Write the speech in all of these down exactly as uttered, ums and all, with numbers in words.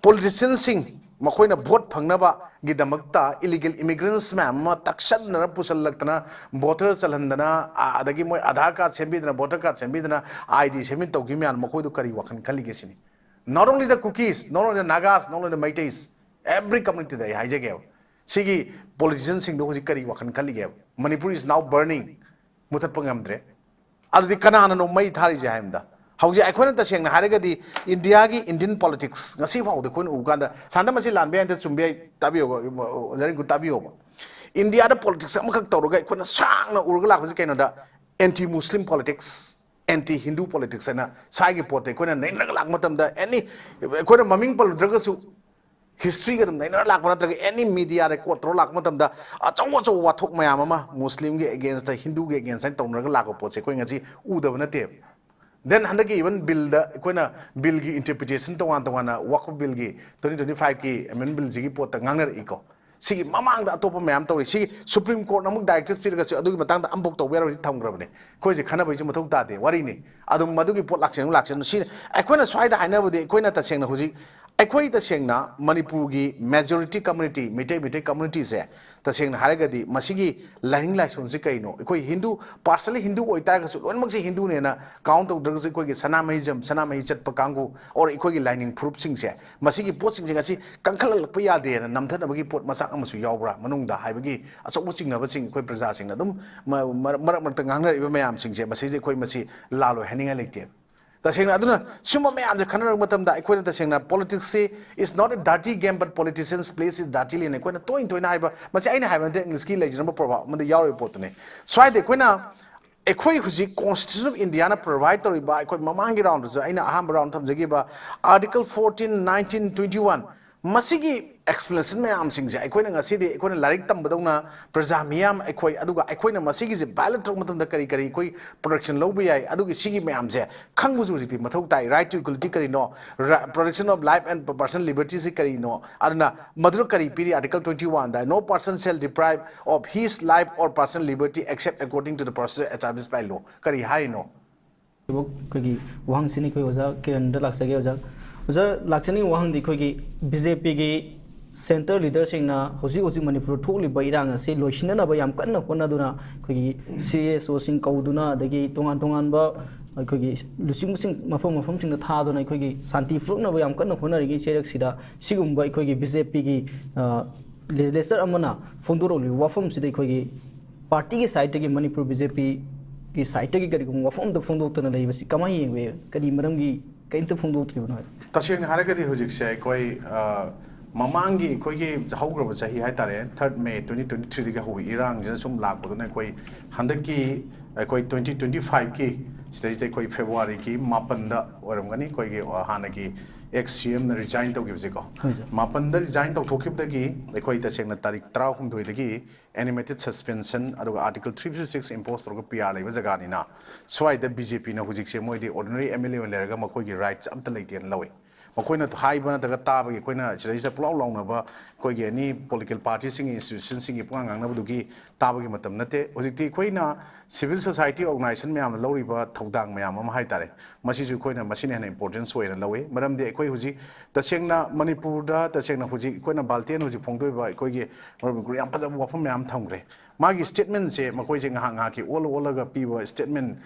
ꯄꯣꯂꯤꯇꯤꯁꯤꯌꯟꯁꯤꯡ ꯃꯈꯣꯏꯅ ꯚꯣꯠ ꯐꯪꯅꯕꯒꯤꯗꯃꯛꯇ ꯏꯂꯤꯒꯦꯜ ꯏꯃꯤꯒ꯭ꯔꯦꯟꯁ ꯃꯌꯥꯝ ꯑꯃ ꯇꯛꯁꯟꯅꯅ ꯄꯨꯁꯜꯂꯛꯇꯅ, ꯚꯣꯇꯔ ꯆꯜꯍꯟꯗꯅ, ꯑ-, ꯑꯗꯒꯤ ꯃꯣꯏ ꯑꯙꯥꯔ ꯀꯥꯔꯗ ꯁꯦꯝꯕꯤꯗꯅ, ꯚꯣꯇꯔ ꯀꯥꯔꯗ ꯁꯦꯝꯕꯤꯗꯅ, ꯑꯥꯏ ꯗꯤ ꯁꯦꯝꯕꯤꯗꯅ ꯇꯧꯈꯤꯕ ꯃꯌꯥꯝ ꯃꯈꯣꯏꯗꯣ ꯀꯔꯤ ꯋꯥꯈꯜ ꯈꯜꯂꯤꯒꯦ ꯁꯤꯅꯤ꯫ Not only the Kukis, not only the Nagas, not only the Meiteis, every community ꯗ ꯑꯩ ꯍꯥꯏꯖꯒꯦꯕ꯫ ꯁꯤꯒꯤ ꯄꯣꯂꯤꯇꯤꯁꯤꯌꯟꯁꯤꯡꯗꯣ ꯍꯧꯖꯤꯛ ꯀꯔꯤ ꯋꯥꯈꯜ ꯈꯜꯂꯤꯒꯦꯕ? Manipur is now burning. ꯃꯨꯊꯠꯄ ꯉꯝꯗ꯭ꯔꯦ꯫ ꯑꯗꯨꯗꯤ ꯀꯅꯥꯅꯅꯣ ꯃꯩ ꯊꯥꯔꯤꯁꯦ ꯍꯥꯏꯕꯗ, ꯍꯧꯖꯤꯛ ꯑꯩꯈꯣꯏꯅ ꯇꯁꯦꯡꯅ ꯍꯥꯏꯔꯒꯗꯤ ꯏꯟꯗꯤꯌꯥꯒꯤ Indian politics ꯉꯁꯤ ꯐꯥꯎꯗ ꯑꯩꯈꯣꯏꯅ ꯎꯕ ꯀꯥꯟꯗ, ꯁꯥꯟꯗ ꯃꯁꯤ ꯂꯥꯟꯕ ꯌꯥꯏꯗ ꯆꯨꯝꯕ ꯌꯥꯏ, ꯇꯥꯕꯤꯌꯣꯕ, ꯑꯣꯖꯥ ꯔꯤꯡꯀꯨ ꯇꯥꯕꯤꯌꯣꯕ꯫ ꯏꯟꯗꯤꯌꯥꯗ ꯄꯣꯂꯤꯇꯤꯛꯁ ꯑꯃꯈꯛ ꯇꯧꯔꯒ ꯑꯩꯈꯣꯏꯅ ꯁꯥꯡꯅ ꯎꯔꯒ ꯂꯥꯛꯄꯁꯤ ꯀꯩꯅꯣꯗ, anti Muslim politics, anti Hindu politics ꯍꯥꯏꯅ ꯁ꯭ꯋꯥꯏꯒꯤ ꯄꯣꯠꯇ ꯑꯩꯈꯣꯏꯅ ꯅꯩꯅꯔꯒ ꯂꯥꯛꯄ ꯃꯇꯝꯗ, ꯑꯦꯅꯤ, ꯑꯩꯈꯣꯏꯅ ꯃꯃꯤꯡ ꯄꯜꯂꯨꯗ꯭ꯔꯒꯁꯨ ꯍꯤꯁꯇ꯭ꯔꯤꯒ ꯑꯗꯨꯝ ꯅꯩꯅꯔ ꯂꯥꯛꯄ ꯅꯠꯇ꯭ꯔꯒ ꯑꯦꯅꯤ ꯃꯤꯗꯤꯌꯥ ꯔꯦꯀꯣꯔꯠ ꯇꯧꯔ ꯂꯥꯛꯄ ꯃꯇꯝꯗ ꯑꯆꯧ ꯑꯆꯧꯕ ꯋꯥꯊꯣꯛ ꯃꯌꯥꯝ ꯑꯃ ꯃꯨꯁꯂꯤꯝꯒꯤ ꯑꯦꯒꯦꯟꯁꯇ, ꯍꯤꯟꯗꯨꯒꯤ ꯑꯦꯒꯦꯟꯁꯇ ꯇꯧꯅꯔꯒ ꯂꯥꯛꯄ ꯄꯣꯠꯁꯦ ꯑꯩꯈꯣꯏ ꯉꯁꯤ ꯎꯗꯕ ꯅꯠꯇꯦꯕ꯫ Then ꯍꯟꯗꯛꯀꯤ even ꯕꯤꯜꯗ ꯑꯩꯈꯣꯏꯅ ꯕꯤꯜꯒꯤ ꯏꯟꯇꯔꯄ꯭ꯔꯤꯇꯦꯁꯟ ꯇꯣꯉꯥꯟ ꯇꯣꯉꯥꯟꯅ, ꯋꯥꯛꯐ ꯕꯤꯜꯒꯤ, twenty twenty five ꯀꯤ ꯑꯦꯃꯦꯟꯃꯦꯟ ꯕꯤꯜꯁꯤꯒꯤ ꯄꯣꯠꯇ ꯉꯥꯡꯅꯔꯛꯏꯀꯣ꯫ ꯁꯤꯒꯤ ꯃꯃꯥꯡꯗ ꯑꯇꯣꯞꯄ ꯃꯌꯥꯝ ꯇꯧꯔꯤ꯫ ꯁꯤꯒꯤ ꯁꯨꯄ꯭ꯔꯤꯝ ꯀꯣꯔꯠꯅ ꯑꯃꯨꯛ ꯗꯥꯏꯔꯦꯛꯇꯤꯚ ꯄꯤꯔꯒꯁꯨ ꯑꯗꯨꯒꯤ ꯃꯇꯥꯡꯗ ꯑꯃꯐꯥꯎ ꯇꯧꯕ ꯌꯥꯔꯣꯏ, ꯁꯤ ꯊꯝꯈ꯭ꯔꯕꯅꯦ꯫ ꯑꯩꯈꯣꯏꯁꯦ ꯈꯟꯅꯕꯒꯤꯁꯨ ꯃꯊꯧ ꯇꯥꯗꯦ, ꯋꯥꯔꯤꯅꯤ꯫ ꯑꯗꯨꯝ ꯃꯗꯨꯒꯤ ꯄꯣꯠ ꯂꯥꯛꯁꯦꯡ ꯂꯥꯛꯁꯦꯡ ꯁꯤ ꯑꯩꯈꯣꯏꯅ ꯁ꯭ꯋꯥꯏꯗ ꯍꯥꯏꯅꯕꯗꯤ, ꯑꯩꯈꯣꯏꯅ ꯇꯁꯦꯡꯅ ꯍꯧꯖꯤꯛ, ꯑꯩꯈꯣꯏ ꯇꯁꯦꯡꯅ ꯃꯅꯤꯄꯨꯔꯒꯤ ꯃꯦꯖꯣꯔꯤꯇꯤ ꯀꯝꯃ꯭ꯌꯨꯅꯤꯇꯤ, ꯃꯩꯇꯩ, ꯃꯩꯇꯩ ꯀꯝꯃ꯭ꯌꯨꯅꯤꯇꯤꯁꯦ ꯇꯁꯦꯡꯅ ꯍꯥꯏꯔꯒꯗꯤ ꯃꯁꯤꯒꯤ ꯂꯥꯏꯅꯤꯡ ꯂꯥꯏꯁꯣꯟꯁꯤ ꯀꯩꯅꯣ? ꯑꯩꯈꯣꯏ ꯍꯤꯟꯗꯨ, ꯄꯥꯔꯁꯅꯦꯜꯂꯤ ꯍꯤꯟꯗꯨ ꯑꯣꯏꯇꯥꯔꯒꯁꯨ ꯂꯣꯏꯅꯃꯛꯁꯦ ꯍꯤꯟꯗꯨꯅꯦꯅ ꯀꯥꯎꯟ ꯇꯧꯗ꯭ꯔꯒꯁꯨ, ꯑꯩꯈꯣꯏꯒꯤ ꯁꯅꯥꯃꯍꯤ ꯖꯝ-, ꯁꯅꯥꯃꯍꯤ ꯆꯠꯄ ꯀꯥꯡꯕꯨ, ꯑꯣꯔ ꯑꯩꯈꯣꯏꯒꯤ ꯂꯥꯏꯅꯤꯡ ꯐꯨꯔꯨꯞꯁꯤꯡꯁꯦ, ꯃꯁꯤꯒꯤ ꯄꯣꯠꯁꯤꯡꯁꯦ ꯉꯁꯤ ꯀꯟꯈꯠꯂꯛꯄ ꯌꯥꯗꯦꯅ ꯅꯝꯊꯅꯕꯒꯤ ꯄꯣꯠ ꯃꯆꯥꯛ ꯑꯃꯁꯨ ꯌꯥꯎꯕ꯭ꯔꯥ ꯃꯅꯨꯡꯗ ꯍꯥꯏꯕꯒꯤ ꯑꯆꯧꯕ ꯆꯤꯡꯅꯕꯁꯤꯡ ꯑꯩꯈꯣꯏ ꯄ꯭ꯔꯖꯥꯁꯤꯡꯅ ꯑꯗꯨꯝ ꯃ-, ꯃꯔꯛ, ꯃꯔꯛ ꯃꯔꯛꯇ ꯉꯥꯡꯅꯔꯛꯏꯕ ꯃꯌꯥꯝꯁꯤꯡꯁꯦ, ꯃꯁꯤꯁꯦ ꯑꯩꯈꯣꯏ ꯃꯁꯤ ꯂꯥꯜꯂꯣꯏ ꯍꯥꯏꯅꯤꯡꯉꯥꯏ ꯂꯩꯇꯦꯕ꯫ ꯇꯁꯦꯡꯅ ꯑꯗꯨꯅ ꯁꯨꯝꯕ ꯃꯌꯥꯝꯁꯦ ꯈꯟꯅꯔꯛꯄ ꯃꯇꯝꯗ ꯑꯩꯈꯣꯏꯅ ꯇꯁꯦꯡꯅ politics ꯁꯤ is not a dirty game, but politicians plays it dirtily ꯅ ꯑꯩꯈꯣꯏꯅ ꯇꯣꯏꯅ ꯇꯣꯏꯅ ꯍꯥꯏꯕ, ꯃꯁꯤ ꯑꯩꯅ ꯍꯥꯏꯕ ꯅꯠꯇꯦ, ꯏꯪꯂꯤꯁꯀꯤ ꯂꯩꯖꯔꯝꯕ proverb ꯑꯃꯗ ꯌꯥꯎꯔꯤꯕ ꯄꯣꯠꯇꯨꯅꯤ꯫ ꯁ꯭ꯋꯥꯏꯗ ꯑꯩꯈꯣꯏꯅ, ꯑꯩꯈꯣꯏ ꯍꯧꯖꯤꯛ Constitution of India ꯅ provide ꯇꯧꯔꯤꯕ, ꯑꯩꯈꯣꯏ ꯃꯃꯥꯡꯒꯤ round ꯗꯁꯨ ꯑꯩꯅ ꯑꯍꯥꯟꯕ round ꯊꯝꯖꯈꯤꯕ Article fourteen, nineteen, twenty one, ꯃꯁꯤꯒꯤ explanation ꯃꯌꯥꯝꯁꯤꯡꯁꯦ ꯑꯩꯈꯣꯏꯅ ꯉꯁꯤꯗꯤ ꯑꯩꯈꯣꯏꯅ ꯂꯥꯏꯔꯤꯛ ꯇꯝꯕꯗꯧꯅ ꯄ꯭ꯔꯖꯥ ꯃꯤꯌꯥꯝ ꯑꯩꯈꯣꯏ, ꯑꯗꯨꯒ ꯑꯩꯈꯣꯏꯅ ꯃꯁꯤꯒꯤꯁꯦ violate ꯇꯧꯕ ꯃꯇꯝꯗ ꯀꯔꯤ ꯀꯔꯤ ꯑꯩꯈꯣꯏ protection ꯂꯧꯕ ꯌꯥꯏ, ꯑꯗꯨꯒꯤ ꯁꯤꯒꯤ ꯃꯌꯥꯝꯁꯦ ꯈꯪꯕꯁꯨ ꯍꯧꯖꯤꯛꯇꯤ ꯃꯊꯧ ꯇꯥꯏ꯫ Right to equality ꯀꯔꯤꯅꯣ? Ra-, protection of life and personal liberty ꯁꯤ ꯀꯔꯤꯅꯣ? ꯑꯗꯨꯅ ꯃꯗꯨꯗ ꯀꯔꯤ ꯄꯤꯔꯤ? Article twenty one the, "No person shall deprive of his life or personal liberty except according to the procedure established by law"꯫ ꯀꯔꯤ ꯍꯥꯏꯅꯣ? ꯑꯩꯈꯣꯏꯒꯤ ꯋꯥꯍꯪꯁꯤꯅꯤ꯫ ꯑꯩꯈꯣꯏ ꯑꯣꯖꯥ ꯀꯤꯔꯟꯗ ꯂꯥꯛꯆꯒꯦ, ꯑꯣꯖꯥ꯫ ꯑꯣꯖꯥ, ꯂꯥꯛꯆꯅꯤꯡꯕ ꯋꯥꯍꯪꯗꯤ ꯑꯩꯈꯣꯏꯒꯤ ꯕꯤ ꯖꯦ ꯄꯤꯒꯤ ꯁꯦꯟꯇꯔ ꯂꯤꯗꯔꯁꯤꯡꯅ ꯍꯧꯖꯤꯛ ꯍꯧꯖꯤꯛ ꯃꯅꯤꯄꯨꯔꯗ ꯊꯣꯛꯂꯤꯕ ꯏꯔꯥꯡ ꯑꯁꯤ ꯂꯣꯏꯁꯤꯟꯅꯅꯕ ꯌꯥꯝ ꯀꯟꯅ ꯍꯣꯠꯅꯗꯨꯅ ꯑꯩꯈꯣꯏꯒꯤ ꯁꯤ ꯑꯦꯁ ꯑꯣꯁꯤꯡ ꯀꯧꯗꯨꯅ, ꯑꯗꯒꯤ ꯇꯣꯉꯥꯟ ꯇꯣꯉꯥꯟꯕ ꯑꯩꯈꯣꯏꯒꯤ ꯂꯨꯆꯤꯡꯕꯁꯤꯡ ꯃꯐꯝ ꯃꯐꯝꯁꯤꯡꯗ ꯊꯥꯗꯨꯅ ꯑꯩꯈꯣꯏꯒꯤ ꯁꯥꯟꯇꯤ ꯄꯨꯔꯛꯅꯕ ꯌꯥꯝ ꯀꯟꯅ ꯍꯣꯠꯅꯔꯤꯉꯩ ꯆꯩꯔꯛꯁꯤꯗ, ꯁꯤꯒꯨꯝꯕ ꯑꯩꯈꯣꯏꯒꯤ ꯕꯤ ꯖꯦ ꯄꯤꯒꯤ ꯂꯦꯖꯤꯁꯂꯦꯇꯔ ꯑꯃꯅ ꯐꯣꯡꯗꯣꯔꯛꯂꯤꯕ ꯋꯥꯐꯝꯁꯤꯗ ꯑꯩꯈꯣꯏꯒꯤ ꯄꯥꯔꯇꯤꯒꯤ ꯁꯥꯏꯠꯇꯒꯤ, ꯃꯅꯤꯄꯨꯔ ꯕꯤ ꯖꯦ ꯄꯤꯒꯤ ꯁꯥꯏꯠꯇꯒꯤ ꯀꯔꯤꯒꯨꯝꯕ ꯋꯥꯐꯝ ꯑꯝꯇ ꯐꯣꯡꯗꯣꯛꯇꯅ ꯂꯩꯕꯁꯤ ꯀꯃꯥꯏꯅ ꯌꯦꯡꯕ ꯌꯥꯏ? ꯀꯔꯤ ꯃꯔꯝꯒꯤ ꯀꯔꯤꯝꯇ ꯐꯣꯡꯗꯣꯛꯇ꯭ꯔꯤꯕꯅꯣ ꯍꯥꯏꯕ? ꯇꯁꯦꯡꯅ ꯍꯥꯏꯔꯒꯗꯤ ꯍꯧꯖꯤꯛꯁꯦ ꯑꯩꯈꯣꯏ, ꯑ, ꯃꯃꯥꯡꯒꯤ ꯑꯩꯈꯣꯏꯒꯤ ꯍꯧꯈ꯭ꯔꯕ ꯆꯍꯤ ꯍꯥꯏꯇꯥꯔꯦ, ꯊꯥꯔꯠ ꯃꯦ ꯇ꯭ꯋꯦꯟꯇꯤ ꯇ꯭ꯋꯦꯟꯇꯤ ꯊ꯭ꯔꯤꯗꯒꯤ ꯍꯧꯕ ꯏꯔꯥꯡꯁꯤꯅ ꯁꯨꯝ ꯂꯥꯛꯄꯗꯨꯅ ꯑꯩꯈꯣꯏ ꯍꯟꯗꯛꯀꯤ ꯑꯩꯈꯣꯏ ꯇ꯭ꯋꯦꯟꯇꯤ ꯇ꯭ꯋꯦꯟꯇꯤ ꯐꯥꯏꯚꯀꯤ ꯁꯤꯗꯩꯁꯤꯗ ꯑꯩꯈꯣꯏ ꯐꯦꯕ꯭ꯔꯨꯋꯥꯔꯤꯒꯤ ꯃꯥꯄꯟꯗ ꯑꯣꯏꯔꯝꯒꯅꯤ, ꯑꯩꯈꯣꯏꯒꯤ, ꯑ, ꯍꯥꯟꯅꯒꯤ ꯑꯦꯛꯁ ꯁꯤ ꯑꯦꯝꯅ ꯔꯤꯖꯥꯏꯟ ꯇꯧꯈꯤꯕꯁꯦꯀꯣ꯫ ꯍꯣꯏ, ꯁꯥꯔ꯫ ꯃꯥꯄꯟꯗ ꯔꯤꯖꯥꯏꯟ ꯇꯧꯊꯣꯛꯈꯤꯕꯗꯒꯤ ꯑꯩꯈꯣꯏ ꯇꯁꯦꯡꯅ ꯇꯥꯔꯤꯛ ꯇꯔꯥꯍꯨꯝꯗꯣꯏꯗꯒꯤ ꯑꯦꯅꯤꯃꯦꯇꯦꯗ ꯁꯁꯄꯦꯟꯁꯟ ꯑꯗꯨꯒ ꯑꯥꯔꯇꯤꯀꯜ ꯊ꯭ꯔꯤ ꯐꯤꯐꯇꯤ ꯁꯤꯛꯁ ꯏꯝꯄꯣꯁ ꯇꯧꯔꯒ ꯄꯤ ꯑꯥꯔ ꯂꯩꯕ ꯖꯒꯥꯅꯤꯅ, ꯁ꯭ꯋꯥꯏꯗ ꯕꯤ ꯖꯦ ꯄꯤꯅ ꯍꯧꯖꯤꯛꯁꯦ ꯃꯣꯏꯗꯤ ꯑꯣꯔꯗꯤꯅꯔꯤ ꯑꯦꯝ ꯑꯦꯜ ꯑꯦ ꯑꯣꯏꯅ ꯂꯩꯔꯒ ꯃꯈꯣꯏꯒꯤ ꯔꯥꯏꯠꯁ ꯑꯝꯇ ꯂꯩꯇꯦꯅ ꯂꯧꯋꯤ꯫ ꯃꯈꯣꯏꯅ ꯍꯥꯏꯕ ꯅꯠꯇ꯭ꯔꯒ ꯇꯥꯕꯒꯤ ꯑꯩꯈꯣꯏꯅ ꯁꯤꯗꯩꯁꯤꯗ ꯄꯨꯂꯥꯎ ꯂꯥꯎꯅꯕ ꯑꯩꯈꯣꯏꯒꯤ ꯑꯦꯅꯤ ꯄꯣꯂꯤꯇꯤꯀꯦꯜ ꯄꯥꯔꯇꯤꯁꯤꯡꯒꯤ, ꯏꯟꯁꯇꯤꯇ꯭ꯌꯨꯁꯟꯁꯤꯡꯒꯤ ꯄꯨꯡꯉꯥꯡ ꯉꯥꯡꯅꯕꯗꯨꯒꯤ ꯇꯥꯕꯒꯤ ꯃꯇꯝ ꯅꯠꯇꯦ꯫ ꯍꯧꯖꯤꯛꯇꯤ ꯑꯩꯈꯣꯏꯅ ꯁꯤꯚꯤꯜ ꯁꯣꯁꯥꯏꯇꯤ ꯑꯣꯔꯒꯅꯥꯏꯖꯦꯁꯟ ꯃꯌꯥꯝꯅ ꯂꯧꯔꯤꯕ ꯊꯧꯗꯥꯡ ꯃꯌꯥꯝ ꯑꯃ ꯍꯥꯏꯇꯥꯔꯦ, ꯃꯁꯤꯁꯨ ꯑꯩꯈꯣꯏꯅ ꯃꯁꯤꯅ ꯍꯦꯟꯅ ꯏꯝꯄꯣꯔꯇꯦꯟꯁ ꯑꯣꯏꯅ ꯂꯧꯋꯤ꯫ ꯃꯔꯝꯗꯤ ꯑꯩꯈꯣꯏ ꯍꯧꯖꯤꯛ ꯇꯁꯦꯡꯅ ꯃꯅꯤꯄꯨꯔꯗ ꯇꯁꯦꯡꯅ ꯍꯧꯖꯤꯛ ꯑꯩꯈꯣꯏꯅ ꯕꯥꯜꯇꯦꯟ ꯍꯧꯖꯤꯛ ꯐꯣꯡꯗꯣꯛꯏꯕ ꯑꯩꯈꯣꯏꯒꯤ ꯃꯔꯨꯞ ꯌꯥꯝ ꯐꯖꯕ ꯋꯥꯐꯝ ꯃꯌꯥꯝ ꯊꯝꯈ꯭ꯔꯦ꯫ ꯃꯥꯒꯤ ꯁ꯭ꯇꯦꯠꯃꯦꯟꯁꯦ ꯃꯈꯣꯏꯁꯦ ꯉꯥꯏꯍꯥꯛ ꯉꯥꯏꯍꯥꯛꯀꯤ ꯑꯣꯜꯂ ꯑꯣꯜꯂꯒ ꯄꯤꯕ ꯁ꯭ꯇꯦꯠꯃꯦꯟ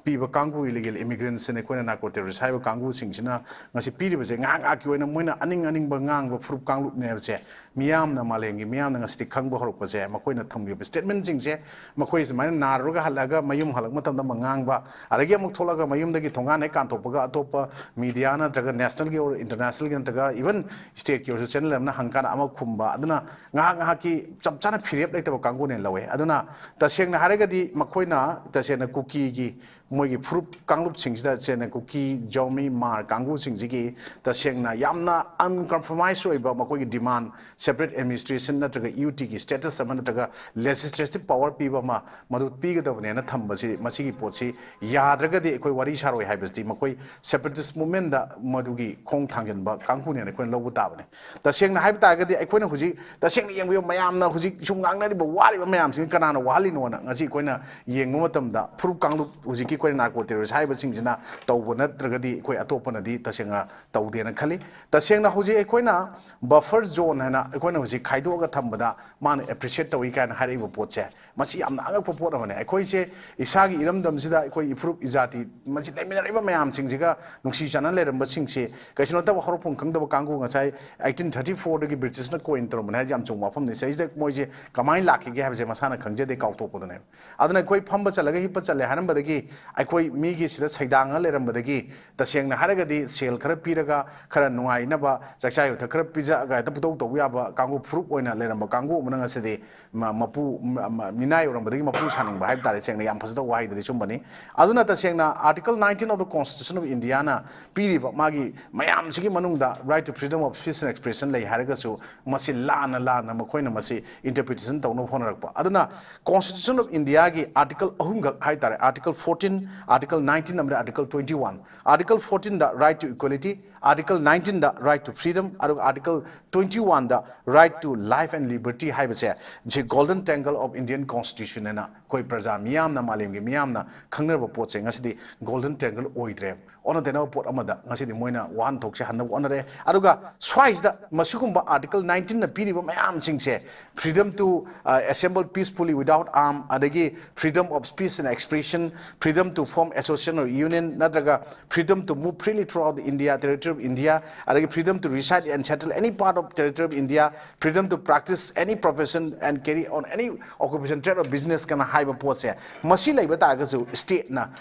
ꯄꯤꯕ ꯀꯥꯡꯕꯨ, ꯏꯂꯤꯒꯦꯜ ꯏꯃꯤꯒ꯭ꯔꯦꯟꯠꯁꯤꯅ ꯑꯩꯈꯣꯏꯅ ꯅꯥꯔꯀꯣ ꯇꯦꯔꯣꯔꯤꯁ ꯍꯥꯏꯕ ꯀꯥꯡꯕꯨꯁꯤꯡꯁꯤꯅ ꯉꯁꯤ ꯄꯤꯔꯤꯕꯁꯦ ꯉꯥꯏꯍꯥꯛ ꯉꯥꯏꯍꯥꯛꯀꯤ ꯑꯣꯏꯅ ꯃꯣꯏꯅ ꯑꯅꯤꯡ ꯑꯅꯤꯡꯕ ꯉꯥꯡꯕ ꯐꯨꯔꯨꯞ ꯀꯥꯡꯂꯨꯞꯅꯦ ꯍꯥꯏꯕꯁꯦ ꯃꯤꯌꯥꯝꯅ, ꯃꯥꯂꯦꯝꯒꯤ ꯃꯤꯌꯥꯝꯅ ꯉꯁꯤꯗꯤ ꯈꯪꯕ ꯍꯧꯔꯛꯄꯁꯦ, ꯃꯈꯣꯏꯅ ꯊꯝꯈꯤꯕ ꯁ꯭ꯇꯦꯠꯃꯦꯟꯁꯤꯡꯁꯦ ꯃꯈꯣꯏ ꯁꯨꯃꯥꯏꯅ ꯅꯥꯔꯨꯔꯒ ꯍꯜꯂꯛꯑꯒ ꯃꯌꯨꯝ ꯍꯜꯂꯛꯄ ꯃꯇꯝꯗ ꯑꯃ ꯉꯥꯡꯕ, ꯑꯗꯒꯤ ꯑꯃꯨꯛ ꯊꯣꯛꯂꯒ ꯃꯌꯨꯝꯗꯒꯤ ꯊꯣꯡꯒꯥꯟ ꯍꯦꯛ ꯀꯥꯟꯊꯣꯛꯄꯒ ꯑꯇꯣꯞꯄ ꯃꯤꯗꯤꯌꯥ ꯅꯠꯇ꯭ꯔꯒ ꯅꯦꯁꯅꯦꯜꯒꯤ ꯑꯣꯏꯔꯣ, ꯏꯟꯇꯔꯅꯦꯁꯅꯦꯜꯒꯤ ꯅꯠꯇ꯭ꯔꯒ ꯏꯚꯟ ꯁ꯭ꯇꯦꯠꯀꯤ ꯑꯣꯏꯔꯁꯨ ꯆꯦꯅꯦꯜ ꯑꯃꯅ ꯍꯪꯀꯥꯟꯗ ꯑꯃ ꯈꯨꯝꯕ, ꯑꯗꯨꯅ ꯉꯥꯏꯍꯥꯛ ꯉꯥꯏꯍꯥꯛꯀꯤ ꯆꯞ ꯆꯥꯅ ꯐꯤꯔꯦꯞ ꯂꯩꯇꯕ ꯀꯥꯡꯕꯨꯅꯦꯅ ꯂꯧꯋꯦ꯫ ꯑꯗꯨꯅ ꯇꯁꯦꯡꯅ ꯍꯥꯏꯔꯒꯗꯤ ꯃꯈꯣꯏꯅ ꯇꯁꯦꯡꯅ ꯀꯨꯀꯤꯒꯤ ꯃꯣꯏꯒꯤ ꯐꯨꯔꯨꯞ ꯀꯥꯡꯂꯨꯞꯁꯤꯡꯁꯤꯗ ꯇꯁꯦꯡꯅ ꯀꯨꯀꯤ, ꯖꯥꯎꯃꯤ, ꯃꯥꯔ ꯀꯥꯡꯕꯨꯁꯤꯡꯁꯤꯒꯤ ꯇꯁꯦꯡꯅ ꯌꯥꯝꯅ ꯑꯟꯀꯝꯄ꯭ꯔꯣꯃꯥꯏꯁ ꯑꯣꯏꯕ ꯃꯈꯣꯏꯒꯤ ꯗꯤꯃꯥꯟ, ꯁꯦꯄꯔꯦꯠ ꯑꯦꯗꯃꯤꯅꯤꯁꯇ꯭ꯔꯦꯁꯟ ꯅꯠꯇ꯭ꯔꯒ ꯌꯨ ꯇꯤꯒꯤ ꯁ꯭ꯇꯦꯇꯁ ꯑꯃ ꯅꯠꯇ꯭ꯔꯒ ꯂꯦꯖꯤꯁꯂꯦꯇꯤꯚ ꯄꯋꯥꯔ ꯄꯤꯕ ꯑꯃ ꯃꯗꯨ ꯄꯤꯒꯗꯕꯅꯦꯅ ꯊꯝꯕꯁꯤ, ꯃꯁꯤꯒꯤ ꯄꯣꯠꯁꯤ ꯌꯥꯗ꯭ꯔꯒꯗꯤ ꯑꯩꯈꯣꯏ ꯋꯥꯔꯤ ꯁꯥꯔꯣꯏ ꯍꯥꯏꯕꯁꯤꯗꯤ ꯃꯈꯣꯏ ꯁꯦꯄꯔꯦꯇꯤꯁ ꯃꯨꯞꯃꯦꯟꯗ ꯃꯗꯨꯒꯤ ꯈꯣꯡ ꯊꯥꯡꯖꯤꯟꯕ ꯀꯥꯡꯕꯨꯅꯦꯅ ꯑꯩꯈꯣꯏꯅ ꯂꯧꯕ ꯇꯥꯕꯅꯤ꯫ ꯇꯁꯦꯡꯅ ꯍꯥꯏꯕ ꯇꯥꯔꯒꯗꯤ ꯑꯩꯈꯣꯏꯅ ꯍꯧꯖꯤꯛ ꯇꯁꯦꯡꯅ ꯌꯦꯡꯕꯤꯌꯨ, ꯃꯌꯥꯝꯅ ꯍꯧꯖꯤꯛ ꯁꯨꯝ ꯉꯥꯡꯅꯔꯤꯕ ꯋꯥꯔꯤꯕ ꯃꯌꯥꯝꯁꯤꯡ ꯀꯅꯥꯅ ꯋꯥꯍꯜꯂꯤꯅꯣꯅ ꯉꯁꯤ ꯑꯩꯈꯣꯏꯅ ꯌꯦꯡꯕ ꯃꯇꯝꯗ ꯐꯨꯔꯨꯞ ꯀꯥꯡꯂꯨꯞ ꯍꯧꯖꯤꯛꯀꯤ ꯑꯩꯈꯣꯏꯅ ꯅꯥꯔꯀꯣ ꯇꯦꯔꯣꯔꯤꯁ ꯍꯥꯏꯔꯤꯕꯁꯤꯡꯁꯤꯅ ꯇꯧꯕ ꯅꯠꯇ꯭ꯔꯒꯗꯤ ꯑꯩꯈꯣꯏ ꯑꯇꯣꯞꯄꯅꯗꯤ ꯇꯁꯦꯡꯅ ꯇꯧꯗꯦꯅ ꯈꯜꯂꯤ꯫ ꯇꯁꯦꯡꯅ ꯍꯧꯖꯤꯛ ꯑꯩꯈꯣꯏꯅ ꯕꯐꯔ ꯖꯣꯟ ꯍꯥꯏꯅ ꯑꯩꯈꯣꯏꯅ ꯍꯧꯖꯤꯛ ꯈꯥꯏꯗꯣꯛꯑꯒ ꯊꯝꯕꯗ ꯃꯥꯅ ꯑꯦꯄ꯭ꯔꯤꯁꯤꯌꯦꯠ ꯇꯧꯏ ꯀꯥꯏꯅ ꯍꯥꯏꯔꯛꯏꯕ ꯄꯣꯠꯁꯦ, ꯃꯁꯤ ꯌꯥꯝꯅ ꯑꯉꯛꯄ ꯄꯣꯠ ꯑꯃꯅꯤ꯫ ꯑꯩꯈꯣꯏꯁꯦ ꯏꯁꯥꯒꯤ ꯏꯔꯝꯗꯝꯁꯤꯗ ꯑꯩꯈꯣꯏ ꯏꯐꯨꯔꯨꯞ ꯏꯖꯥꯇꯤ ꯃꯁꯤ ꯂꯩꯃꯤꯟꯅꯔꯤꯕ ꯃꯌꯥꯝꯁꯤꯡꯁꯤꯒ ꯅꯨꯡꯁꯤ ꯆꯥꯟꯅ ꯂꯩꯔꯝꯕꯁꯤꯡꯁꯤ ꯀꯩꯁꯨ ꯅꯠꯇꯕ ꯍꯧꯔꯛꯐꯝ ꯈꯪꯗꯕ ꯀꯥꯡꯕꯨ ꯉꯁꯥꯏ ꯑꯩꯠꯇꯤꯟ ꯊꯥꯔꯇꯤ ꯐꯣꯔꯗꯒꯤ ꯕ꯭ꯔꯤꯇꯤꯁꯅ ꯀꯣꯏꯟ ꯇꯧꯔꯝꯕꯅꯦ ꯍꯥꯏꯁꯦ ꯌꯥꯝ ꯆꯨꯝꯕ ꯋꯥꯐꯝꯅꯤ꯫ ꯁꯤꯗꯩꯁꯤꯗ ꯃꯣꯏꯁꯦ ꯀꯃꯥꯏꯅ ꯂꯥꯛꯈꯤꯒꯦ ꯍꯥꯏꯕꯁꯦ ꯃꯁꯥꯅ ꯈꯪꯖꯗꯦ, ꯀꯥꯎꯊꯣꯛꯄꯗꯨꯅꯦ꯫ ꯑꯗꯨꯅ ꯑꯩꯈꯣꯏ ꯐꯝꯕ ꯆꯠꯂꯒ ꯍꯤꯞꯄ ꯆꯠꯂꯦ ꯍꯥꯏꯔꯝꯕꯗꯒꯤ, ꯑꯩꯈꯣꯏ ꯃꯤꯒꯤ ꯁꯤꯗ ꯁꯩꯗꯥꯡꯉ ꯂꯩꯔꯝꯕꯗꯒꯤ, ꯇꯁꯦꯡꯅ ꯍꯥꯏꯔꯒꯗꯤ ꯁꯦꯜ ꯈꯔ ꯄꯤꯔꯒ ꯈꯔ ꯅꯨꯡꯉꯥꯏꯅꯕ ꯆꯥꯛꯆꯥ ꯌꯨꯊꯛ ꯈꯔ ꯄꯤꯖꯒ ꯍꯦꯛꯇ ꯄꯨꯗꯧ ꯇꯧꯕ ꯌꯥꯕ ꯀꯥꯡꯕꯨ, ꯐꯨꯔꯨꯞ ꯑꯣꯏꯅ ꯂꯩꯔꯝꯕ ꯀꯥꯡꯕꯨ ꯑꯃꯅ ꯉꯁꯤꯗꯤ ꯃ-, ꯃꯄꯨ, ꯃ-, ꯃ-, ꯃꯤꯅꯥꯏ ꯑꯣꯏꯔꯝꯕꯗꯒꯤ ꯃꯄꯨ ꯁꯥꯅꯤꯡꯕ ꯍꯥꯏꯕ ꯇꯥꯔꯦ, ꯁꯦꯡꯅ ꯌꯥꯝ ꯐꯖꯗꯕ ꯋꯥꯍꯩꯗꯗꯤ ꯆꯨꯝꯕꯅꯤ꯫ ꯑꯗꯨꯅ ꯇꯁꯦꯡꯅ Article nineteen of the Constitution of Indiaꯅ ꯄꯤꯔꯤꯕ ꯃꯥꯒꯤ ꯃꯌꯥꯝꯁꯤꯒꯤ ꯃꯅꯨꯡꯗ right to freedom of speech and expression ꯂꯩ ꯍꯥꯏꯔꯒꯁꯨ, ꯃꯁꯤ ꯂꯥꯟꯅ ꯂꯥꯟꯅ ꯃꯈꯣꯏꯅ ꯃꯁꯤ interpretation ꯇꯧꯅꯕ ꯍꯣꯠꯅꯔꯛꯄ꯫ ꯑꯗꯨꯅ Constitution of Indiaꯒꯤ Article ꯑꯍꯨꯝꯈꯛ ꯍꯥꯏ ꯇꯥꯔꯦ, Article fourteen, Article nineteen ꯑꯃꯗꯤ Article twenty one꯫ Article fourteenꯗ right to equality, Article nineteenꯗ right to freedom, ꯑꯗꯨꯒ Article twenty oneꯗ right to life and liberty ꯍꯥꯏꯕꯁꯦ, ꯁꯤ Golden Triangle of Indian Constitution ꯍꯥꯏꯅ ꯑꯩꯈꯣꯏ ꯄ꯭ꯔꯖꯥ ꯃꯤꯌꯥꯝꯅ, ꯃꯥꯂꯦꯝꯒꯤ ꯃꯤꯌꯥꯝꯅ ꯈꯪꯅꯔꯕ ꯄꯣꯠꯁꯦ ꯉꯁꯤꯗꯤ Golden Triangle ꯑꯣꯏꯗ꯭ꯔꯦ꯫ ꯑꯣꯟꯅ ꯇꯩꯅꯕ ꯄꯣꯠ ꯑꯃꯗ ꯉꯁꯤꯗꯤ ꯃꯣꯏꯅ ꯋꯥꯍꯟꯊꯣꯛꯁꯦ ꯍꯟꯅꯕ ꯍꯣꯠꯅꯔꯦ꯫ ꯑꯗꯨꯒ ꯁ꯭ꯋꯥꯏꯁꯤꯗ ꯃꯁꯤꯒꯨꯝꯕ Article nineteenꯅ ꯄꯤꯔꯤꯕ ꯃꯌꯥꯝꯁꯤꯡꯁꯦ, freedom to, uh, assemble peacefully without arm, ꯑꯗꯒꯤ freedom of speech and expression, freedom to form association or union, ꯅꯠꯇ꯭ꯔꯒ freedom to move freely throughout the India, territory of India, ꯑꯗꯒꯤ freedom to reside and settle any part of territory of India, freedom to practice any profession and carry on any occupation, trade or business ꯀꯅ ꯍꯥꯏꯕ ꯄꯣꯠꯁꯦ, ꯃꯁꯤ ꯂꯩꯕ ꯇꯥꯔꯒꯁꯨ stateꯅ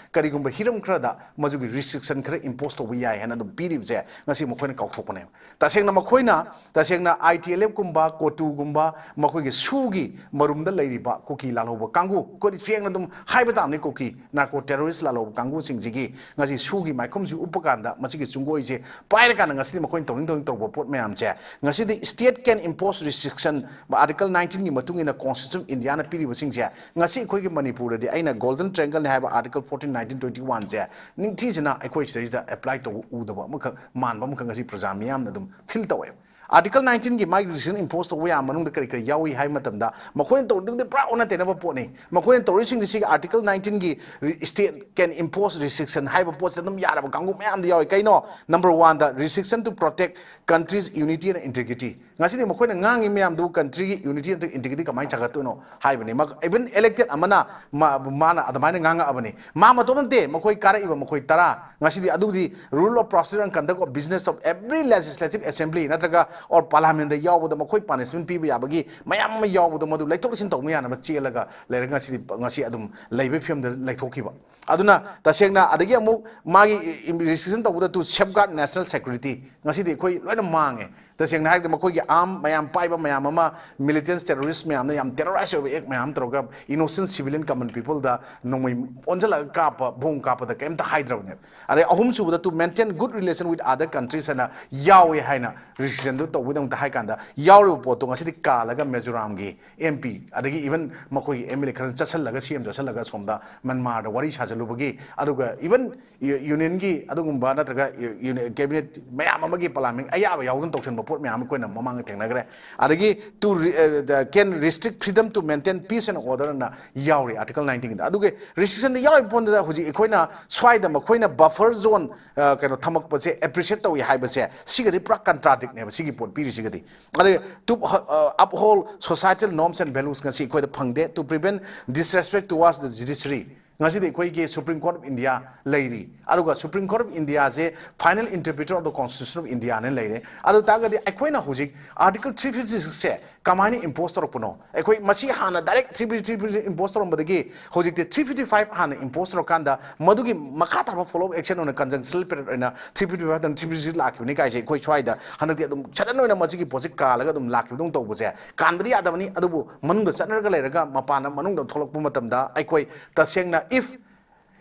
ꯀꯔꯤꯒꯨꯝꯕ ꯍꯤꯔꯝ ꯈꯔꯗ ꯃꯗꯨꯒꯤ restriction ꯈꯔ impose ꯇꯧꯕ ꯌꯥꯏ ꯍꯥꯏꯅ ꯑꯗꯨꯝ ꯄꯤꯔꯤꯕꯁꯦ ꯉꯁꯤ ꯃꯈꯣꯏꯅ ꯀꯥꯎꯊꯣꯛꯄꯅꯦꯕ꯫ ꯇꯁꯦꯡꯅ ꯃꯈꯣꯏꯅ, ꯇꯁꯦꯡꯅ ITLFꯀꯨꯝꯕ, ꯀꯣꯇꯨꯒꯨꯝꯕ, ꯃꯈꯣꯏꯒꯤ ꯁꯨꯒꯤ ꯃꯔꯨꯝꯗ ꯂꯩꯔꯤꯕ ꯀꯨꯀꯤ ꯂꯥꯜꯍꯧꯕ ꯀꯥꯡꯕꯨ, ꯑꯩꯈꯣꯏꯗꯤ ꯁꯦꯡꯅ ꯑꯗꯨꯝ ꯍꯥꯏꯕ ꯇꯥꯕꯅꯤ, ꯀꯨꯀꯤ ꯅꯥꯔꯀꯣ ꯇꯦꯔꯣꯔꯤꯁ ꯂꯥꯜꯍꯧꯕ ꯀꯥꯡꯕꯨꯁꯤꯡꯁꯤꯒꯤ ꯉꯁꯤ ꯁꯨꯒꯤ ꯃꯥꯏꯈꯨꯝꯁꯤ ꯎꯞꯄ ꯀꯥꯟꯗ, ꯃꯁꯤꯒꯤ ꯆꯨꯡꯒꯣꯏꯁꯦ ꯄꯥꯏꯔꯀꯥꯟꯗ ꯉꯁꯤꯗꯤ ꯃꯈꯣꯏꯅ ꯇꯧꯅꯤꯡ ꯇꯧꯅꯤꯡ ꯇꯧꯕ ꯄꯣꯠ ꯃꯌꯥꯝꯁꯦ, ꯉꯁꯤꯗꯤ state can impose restriction, Article nineteenꯒꯤ ꯃꯇꯨꯡ ꯏꯟꯅ Constitution of Indiaꯅ ꯄꯤꯔꯤꯕꯁꯤꯡꯁꯦ, ꯉꯁꯤ ꯑꯩꯈꯣꯏꯒꯤ ꯃꯅꯤꯄꯨꯔꯗꯗꯤ ꯑꯩꯅ Golden Triangleꯅꯤ ꯍꯥꯏꯕ Article fourteen, nineteen, twenty oneꯁꯦ ꯅꯤꯡꯊꯤꯖꯅ ꯑꯩꯈꯣꯏ ꯁꯤꯗꯩꯁꯤꯗ apply ꯇꯧꯕ ꯎꯗꯕ ꯑꯃꯈꯛ, ꯃꯥꯟꯕ ꯑꯃꯈꯛ ꯉꯁꯤ ꯄ꯭ꯔꯖꯥ ꯃꯤꯌꯥꯝꯅ ꯑꯗꯨꯝ feel ꯇꯧꯋꯦꯕ꯫ Article nineteen ꯒꯤ ꯃꯥꯒꯤ restriction impose ꯇꯧꯕ ꯌꯥꯕ ꯃꯅꯨꯡꯗ ꯀꯔꯤ ꯀꯔꯤ ꯌꯥꯎꯏ ꯍꯥꯏꯕ ꯃꯇꯝꯗ, ꯃꯈꯣꯏꯅ ꯇꯧꯔꯤꯗꯨꯗꯤ ꯄꯨꯔꯥ ꯑꯣꯟꯅ ꯇꯩꯅꯕ ꯄꯣꯠꯅꯤ꯫ ꯃꯈꯣꯏꯅ ꯇꯧꯔꯤꯁꯤꯡꯗꯤ ꯁꯤꯒꯤ Article nineteen ꯒꯤ ꯔꯤ-, state can impose restriction ꯍꯥꯏꯕ ꯄꯣꯠꯁꯦ ꯑꯗꯨꯝ ꯌꯥꯔꯕ ꯀꯥꯡꯕꯨ ꯃꯌꯥꯝꯗꯤ ꯌꯥꯎꯔꯤ꯫ ꯀꯩꯅꯣ? Number one the, restriction to protect country's unity and integrity꯫ ꯉꯁꯤꯗꯤ ꯃꯈꯣꯏꯅ ꯉꯥꯡꯉꯤ ꯃꯌꯥꯝꯗꯨ country ꯒꯤ unity ꯅꯠꯇ꯭ꯔꯒ integrity ꯀꯃꯥꯏꯅ ꯁꯥꯒꯠꯇꯣꯏꯅꯣ ꯍꯥꯏꯕꯅꯤ꯫ ꯃ-, even elected ꯑꯃꯅ ꯃꯥ-, ꯃꯥꯅ ꯑꯗꯨꯃꯥꯏꯅ ꯉꯥꯡꯉꯛꯑꯕꯅꯤ꯫ ꯃꯥ ꯃꯇꯣꯝ ꯅꯠꯇꯦ, ꯃꯈꯣꯏ ꯀꯥꯔꯛꯏꯕ ꯃꯈꯣꯏ ꯇꯔꯥ꯫ ꯉꯁꯤꯗꯤ ꯑꯗꯨꯗꯤ rule of procedure and conduct of business of every legislative assembly ꯅꯠꯇ꯭ꯔꯒ or parliament ꯇ ꯌꯥꯎꯕꯗ ꯃꯈꯣꯏ punishment ꯄꯤꯕ ꯌꯥꯕꯒꯤ ꯃꯌꯥꯝ ꯑꯃ ꯌꯥꯎꯕꯗꯣ, ꯃꯗꯨ ꯂꯩꯊꯣꯛ ꯂꯩꯁꯤꯟ ꯇꯧꯕ ꯌꯥꯅꯕ ꯆꯦꯜꯂꯒ ꯂꯩꯔꯒ ꯉꯁꯤꯗꯤ, ꯉꯁꯤ ꯑꯗꯨꯝ ꯂꯩꯕꯒꯤ ꯐꯤꯕꯝꯗ ꯂꯩꯊꯣꯛꯈꯤꯕ꯫ ꯑꯗꯨꯅ ꯇꯁꯦꯡꯅ, ꯑꯗꯒꯤ ꯑꯃꯨꯛ ꯃꯥꯒꯤ restriction ꯇꯧꯕꯗ to safeguard national security, ꯉꯁꯤꯗꯤ ꯑꯩꯈꯣꯏ ꯂꯣꯏꯅ ꯃꯥꯡꯉꯦ꯫ ꯇꯁꯦꯡꯅ ꯍꯥꯏꯔꯒꯗꯤ ꯃꯈꯣꯏꯒꯤ arm ꯃꯌꯥꯝ ꯄꯥꯏꯕ ꯃꯌꯥꯝ ꯑꯃ, militants, terrorist ꯃꯌꯥꯝꯅ ꯌꯥꯝ terrorize ꯑꯣꯏꯕ act ꯃꯌꯥꯝ ꯇꯧꯔꯒ innocent civilian common people ꯗ ꯅꯣꯡꯃꯩ ꯑꯣꯟꯁꯤꯜꯂꯒ ꯀꯥꯞꯄ, ꯕꯣꯝ ꯀꯥꯞꯄꯗ ꯀꯩꯝꯇ ꯍꯥꯏꯗ꯭ꯔꯕꯅꯦꯕ꯫ ꯑꯗꯩ ꯑꯍꯨꯝꯁꯨꯕꯗ to maintain good relation with other countries ꯍꯥꯏꯅ ꯌꯥꯎꯋꯦ ꯍꯥꯏꯅ restriction ꯗꯨ ꯇꯧꯕꯒꯤꯗꯃꯛꯇ ꯍꯥꯏ ꯀꯥꯟꯗ, ꯌꯥꯎꯔꯤꯕ ꯄꯣꯠꯇꯣ ꯉꯁꯤꯗꯤ ꯀꯥꯜꯂꯒ ꯃꯤꯖꯣꯔꯥꯝꯒꯤ M P, ꯑꯗꯒꯤ even ꯃꯈꯣꯏꯒꯤ M L A ꯈꯔ ꯆꯠꯁꯤꯜꯂꯒ, C M ꯆꯠꯁꯤꯜꯂꯒ ꯁꯣꯝꯗ ꯃ꯭ꯌꯥꯟꯃꯥꯔꯗ ꯋꯥꯔꯤ ꯁꯥꯖꯜꯂꯨꯕꯒꯤ, ꯑꯗꯨꯒ even ꯌꯨ-, union ꯒꯤ ꯑꯗꯨꯒꯨꯝꯕ ꯅꯠꯇ꯭ꯔꯒ ꯌꯨ-, ꯌꯨꯅꯤ-, cabinet ꯃꯌꯥꯝ ꯑꯃꯒꯤ parliament ꯑꯌꯥꯕ ꯌꯥꯎꯗꯅ ꯇꯧꯁꯟꯕ ꯄꯣꯠ ꯃꯌꯥꯝ ꯑꯃ ꯑꯩꯈꯣꯏꯅ ꯃꯃꯥꯡꯗ ꯊꯦꯡꯅꯈ꯭ꯔꯦ꯫ ꯑꯗꯒꯤ to re-, uh, the, can restrict freedom to maintain peace and order ꯑꯅ ꯌꯥꯎꯔꯤ Article nineteen ꯗ꯫ ꯑꯗꯨꯒ restriction ꯗ ꯌꯥꯎꯔꯤꯕ ꯄꯣꯠꯇꯨꯗ ꯍꯧꯖꯤꯛ ꯑꯩꯈꯣꯏꯅ ꯁ꯭ꯋꯥꯏꯗ ꯃꯈꯣꯏꯅ buffer zone, ꯑ, ꯀꯩꯅꯣ, ꯊꯝꯃꯛꯄꯁꯦ appreciate ꯇꯧꯏ ꯍꯥꯏꯕꯁꯦ, ꯁꯤꯒꯗꯤ ꯄꯨꯔꯥ contradict ꯅꯦꯕ ꯁꯤꯒꯤ ꯄꯣꯠ ꯄꯤꯔꯤꯁꯤꯒꯗꯤ꯫ ꯑꯗꯩ to, uh, uphold societal norms and values ꯉꯁꯤ ꯑꯩꯈꯣꯏꯗ ꯐꯪꯗꯦ, to prevent disrespect towards the judiciary꯫ ꯉꯁꯤꯗꯤ ꯑꯩꯈꯣꯏꯒꯤ Supreme Court of India ꯂꯩꯔꯤ, ꯑꯗꯨꯒ Supreme Court of India say final interpreter of the Constitution of India ꯅ ꯂꯩꯔꯦ꯫ ꯑꯗꯨ ꯇꯥꯔꯒꯗꯤ ꯑꯩꯈꯣꯏꯅ ꯍꯧꯖꯤꯛ Article three fifty six ꯁꯦ ꯀꯃꯥꯏꯅ impose ꯇꯧꯔꯛꯄꯅꯣ? ꯑꯩꯈꯣꯏ ꯃꯁꯤ ꯍꯥꯟꯅ direct three fifty, three fifty six impose ꯇꯧꯔꯝꯕꯗꯒꯤ ꯍꯧꯖꯤꯛꯇꯤ three fifty five ꯍꯥꯟꯅ impose ꯇꯧꯔꯀꯥꯟꯗ ꯃꯗꯨꯒꯤ ꯃꯈꯥ ꯇꯥꯕ follow up action ꯑꯣꯏꯅ conjunctional period ꯑꯣꯏꯅ three fifty five ꯅꯠꯇ꯭ꯔꯒ three fifty six ꯂꯥꯛꯈꯤꯕꯅꯤ ꯀꯥꯏꯁꯦ ꯑꯩꯈꯣꯏ ꯁ꯭ꯋꯥꯏꯗ ꯍꯟꯗꯛꯇꯤ ꯑꯗꯨꯝ sudden ꯑꯣꯏꯅ ꯃꯁꯤꯒꯤ ꯄꯣꯠꯁꯤ ꯀꯥꯜꯂꯒ ꯑꯗꯨꯝ ꯂꯥꯛꯈꯤꯕꯗꯧꯅ ꯇꯧꯕꯁꯦ ꯀꯥꯟꯕꯗꯤ ꯌꯥꯗꯕꯅꯤ꯫ ꯑꯗꯨꯕꯨ ꯃꯅꯨꯡꯗ ꯆꯠꯅꯔꯒ ꯂꯩꯔꯒ ꯃꯄꯥꯟꯗ ꯃꯅꯨꯡꯗ ꯊꯣꯛꯂꯛꯄ ꯃꯇꯝꯗ ꯑꯩꯈꯣꯏ ꯇꯁꯦꯡꯅ if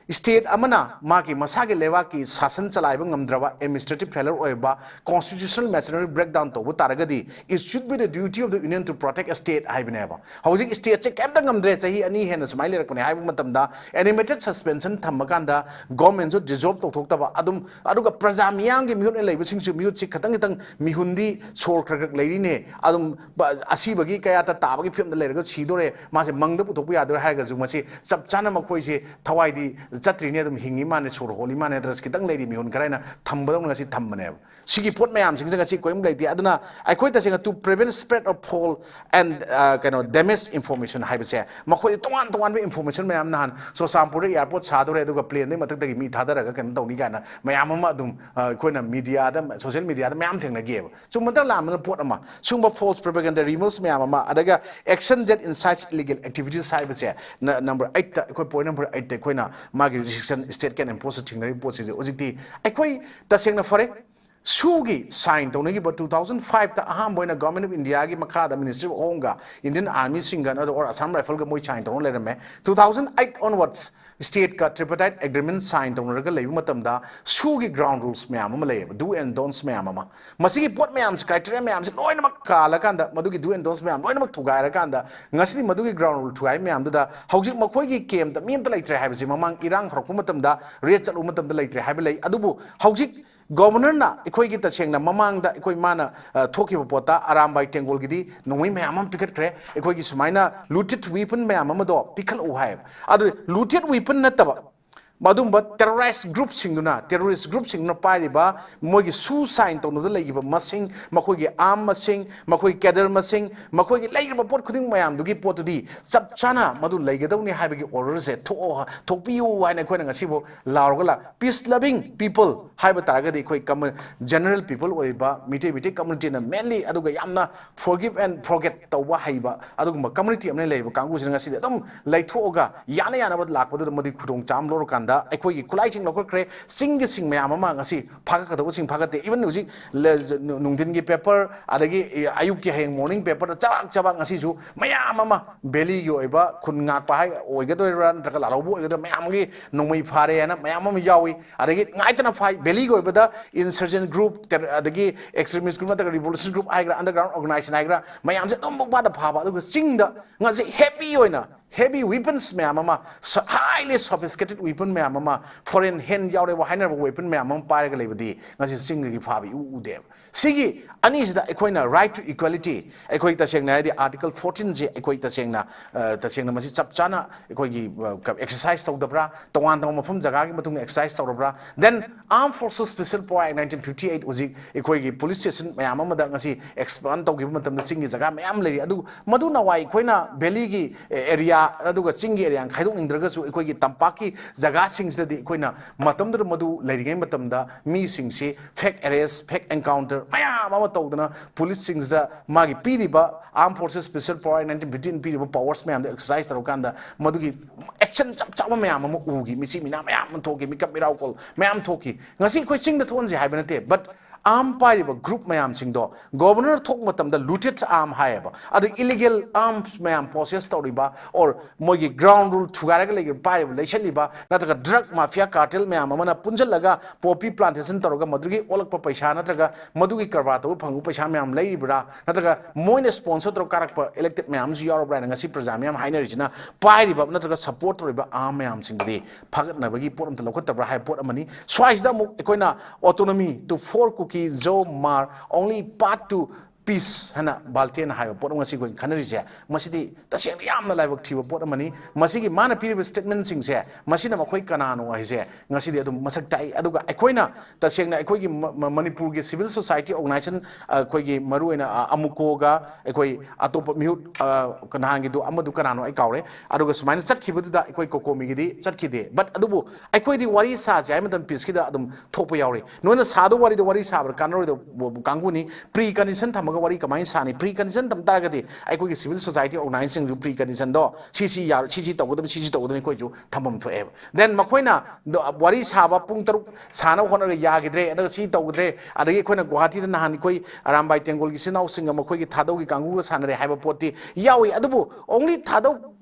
State ꯑꯃꯅ ꯃꯥꯒꯤ ꯃꯁꯥꯒꯤ ꯂꯩꯕꯥꯛꯀꯤ ꯁꯥꯁꯟ ꯆꯂꯥꯏꯕ ꯉꯝꯗ꯭ꯔꯕ, administrative failure ꯑꯣꯏꯕ, constitutional machinery breakdown ꯇꯧꯕ ꯇꯥꯔꯒꯗꯤ, it should be the duty of the union to protect a state ꯍꯥꯏꯕꯅꯦꯕ꯫ ꯍꯧꯖꯤꯛ stateꯁꯦ ꯀꯩꯝꯇ ꯉꯝꯗ꯭ꯔꯦ, ꯆꯍꯤ ꯑꯅꯤ ꯍꯦꯟꯅ ꯁꯨꯃꯥꯏꯅ ꯂꯩꯔꯛꯄꯅꯦ ꯍꯥꯏꯕ ꯃꯇꯝꯗ, animated suspension ꯊꯝꯃꯀꯥꯟꯗ governmentꯁꯨ dissolve ꯇꯧꯊꯣꯛꯇꯕ, ꯑꯗꯨꯝ, ꯑꯗꯨꯒ ꯄ꯭ꯔꯖꯥ ꯃꯤꯌꯥꯝꯒꯤ ꯃꯤꯍꯨꯠꯅ ꯂꯩꯕꯁꯤꯡꯁꯨ ꯃꯤꯍꯨꯠꯁꯤ ꯈꯤꯇꯪ ꯈꯤꯇꯪ ꯃꯤꯍꯨꯟꯗꯤ ꯁꯣꯔ ꯈꯔ ꯈꯔ ꯂꯩꯔꯤꯅꯦ, ꯑꯗꯨꯝ ꯕ-, ꯑꯁꯤꯕꯒꯤ ꯀꯌꯥꯇ ꯇꯥꯕꯒꯤ ꯐꯤꯕꯝꯗ ꯂꯩꯔꯒ ꯁꯤꯗꯣꯔꯦ, ꯃꯥꯁꯦ ꯃꯪꯗ ꯄꯨꯊꯣꯛꯄ ꯌꯥꯗꯣꯔꯦ ꯍꯥꯏꯔꯒꯁꯨ, ꯃꯁꯤ ꯆꯞ ꯆꯥꯅ ꯃꯈꯣꯏꯁꯦ ꯊꯋꯥꯏꯗꯤ ꯆꯠꯇ꯭ꯔꯤꯅꯦ, ꯑꯗꯨꯝ ꯍꯤꯡꯉꯤ ꯃꯥꯅꯦ, ꯁꯣꯔ ꯍꯣꯜꯂꯤ ꯃꯥꯅꯦ, ꯅꯠꯇ꯭ꯔꯒ ꯈꯤꯇꯪ ꯂꯩꯔꯤ ꯃꯤꯍꯨꯟ ꯈꯔ ꯍꯥꯏꯅ ꯊꯝꯕꯗꯧꯅ ꯉꯁꯤ ꯊꯝꯕꯅꯦꯕ꯫ ꯁꯤꯒꯤ ꯄꯣꯠ ꯃꯌꯥꯝꯁꯤꯡꯁꯦ ꯉꯁꯤ ꯀꯔꯤꯝ ꯂꯩꯇꯦ꯫ ꯑꯗꯨꯅ ꯑꯩꯈꯣꯏ ꯇꯁꯦꯡꯅ to prevent spread of false and, ꯑ, ꯀꯩꯅꯣ, damage information ꯍꯥꯏꯕꯁꯦ, ꯃꯈꯣꯏꯗ ꯇꯣꯉꯥꯟ ꯇꯣꯉꯥꯟꯕ information ꯃꯌꯥꯝ, ꯅꯍꯥꯟ ꯆꯨꯔꯆꯥꯟꯄꯨꯔꯗ airport ꯁꯥꯗꯣꯔꯦ, ꯑꯗꯨꯒ planeꯗꯒꯤ ꯃꯊꯛꯇꯒꯤ ꯃꯤ ꯊꯥꯗꯔꯒ ꯀꯩꯅꯣ ꯇꯧꯅꯤ ꯀꯥꯏꯅ ꯃꯌꯥꯝ ꯑꯃ ꯑꯗꯨꯝ, ꯑ, ꯑꯩꯈꯣꯏꯅ mediaꯗ, social mediaꯗ ꯃꯌꯥꯝ ꯊꯦꯡꯅꯈꯤꯑꯕ꯫ ꯆꯨꯝꯕ ꯅꯠꯇ꯭ꯔ ꯂꯥꯟꯕꯅ ꯄꯣꯠ ꯑꯃ, ꯁꯨꯝꯕ false propaganda, rumors ꯃꯌꯥꯝ ꯑꯃ, ꯑꯗꯨꯒ action that incites illegal activities ꯍꯥꯏꯕꯁꯦ, ꯅ-, number eightꯇ, ꯑꯩꯈꯣꯏ point number eightꯇ ꯑꯩꯈꯣꯏꯅ ꯃꯥꯒꯤ restriction state can impose ꯊꯦꯡꯅꯔꯤꯕ ꯄꯣꯠꯁꯤꯡꯁꯦ ꯍꯧꯖꯤꯛꯇꯤ ꯑꯩꯈꯣꯏ ꯇꯁꯦꯡꯅ ꯐꯔꯦ꯫ ꯁꯨꯒꯤ sign ꯇꯧꯅꯈꯤꯕ two thousand fiveꯇ ꯑꯍꯥꯟꯕ ꯑꯣꯏꯅ Government of Indiaꯒꯤ ꯃꯈꯥꯗ Ministry of Homeꯒ Indian Armyꯁꯤꯡꯒ, or Assam Rifleꯒ ꯃꯣꯏ sign ꯇꯧꯅ ꯂꯩꯔꯝꯃꯦ꯫ Two thousand eight onwards stateꯀ tripartite agreement sign ꯇꯧꯅꯔꯒ ꯂꯩꯕ ꯃꯇꯝꯗ ꯁꯨꯒꯤ ground rules ꯃꯌꯥꯝ ꯑꯃ ꯂꯩꯌꯦꯕ, do and don'ts ꯃꯌꯥꯝ ꯑꯃ꯫ ꯃꯁꯤꯒꯤ ꯄꯣꯠ ꯃꯌꯥꯝꯁꯦ, criteria ꯃꯌꯥꯝꯁꯦ ꯂꯣꯏꯅꯃꯛ ꯀꯥꯜꯂꯀꯥꯟꯗ, ꯃꯗꯨꯒꯤ do and don'ts ꯃꯌꯥꯝ ꯂꯣꯏꯅꯃꯛ ꯊꯨꯒꯥꯏꯔꯀꯥꯟꯗ, ꯉꯁꯤꯗꯤ ꯃꯗꯨꯒꯤ ground rule ꯊꯨꯒꯥꯏꯕ ꯃꯌꯥꯝꯗꯨꯗ ꯍꯧꯖꯤꯛ ꯃꯈꯣꯏꯒꯤ campꯇ ꯃꯤ ꯑꯝꯇ ꯂꯩꯇ꯭ꯔꯦ ꯍꯥꯏꯕꯁꯤ ꯃꯃꯥꯡ ꯏꯔꯥꯡ ꯍꯧꯔꯛꯄ ꯃꯇꯝꯗ, raid ꯆꯠꯂꯨꯕ ꯃꯇꯝꯗ ꯂꯩꯇ꯭ꯔꯦ ꯍꯥꯏꯕ ꯂꯩ꯫ ꯑꯗꯨꯕꯨ ꯍꯧꯖꯤꯛ Governorꯅ ꯑꯩꯈꯣꯏꯒꯤ ꯇꯁꯦꯡꯅ ꯃꯃꯥꯡꯗ ꯑꯩꯈꯣꯏ ꯃꯥꯅ, ꯑ, ꯊꯣꯛꯈꯤꯕ ꯄꯣꯠꯇ ꯑꯔꯥꯝꯕꯥꯏ ꯇꯦꯡꯒꯣꯜꯒꯤꯗꯤ ꯅꯣꯡꯃꯩ ꯃꯌꯥꯝ ꯑꯃ ꯄꯤꯈꯠꯈ꯭ꯔꯦ꯫ ꯑꯩꯈꯣꯏꯒꯤ ꯁꯨꯃꯥꯏꯅ looted weapon ꯃꯌꯥꯝ ꯑꯃꯗꯣ ꯄꯤꯈꯠꯂꯛꯎ ꯍꯥꯏꯌꯦꯕ꯫ ꯑꯗꯨ looted weapon ꯅꯠꯇꯕ, ꯃꯗꯨꯝꯕ terrorist groupꯁꯤꯡꯗꯨꯅ, terrorist groupꯁꯤꯡꯗꯨꯅ ꯄꯥꯏꯔꯤꯕ ꯃꯣꯏꯒꯤ ꯁꯨ sign ꯇꯧꯅꯕꯗ ꯂꯩꯈꯤꯕ ꯃꯁꯤꯡ, ꯃꯈꯣꯏꯒꯤ arm ꯃꯁꯤꯡ, ꯃꯈꯣꯏꯒꯤ cadre ꯃꯁꯤꯡ, ꯃꯈꯣꯏꯒꯤ ꯂꯩꯈ꯭ꯔꯤꯕ ꯄꯣꯠ ꯈꯨꯗꯤꯡꯃꯛ ꯃꯌꯥꯝꯗꯨꯒꯤ ꯄꯣꯠꯇꯨꯗꯤ ꯆꯞ ꯆꯥꯅ ꯃꯗꯨ ꯂꯩꯒꯗꯧꯅꯤ ꯍꯥꯏꯕꯒꯤ orderꯁꯦ ꯊꯣꯛꯑꯣ, ꯊꯣꯛꯄꯤꯌꯨ ꯍꯥꯏꯅ ꯑꯩꯈꯣꯏꯅ ꯉꯁꯤꯕꯨ ꯂꯥꯎꯔꯒ ꯂꯥꯛ-, peace loving people ꯍꯥꯏꯕ ꯇꯥꯔꯒꯗꯤ ꯑꯩꯈꯣꯏ common, general people ꯑꯣꯏꯔꯤꯕ ꯃꯤꯇꯩ, ꯃꯤꯇꯩ communityꯅ mainly, ꯑꯗꯨꯒ ꯌꯥꯝꯅ forgive and forget ꯇꯧꯕ ꯍꯩꯕ ꯑꯗꯨꯒꯨꯝꯕ community ꯑꯃꯅ ꯂꯩꯔꯤꯕ ꯀꯥꯡꯕꯨꯁꯤꯅ ꯉꯁꯤꯗꯤ ꯑꯗꯨꯝ ꯂꯩꯊꯣꯛꯑꯒ ꯌꯥꯅ ꯌꯥꯅꯕ ꯂꯥꯛꯄꯗꯨꯗ ꯃꯗꯨꯒꯤ ꯈꯨꯗꯣꯡꯆꯥꯕ ꯑꯃ ꯂꯧꯔꯀꯥꯟꯗ ꯗ ꯑꯩꯈꯣꯏꯒꯤ ꯈꯨꯠꯂꯥꯏꯁꯤꯡ ꯂꯧꯈꯠꯈ꯭ꯔꯦ꯫ ꯆꯤꯡꯒꯤ ꯁꯤꯡ ꯃꯌꯥꯝ ꯑꯃ ꯉꯁꯤ ꯐꯥꯒꯠꯀꯗꯧꯕꯁꯤꯡ ꯐꯥꯒꯠꯇꯦ꯫ Even ꯍꯧꯖꯤꯛ ꯅꯨꯡꯊꯤꯟꯒꯤ ꯄꯦꯄꯔ, ꯑꯗꯒꯤ ꯑꯌꯨꯛꯀꯤ, ꯍꯌꯦꯡ ꯃꯣꯔꯅꯤꯡ ꯄꯦꯄꯔꯗ ꯆꯕꯥꯛ ꯆꯕꯥꯛ ꯉꯁꯤꯁꯨ ꯃꯌꯥꯝ ꯑꯃ ꯚꯦꯂꯤꯒꯤ ꯑꯣꯏꯕ ꯈꯨꯟ ꯉꯥꯛꯄ ꯍꯥꯏ ꯑꯣꯏꯒꯗꯣꯏꯔꯥ, ꯅꯠꯇ꯭ꯔꯒ ꯂꯥꯜꯍꯧꯕ ꯑꯣꯏꯒꯗꯣꯏꯔꯥ, ꯃꯌꯥꯝꯒꯤ ꯅꯣꯡꯃꯩ ꯐꯥꯔꯦ ꯍꯥꯏꯅ ꯃꯌꯥꯝ ꯑꯃ ꯌꯥꯎꯏ꯫ ꯑꯗꯒꯤ ꯉꯥꯏꯇꯅ ꯐꯥꯏ, ꯚꯦꯂꯤꯒꯤ ꯑꯣꯏꯕꯗ insurgent group, ꯑꯗꯒꯤ extremist group ꯅꯠꯇ꯭ꯔꯒ revolution group ꯍꯥꯏꯒ꯭ꯔꯥ, underground organization ꯍꯥꯏꯒ꯭ꯔꯥ, ꯃꯌꯥꯝꯁꯦ ꯑꯗꯨꯝ ꯄꯪꯐꯥꯗ ꯐꯥꯕ꯫ ꯑꯗꯨꯒ ꯆꯤꯡꯗ ꯉꯁꯤ heavy ꯑꯣꯏꯅ heavy weapons ꯃꯌꯥꯝ ꯑꯃ, highly sophisticated weapon ꯃꯌꯥꯝ ꯑꯃ, foreign hand ꯌꯥꯎꯔꯦꯕ ꯍꯥꯏꯅꯔꯕ weapon ꯃꯌꯥꯝ ꯑꯃ ꯄꯥꯏꯔꯒ ꯂꯩꯕꯗꯤ ꯉꯁꯤ ꯆꯤꯡꯗꯒꯤ ꯐꯥꯕ ꯏꯎ ꯎꯗꯦꯕ꯫ ꯁꯤꯒꯤ ꯑꯅꯤꯁꯤꯗ ꯑꯩꯈꯣꯏꯅ right to equality, ꯑꯩꯈꯣꯏ ꯇꯁꯦꯡꯅ ꯍꯥꯏꯗꯤ article fourteen ꯁꯦ ꯑꯩꯈꯣꯏ ꯇꯁꯦꯡꯅ, ꯑ, ꯇꯁꯦꯡꯅ ꯃꯁꯤ ꯆꯞ ꯆꯥꯅ ꯑꯩꯈꯣꯏꯒꯤ, ꯑ, exercise ꯇꯧꯗꯕ꯭ꯔꯥ, ꯇꯣꯉꯥꯟ ꯇꯣꯉꯥꯟꯕ ꯃꯐꯝ ꯖꯒꯥꯒꯤ ꯃꯇꯨꯡ inna exercise ꯇꯧꯔꯕ꯭ꯔꯥ? Then Armed Forces Special Power Act nineteen fifty eight ꯍꯧꯖꯤꯛ ꯑꯩꯈꯣꯏꯒꯤ police station ꯃꯌꯥꯝ ꯑꯃꯗ ꯉꯁꯤ expand ꯇꯧꯈꯤꯕ ꯃꯇꯝꯗ ꯆꯤꯡꯒꯤ ꯖꯒꯥ ꯃꯌꯥꯝ ꯂꯩꯔꯤ꯫ ꯑꯗꯨ ꯃꯗꯨ ꯅꯋꯥꯏ ꯑꯩꯈꯣꯏꯅ valley ꯒꯤ area ꯑꯗꯨꯒ ꯆꯤꯡꯒꯤ area ꯈꯥꯏꯗꯣꯛꯅꯤꯡꯗ꯭ꯔꯒꯁꯨ ꯑꯩꯈꯣꯏꯒꯤ ꯇꯝꯄꯥꯛꯀꯤ ꯖꯒꯥꯁꯤꯡꯁꯤꯗꯗꯤ ꯑꯩꯈꯣꯏꯅ ꯃꯇꯝꯗꯨꯗ ꯃꯗꯨ ꯂꯩꯔꯤꯉꯩ ꯃꯇꯝꯗ ꯃꯤꯁꯤꯡꯁꯤ fake arrest, fake encounter ꯃꯌꯥꯝ ꯑꯃ ꯇꯧꯗꯅ police ꯁꯤꯡꯁꯤꯗ ꯃꯥꯒꯤ ꯄꯤꯔꯤꯕ Armed Forces Special Power nineteen fifty eight ꯄꯤꯔꯤꯕ powers ꯃꯌꯥꯝꯗꯣ exercise ꯇꯧꯔꯀꯥꯟꯗ ꯃꯗꯨꯒꯤ action ꯆꯞ ꯆꯥꯕ ꯃꯌꯥꯝ ꯑꯃ ꯎꯈꯤ꯫ ꯃꯤꯆꯤ ꯃꯤꯅꯥ ꯃꯌꯥꯝ ꯑꯃ ꯊꯣꯛꯈꯤ, ꯃꯤꯀꯞ ꯃꯤꯔꯥꯎ ꯀꯣꯜ ꯃꯌꯥꯝ ꯊꯣꯛꯈꯤ꯫ ꯉꯁꯤ ꯑꯩꯈꯣꯏ ꯆꯤꯡꯗ ꯊꯣꯛꯍꯟꯁꯦ ꯍꯥꯏꯕ ꯅꯠꯇꯦ, but arm ꯄꯥꯏꯔꯤꯕ group ꯃꯌꯥꯝꯁꯤꯡꯗꯣ governor ꯊꯣꯛꯄ ꯃꯇꯝꯗ looted arm ꯍꯥꯏꯌꯦꯕ꯫ ꯑꯗꯨ illegal arms ꯃꯌꯥꯝ possess ꯇꯧꯔꯤꯕ, or ꯃꯣꯏꯒꯤ ground rule ꯊꯨꯒꯥꯏꯔꯒ ꯂꯩꯔꯤꯕ, ꯄꯥꯏꯔꯤꯕ, ꯂꯩꯁꯜꯂꯤꯕ, ꯅꯠꯇ꯭ꯔꯒ drug mafia cartel ꯃꯌꯥꯝ ꯑꯃꯅ ꯄꯨꯟꯁꯤꯜꯂꯒ poppy plantation ꯇꯧꯔꯒ ꯃꯗꯨꯒꯤ ꯑꯣꯜꯂꯛꯄ ꯄꯩꯁꯥ ꯅꯠꯇ꯭ꯔꯒ ꯃꯗꯨꯒꯤ ꯀꯔꯕꯥꯔ ꯇꯧꯕ ꯐꯪꯕ ꯄꯩꯁꯥ ꯃꯌꯥꯝ ꯂꯩꯔꯤꯕ꯭ꯔꯥ, ꯅꯠꯇ꯭ꯔꯒ ꯃꯣꯏꯅ sponsor ꯇꯧꯔ ꯀꯥꯔꯛꯄ elected ꯃꯌꯥꯝꯁꯨ ꯌꯥꯎꯔꯕ꯭ꯔꯥ ꯍꯥꯏꯅ ꯉꯁꯤ ꯄ꯭ꯔꯖꯥ ꯃꯌꯥꯝ ꯍꯥꯏꯅꯔꯤꯁꯤꯅ, ꯄꯥꯏꯔꯤꯕ ꯅꯠꯇ꯭ꯔꯒ support ꯇꯧꯔꯤꯕ arm ꯃꯌꯥꯝꯁꯤꯡꯗꯨꯗꯤ ꯐꯒꯠꯅꯕꯒꯤ ꯄꯣꯠ ꯑꯝꯇ ꯂꯧꯈꯠꯇꯕ꯭ꯔꯥ ꯍꯥꯏꯕ ꯄꯣꯠ ꯑꯃꯅꯤ꯫ ꯁ꯭ꯋꯥꯏꯁꯤꯗ ꯑꯃꯨꯛ ꯑꯩꯈꯣꯏꯅ autonomy to four Kuki, Zo, Hmar, only path to peace ꯍꯥꯏꯅ ꯕꯥꯜꯇꯦꯅ ꯍꯥꯏꯕ ꯄꯣꯠ ꯑꯃ ꯉꯁꯤ ꯑꯩꯈꯣꯏꯅ ꯈꯟꯅꯔꯤꯁꯦ, ꯃꯁꯤꯗꯤ ꯇꯁꯦꯡꯅ ꯌꯥꯝꯅ ꯂꯥꯏꯕꯛ ꯊꯤꯕ ꯄꯣꯠ ꯑꯃꯅꯤ꯫ ꯃꯁꯤꯒꯤ ꯃꯥꯅ ꯄꯤꯔꯤꯕ statement ꯁꯤꯡꯁꯦ, ꯃꯁꯤꯅ ꯃꯈꯣꯏ ꯀꯅꯥꯅꯣ ꯍꯥꯏꯁꯦ ꯉꯁꯤꯗꯤ ꯑꯗꯨꯝ ꯃꯁꯛ ꯇꯥꯛꯏ꯫ ꯑꯗꯨꯒ ꯑꯩꯈꯣꯏꯅ ꯇꯁꯦꯡꯅ ꯑꯩꯈꯣꯏꯒꯤ ꯃ-, ꯃ-, ꯃꯅꯤꯄꯨꯔꯒꯤ civil society organization, ꯑ, ꯑꯩꯈꯣꯏꯒꯤ ꯃꯔꯨꯑꯣꯏꯅ, ꯑ, ꯑꯃꯨꯀꯣꯒ ꯑꯩꯈꯣꯏ ꯑꯇꯣꯞꯄ ꯃꯤꯍꯨꯠ, ꯑ, ꯅꯍꯥꯟꯒꯤꯗꯨ ꯑꯃꯗꯨ ꯀꯅꯥꯅꯣ ꯑꯩ ꯀꯥꯎꯔꯦ, ꯑꯗꯨꯒ ꯁꯨꯃꯥꯏꯅ ꯆꯠꯈꯤꯕꯗꯨꯗ ꯑꯩꯈꯣꯏ ꯀꯣꯀꯣꯃꯤꯒꯤꯗꯤ ꯆꯠꯈꯤꯗꯦ꯫ But ꯑꯗꯨꯕꯨ ꯑꯩꯈꯣꯏꯗꯤ ꯋꯥꯔꯤ ꯁꯥꯁꯦ ꯍꯥꯏ ꯃꯇꯝ peace ꯀꯤꯗ ꯑꯗꯨꯝ ꯊꯣꯛꯄ ꯌꯥꯎꯔꯤ꯫ ꯅꯣꯏꯅ ꯁꯥꯗꯧ ꯋꯥꯔꯤꯗꯣ ꯋꯥꯔꯤ ꯁꯥꯕꯗ ꯀꯥꯟꯅꯔꯣꯏꯗꯕ ꯀꯥꯡꯕꯨꯅꯤ꯫ Precondition ꯊꯝꯃꯒ ꯋꯥꯔꯤ ꯀꯃꯥꯏꯅ ꯁꯥꯅꯤ? Pre condition ꯊꯝ ꯇꯥꯔꯒꯗꯤ ꯑꯩꯈꯣꯏꯒꯤ civil society organizationꯁꯤꯡꯁꯨ pre conditionꯗꯣ ꯁꯤ ꯁꯤ ꯌꯥꯔꯣꯏ, ꯁꯤ ꯁꯤ ꯇꯧꯒꯗꯕꯅꯤ, ꯁꯤ ꯁꯤ ꯇꯧꯒꯗꯕꯅꯤ ꯑꯩꯈꯣꯏꯁꯨ ꯊꯝꯐꯝ ꯊꯣꯛꯑꯦꯕ꯫ Then ꯃꯈꯣꯏꯅ ꯗ-, ꯋꯥꯔꯤ ꯁꯥꯕ ꯄꯨꯡ ꯇꯔꯨꯛ ꯁꯥꯅꯕ ꯍꯣꯠꯅꯔꯒ ꯌꯥꯈꯤꯗ꯭ꯔꯦ, ꯑꯗꯨꯒ ꯁꯤ ꯇꯧꯒꯗ꯭ꯔꯦ, ꯑꯗꯒꯤ ꯑꯩꯈꯣꯏꯅ ꯒꯨꯋꯥꯍꯥꯇꯤꯗ ꯅꯍꯥꯟ ꯑꯩꯈꯣꯏ ꯑꯔꯥꯝꯕꯥꯏ ꯇꯦꯡꯒꯣꯜꯒꯤ ꯏꯆꯤꯟ ꯏꯅꯥꯎꯁꯤꯡꯒ ꯃꯈꯣꯏꯒꯤ ꯊꯥꯗꯧꯒꯤ ꯀꯥꯡꯕꯨꯒ ꯁꯥꯟꯅꯔꯦ ꯍꯥꯏꯕ ꯄꯣꯠꯇꯤ ꯌꯥꯎꯏ꯫ ꯑꯗꯨꯕꯨ only ꯊꯥꯗꯧ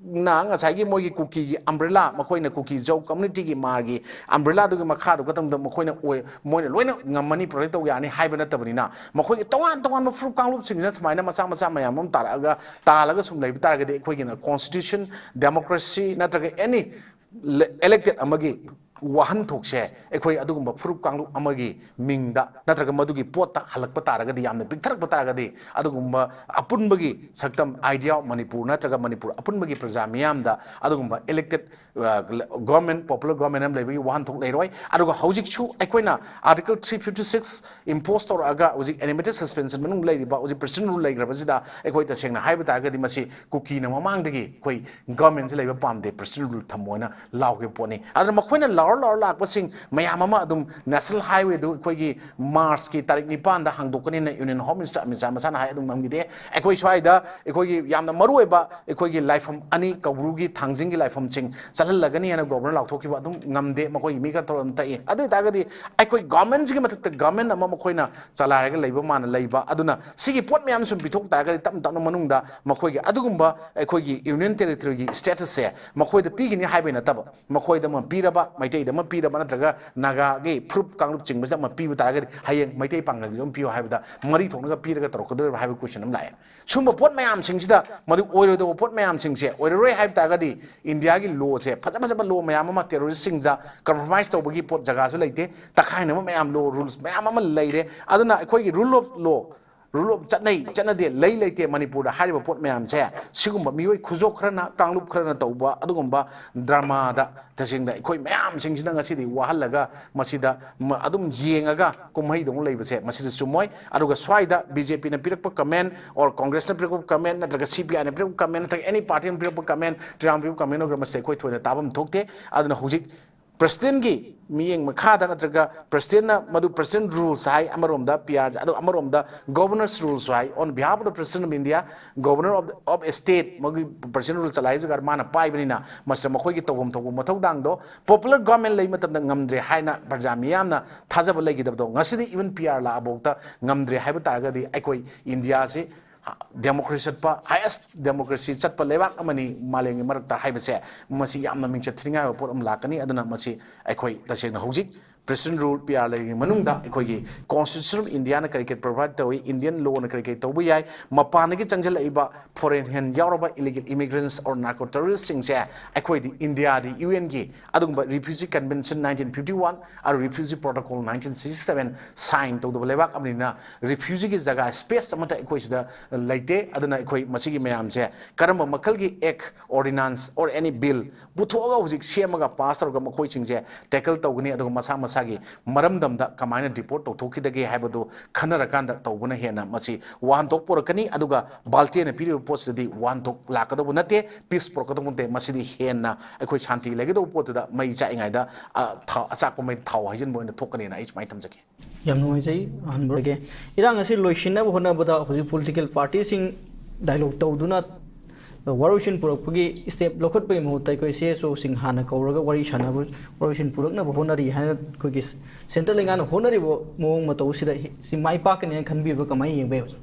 ꯅ ꯉꯁꯥꯏꯒꯤ ꯃꯣꯏꯒꯤ ꯀꯨꯀꯤꯒꯤ umbrella, ꯃꯈꯣꯏꯅ ꯀꯨꯀꯤ ꯖꯧ communityꯒꯤ ꯃꯥꯔꯒꯤ umbrellaꯗꯨꯒꯤ ꯃꯈꯥꯗ ꯈꯛꯇꯪꯗ ꯃꯈꯣꯏꯅ ꯑꯣꯏ-, ꯃꯣꯏꯅ ꯂꯣꯏꯅ ꯉꯝꯃꯅꯤ, protect ꯇꯧꯕ ꯌꯥꯅꯤ ꯍꯥꯏꯕ ꯅꯠꯇꯕꯅꯤꯅ, ꯃꯈꯣꯏꯒꯤ ꯇꯣꯉꯥꯟ ꯇꯣꯉꯥꯟꯕ ꯐꯨꯔꯨꯞ ꯀꯥꯡꯂꯨꯞꯁꯤꯡꯁꯤꯅ ꯁꯨꯃꯥꯏꯅ ꯃꯆꯥ ꯃꯆꯥ ꯃꯌꯥꯝ ꯑꯃ ꯇꯥꯔꯛꯑꯒ, ꯇꯥꯜꯂꯒ ꯁꯨꯝ ꯂꯩꯕ ꯇꯥꯔꯒꯗꯤ, ꯑꯩꯈꯣꯏꯒꯤꯅ constitution, democracy ꯅꯠꯇ꯭ꯔꯒ any elected ꯑꯃꯒꯤ ꯋꯥꯍꯟꯊꯣꯛꯁꯦ ꯑꯩꯈꯣꯏ ꯑꯗꯨꯒꯨꯝꯕ ꯐꯨꯔꯨꯞ ꯀꯥꯡꯂꯨꯞ ꯑꯃꯒꯤ ꯃꯤꯡꯗ ꯅꯠꯇ꯭ꯔꯒ ꯃꯗꯨꯒꯤ ꯄꯣꯠꯇ ꯍꯜꯂꯛꯄ ꯇꯥꯔꯒꯗꯤ, ꯌꯥꯝꯅ ꯄꯤꯛꯊꯔꯛꯄ ꯇꯥꯔꯒꯗꯤ, ꯑꯗꯨꯒꯨꯝꯕ ꯑꯄꯨꯟꯕꯒꯤ ꯁꯛꯇꯝ, idea of ꯃꯅꯤꯄꯨꯔ ꯅꯠꯇ꯭ꯔꯒ ꯃꯅꯤꯄꯨꯔ ꯑꯄꯨꯟꯕꯒꯤ ꯄ꯭ꯔꯖꯥ ꯃꯤꯌꯥꯝꯗ ꯑꯗꯨꯒꯨꯝꯕ elected, ꯑ, government, popular government ꯑꯃ ꯂꯩꯕꯒꯤ ꯋꯥꯍꯟꯊꯣꯛ ꯂꯩꯔꯣꯏ꯫ ꯑꯗꯨꯒ ꯍꯧꯖꯤꯛꯁꯨ ꯑꯩꯈꯣꯏꯅ Article three fifty six impose ꯇꯧꯔꯛꯑꯒ ꯍꯧꯖꯤꯛ administrative suspension ꯃꯅꯨꯡ ꯂꯩꯔꯤꯕ, ꯍꯧꯖꯤꯛ president rule ꯂꯩꯈ꯭ꯔꯕꯁꯤꯗ, ꯑꯩꯈꯣꯏ ꯇꯁꯦꯡꯅ ꯍꯥꯏꯕ ꯇꯥꯔꯒꯗꯤ ꯃꯁꯤ ꯀꯨꯀꯤꯅ ꯃꯃꯥꯡꯗꯒꯤ ꯑꯩꯈꯣꯏ governmentꯁꯤ ꯂꯩꯕ ꯄꯥꯝꯗꯦ, president rule ꯊꯝꯃꯣ ꯍꯥꯏꯅ ꯂꯥꯎꯈꯤꯕ ꯄꯣꯠꯅꯤ꯫ ꯑꯗꯨꯅ ꯃꯈꯣꯏꯅ ꯂꯥꯎꯔ ꯂꯥꯎꯔ ꯂꯥꯛꯄꯁꯤꯡ ꯃꯌꯥꯝ ꯑꯃ ꯑꯗꯨꯝ national highwayꯗꯨ ꯑꯩꯈꯣꯏꯒꯤ Marchꯀꯤ ꯇꯥꯔꯤꯛ ꯅꯤꯄꯥꯟꯗ ꯍꯥꯡꯗꯣꯛꯀꯅꯤꯅ Union Home Minister Amit Shah ꯃꯁꯥꯅ ꯍꯥꯏ, ꯑꯗꯨꯝ ꯉꯝꯈꯤꯗꯦ꯫ ꯑꯩꯈꯣꯏ ꯁ꯭ꯋꯥꯏꯗ ꯑꯩꯈꯣꯏꯒꯤ ꯌꯥꯝꯅ ꯃꯔꯨ ꯑꯣꯏꯕ ꯑꯩꯈꯣꯏꯒꯤ ꯂꯥꯏꯐꯝ ꯑꯅꯤ, ꯀꯧꯕ꯭ꯔꯨꯒꯤ, ꯊꯥꯡꯖꯤꯡꯒꯤ ꯂꯥꯏꯐꯝꯁꯤꯡ ꯆꯠꯍꯜꯂꯒꯅꯤ ꯍꯥꯏꯅ governor ꯂꯥꯎꯊꯣꯛꯈꯤꯕ ꯑꯗꯨꯝ ꯉꯝꯗꯦ꯫ ꯃꯈꯣꯏꯒꯤ ꯃꯤ ꯈꯔ ꯊꯣꯛꯂꯛꯑ ꯑꯗꯨꯝ ꯇꯛꯏ꯫ ꯑꯗꯨ ꯑꯣꯏꯇꯥꯔꯒꯗꯤ ꯑꯩꯈꯣꯏ governmentꯁꯤꯒꯤ ꯃꯊꯛꯇ government ꯑꯃ ꯃꯈꯣꯏꯅ ꯆꯂꯥꯏꯔꯒ ꯂꯩꯕ ꯃꯥꯅ ꯂꯩꯕ꯫ ꯑꯗꯨꯅ ꯁꯤꯒꯤ ꯄꯣꯠ ꯃꯌꯥꯝ ꯁꯨꯝ ꯄꯤꯊꯣꯛ ꯇꯥꯔꯒꯗꯤ ꯇꯞꯅ ꯇꯞꯅ ꯃꯅꯨꯡꯗ ꯃꯈꯣꯏꯒꯤ ꯑꯗꯨꯒꯨꯝꯕ ꯑꯩꯈꯣꯏꯒꯤ Union Territoryꯒꯤ statusꯁꯦ ꯃꯈꯣꯏꯗ ꯄꯤꯒꯅꯤ ꯍꯥꯏꯕꯩ ꯅꯠꯇꯕ, ꯃꯈꯣꯏꯗ ꯑꯃ ꯄꯤꯔꯕ, ꯃꯩꯇꯩꯗ ꯑꯃ ꯄꯤꯔꯕ, ꯅꯠꯇ꯭ꯔꯒ ꯅꯥꯒꯥꯒꯤ ꯐꯨꯔꯨꯞ ꯀꯥꯡꯂꯨꯞ ꯆꯤꯡꯕꯁꯤꯗ ꯑꯃ ꯄꯤꯕ ꯇꯥꯔꯒꯗꯤ ꯍꯌꯦꯡ ꯃꯩꯇꯩ ꯄꯥꯡꯒꯜꯒꯤꯁꯨ ꯑꯃ ꯄꯤꯌꯨ ꯍꯥꯏꯕꯗ ꯃꯔꯤ ꯊꯣꯛꯅꯒ ꯄꯤꯔꯒ ꯇꯧꯔꯛꯀꯗꯧꯔꯤꯕ꯭ꯔꯥ ꯍꯥꯏꯕ question ꯑꯃ ꯂꯥꯛꯑꯦ꯫ ꯁꯨꯝꯕ ꯄꯣꯠ ꯃꯌꯥꯝꯁꯤꯡꯁꯤꯗ ꯃꯗꯨ ꯑꯣꯏꯔꯣꯏꯗꯧꯕ ꯄꯣꯠ ꯃꯌꯥꯝꯁꯤꯡꯁꯦ ꯑꯣꯏꯔꯔꯣꯏ ꯍꯥꯏꯕ ꯇꯥꯔꯒꯗꯤ Indiaꯒꯤ lawꯁꯦ, ꯐꯖ ꯐꯖꯕ law ꯃꯌꯥꯝ ꯑꯃ terroristꯁꯤꯡꯗ compromise ꯇꯧꯕꯒꯤ ꯄꯣꯠ ꯖꯒꯥꯁꯨ ꯂꯩꯇꯦ, ꯇꯛꯈꯥꯏꯅꯕ ꯃꯌꯥꯝ law, rules ꯃꯌꯥꯝ ꯑꯃ ꯂꯩꯔꯦ꯫ ꯑꯗꯨꯅ ꯑꯩꯈꯣꯏꯒꯤ rule of law, rule of ꯆꯠꯅꯩ ꯆꯠꯅꯗꯦ, ꯂꯩ ꯂꯩꯇꯦ ꯃꯅꯤꯄꯨꯔꯗ ꯍꯥꯏꯔꯤꯕ ꯄꯣꯠ ꯃꯌꯥꯝꯁꯦ, ꯁꯤꯒꯨꯝꯕ ꯃꯤꯑꯣꯏ ꯈꯨꯖꯣꯞ ꯈꯔꯅ, ꯀꯥꯡꯂꯨꯞ ꯈꯔꯅ ꯇꯧꯕ ꯑꯗꯨꯒꯨꯝꯕ dramaꯗ ꯇꯁꯦꯡꯅ ꯑꯩꯈꯣꯏ ꯃꯌꯥꯝꯁꯤꯡꯁꯤꯅ ꯉꯁꯤꯗꯤ ꯋꯥꯍꯜꯂꯒ ꯃꯁꯤꯗ ꯃ-, ꯑꯗꯨꯝ ꯌꯦꯡꯉꯒ ꯀꯨꯝꯍꯩꯗꯧꯅ ꯂꯩꯕꯁꯦ ꯃꯁꯤꯗ ꯆꯨꯝꯃꯣꯏ꯫ ꯑꯗꯨꯒ ꯁ꯭ꯋꯥꯏꯗ BJPꯅ ꯄꯤꯔꯛꯄ comment, or Congressꯅ ꯄꯤꯔꯛꯄ comment, ꯅꯠꯇ꯭ꯔꯒ CPIꯅ ꯄꯤꯔꯛꯄ comment, ꯅꯠꯇ꯭ꯔꯒ any partyꯅ ꯄꯤꯔꯛꯄ comment, ꯇ꯭ꯔꯤꯔꯥꯡ ꯄꯤꯔꯛꯄ comment ꯑꯣꯏꯒꯦꯔꯥ, ꯃꯁꯤꯗ ꯑꯩꯈꯣꯏ ꯊꯣꯏꯅ ꯇꯥꯐꯝ ꯊꯣꯛꯇꯦ꯫ ꯑꯗꯨꯅ ꯍꯧꯖꯤꯛ ꯄ꯭ꯔꯁꯤꯗꯦꯟꯒꯤ ꯃꯤꯠꯌꯦꯡ ꯃꯈꯥꯗ ꯅꯠꯇ꯭ꯔꯒ ꯄ꯭ꯔꯁꯤꯗꯦꯟꯅ ꯃꯗꯨ ꯄ꯭ꯔꯁꯤꯗꯦꯟ ꯔꯨꯜꯁ ꯍꯥꯏ ꯑꯃꯔꯣꯝꯗ, ꯄꯤ ꯑꯥꯔ ꯑꯗꯣ ꯑꯃꯔꯣꯝꯗ ꯒꯣꯕꯔꯅꯔꯁ ꯔꯨꯜꯁ ꯍꯥꯏ꯫ On behalf of the President of India, Governor of, of a state, ꯃꯣꯏꯒꯤ ꯄ꯭ꯔꯁꯤꯗꯦꯟ ꯔꯨꯜ ꯆꯂꯥꯏꯕꯁꯤꯒ ꯃꯥꯅ ꯄꯥꯏꯕꯅꯤꯅ ꯃꯁꯤꯗ ꯃꯈꯣꯏꯒꯤ ꯇꯧꯐꯝ ꯊꯣꯛꯄ ꯃꯊꯧꯗꯥꯡꯗꯣ, ꯄꯣꯄꯨꯂꯔ ꯒꯣꯕꯔꯟꯃꯦꯟ ꯂꯩ ꯃꯇꯝꯗ ꯉꯝꯗ꯭ꯔꯦ ꯍꯥꯏꯅ ꯄ꯭ꯔꯖꯥ ꯃꯤꯌꯥꯝꯅ ꯊꯥꯖꯕ ꯂꯩꯈꯤꯗꯕꯗꯣ ꯉꯁꯤꯗꯤ ꯏꯚꯟ ꯄꯤ ꯑꯥꯔ ꯂꯥꯛꯑꯐꯥꯎꯗ ꯉꯝꯗ꯭ꯔꯦ ꯍꯥꯏꯕ ꯇꯥꯔꯒꯗꯤ ꯑꯩꯈꯣꯏ ꯏꯟꯗꯤꯌꯥꯁꯤ ꯗꯦꯃꯣꯀ꯭ꯔꯦꯁꯤ ꯆꯠꯄ, ꯍꯥꯏꯌꯦꯁ ꯗꯦꯃꯣꯀ꯭ꯔꯦꯁꯤ ꯆꯠꯄ ꯂꯩꯕꯥꯛ ꯑꯃꯅꯤ ꯃꯥꯂꯦꯝꯒꯤ ꯃꯔꯛꯇ ꯍꯥꯏꯕꯁꯦ, ꯃꯁꯤ ꯌꯥꯝꯅ ꯃꯤꯡꯆꯠ ꯊꯤꯅꯤꯡꯉꯥꯏ ꯑꯣꯏꯕ ꯄꯣꯠ ꯑꯃ ꯂꯥꯛꯀꯅꯤ꯫ ꯑꯗꯨꯅ ꯃꯁꯤ ꯑꯩꯈꯣꯏ ꯇꯁꯦꯡꯅ ꯍꯧꯖꯤꯛ ꯄ꯭ꯔꯁꯤꯗꯦꯟ ꯔꯨꯜ, ꯄꯤ ꯑꯥꯔ ꯂꯩꯔꯤꯉꯩ ꯃꯅꯨꯡꯗ ꯑꯩꯈꯣꯏꯒꯤ Constitution of India ꯅ ꯀꯔꯤ ꯀꯔꯤ ꯄ꯭ꯔꯣꯚꯥꯏꯠ ꯇꯧꯏ, ꯏꯟꯗꯤꯌꯟ ꯂꯣꯅ ꯀꯔꯤ ꯀꯔꯤ ꯇꯧꯕ ꯌꯥꯏ, ꯃꯄꯥꯟꯗꯒꯤ ꯆꯪꯁꯤꯜꯂꯛꯏꯕ ꯐꯣꯔꯦꯟ ꯍꯦꯟ ꯌꯥꯎꯔꯕ ꯏꯂꯤꯒꯦꯜ ꯏꯃꯤꯒ꯭ꯔꯦꯟꯁ ꯑꯣꯔ ꯅꯥꯔꯀꯣ ꯇꯦꯔꯣꯔꯤꯁꯁꯤꯡꯁꯦ ꯑꯩꯈꯣꯏꯗꯤ ꯏꯟꯗꯤꯌꯥꯗꯤ ꯌꯨ ꯑꯦꯟꯒꯤ ꯑꯗꯨꯒꯨꯝꯕ refugee convention nineteen fifty one ꯑꯗꯨ refugee protocol nineteen sixty seven sign ꯇꯧꯗꯕ ꯂꯩꯕꯥꯛ ꯑꯃꯅꯤꯅ ꯔꯤꯐ꯭ꯌꯨꯖꯤꯒꯤ ꯖꯒꯥ ꯁ꯭ꯄꯦꯁ ꯑꯃꯠꯇ ꯑꯩꯈꯣꯏ ꯁꯤꯗ ꯂꯩꯇꯦ꯫ ꯑꯗꯨꯅ ꯑꯩꯈꯣꯏ ꯃꯁꯤꯒꯤ ꯃꯌꯥꯝꯁꯦ ꯀꯔꯝꯕ ꯃꯈꯜꯒꯤ ꯑꯦꯛ, ꯑꯣꯔꯗꯤꯅꯥꯟꯁ ꯑꯣꯔ ꯑꯦꯅꯤ ꯕꯤꯜ ꯄꯨꯊꯣꯛꯑꯒ ꯍꯧꯖꯤꯛ ꯁꯦꯝꯃꯒ ꯄꯥꯁ ꯇꯧꯔꯒ ꯃꯈꯣꯏꯁꯤꯡꯁꯦ ꯇꯦꯀꯜ ꯇꯧꯒꯅꯤ, ꯑꯗꯨꯒ ꯃꯁꯥ ꯃꯁꯥꯒꯤ ꯃꯔꯝꯗꯝꯗ ꯀꯃꯥꯏꯅ ꯗꯤꯄꯣꯔꯠ ꯇꯧꯊꯣꯛꯈꯤꯗꯒꯦ ꯍꯥꯏꯕꯗꯨ ꯈꯟꯅꯔꯀꯥꯟꯗ ꯇꯧꯕꯅ ꯍꯦꯟꯅ ꯃꯁꯤ ꯋꯥꯍꯟꯊꯣꯛ ꯄꯨꯔꯛꯀꯅꯤ꯫ ꯑꯗꯨꯒ ꯕꯥꯜꯇꯦꯅ ꯄꯤꯔꯤꯕ ꯄꯣꯠꯁꯤꯗꯗꯤ ꯋꯥꯍꯟꯊꯣꯛ ꯂꯥꯛꯀꯗꯧꯕ ꯅꯠꯇꯦ, ꯄꯤꯁ ꯄꯨꯔꯛꯀꯗꯧꯕ ꯅꯠꯇꯦ꯫ ꯃꯁꯤꯗꯤ ꯍꯦꯟꯅ ꯑꯩꯈꯣꯏ ꯁꯥꯟꯇꯤ ꯂꯩꯒꯗꯧꯕ ꯄꯣꯠꯇꯨꯗ ꯃꯩ ꯆꯥꯛꯏꯉꯩꯗ, ꯑ, ꯊꯥꯎ, ꯑꯆꯥꯛꯄ ꯃꯩ ꯊꯥꯎ ꯍꯩꯖꯤꯟꯕ ꯑꯣꯏꯅ ꯊꯣꯛꯀꯅꯤꯅ ꯑꯩ ꯁꯨꯃꯥꯏꯅ ꯊꯝꯖꯒꯦ꯫ ꯌꯥꯝ ꯅꯨꯡꯉꯥꯏꯖꯩ ꯑꯍꯥꯟꯕꯒꯤ꯫ ꯏꯔꯥꯡ ꯑꯁꯤ ꯂꯣꯏꯁꯤꯟꯅꯕ ꯍꯣꯠꯅꯕꯗ ꯍꯧꯖꯤꯛ ꯄꯣꯂꯤꯇꯤꯀꯦꯜ ꯄꯥꯔꯇꯤꯁꯤꯡ ꯗꯥꯏꯂꯣꯒ ꯇꯧꯗꯨꯅ ꯋꯥꯔꯣꯏꯁꯤꯟ ꯄꯨꯔꯛꯄꯒꯤ ꯁ꯭ꯇꯦꯞ ꯂꯧꯈꯠꯄꯒꯤ ꯃꯍꯨꯠꯇ ꯑꯩꯈꯣꯏ ꯁꯤ ꯑꯦꯁ ꯑꯣꯁꯤꯡ ꯍꯥꯟꯅ ꯀꯧꯔꯒ ꯋꯥꯔꯤ ꯁꯥꯟꯅꯕ, ꯋꯥꯔꯣꯏꯁꯤꯟ ꯄꯨꯔꯛꯅꯕ ꯍꯣꯠꯅꯔꯤ ꯍꯥꯏꯅ ꯑꯩꯈꯣꯏꯒꯤ ꯁꯦꯟꯇ꯭ꯔꯦꯜ ꯂꯩꯉꯥꯛꯅ ꯍꯣꯠꯅꯔꯤꯕ ꯃꯑꯣꯡ ꯃꯇꯧ ꯑꯁꯤꯗ ꯁꯤ ꯃꯥꯏ ꯄꯥꯛꯀꯅꯤ ꯍꯥꯏꯅ ꯈꯟꯕꯤꯕ꯭ꯔꯥ? ꯀꯃꯥꯏꯅ ꯌꯦꯡꯕ ꯌꯥꯏ ꯍꯧꯖꯤꯛ?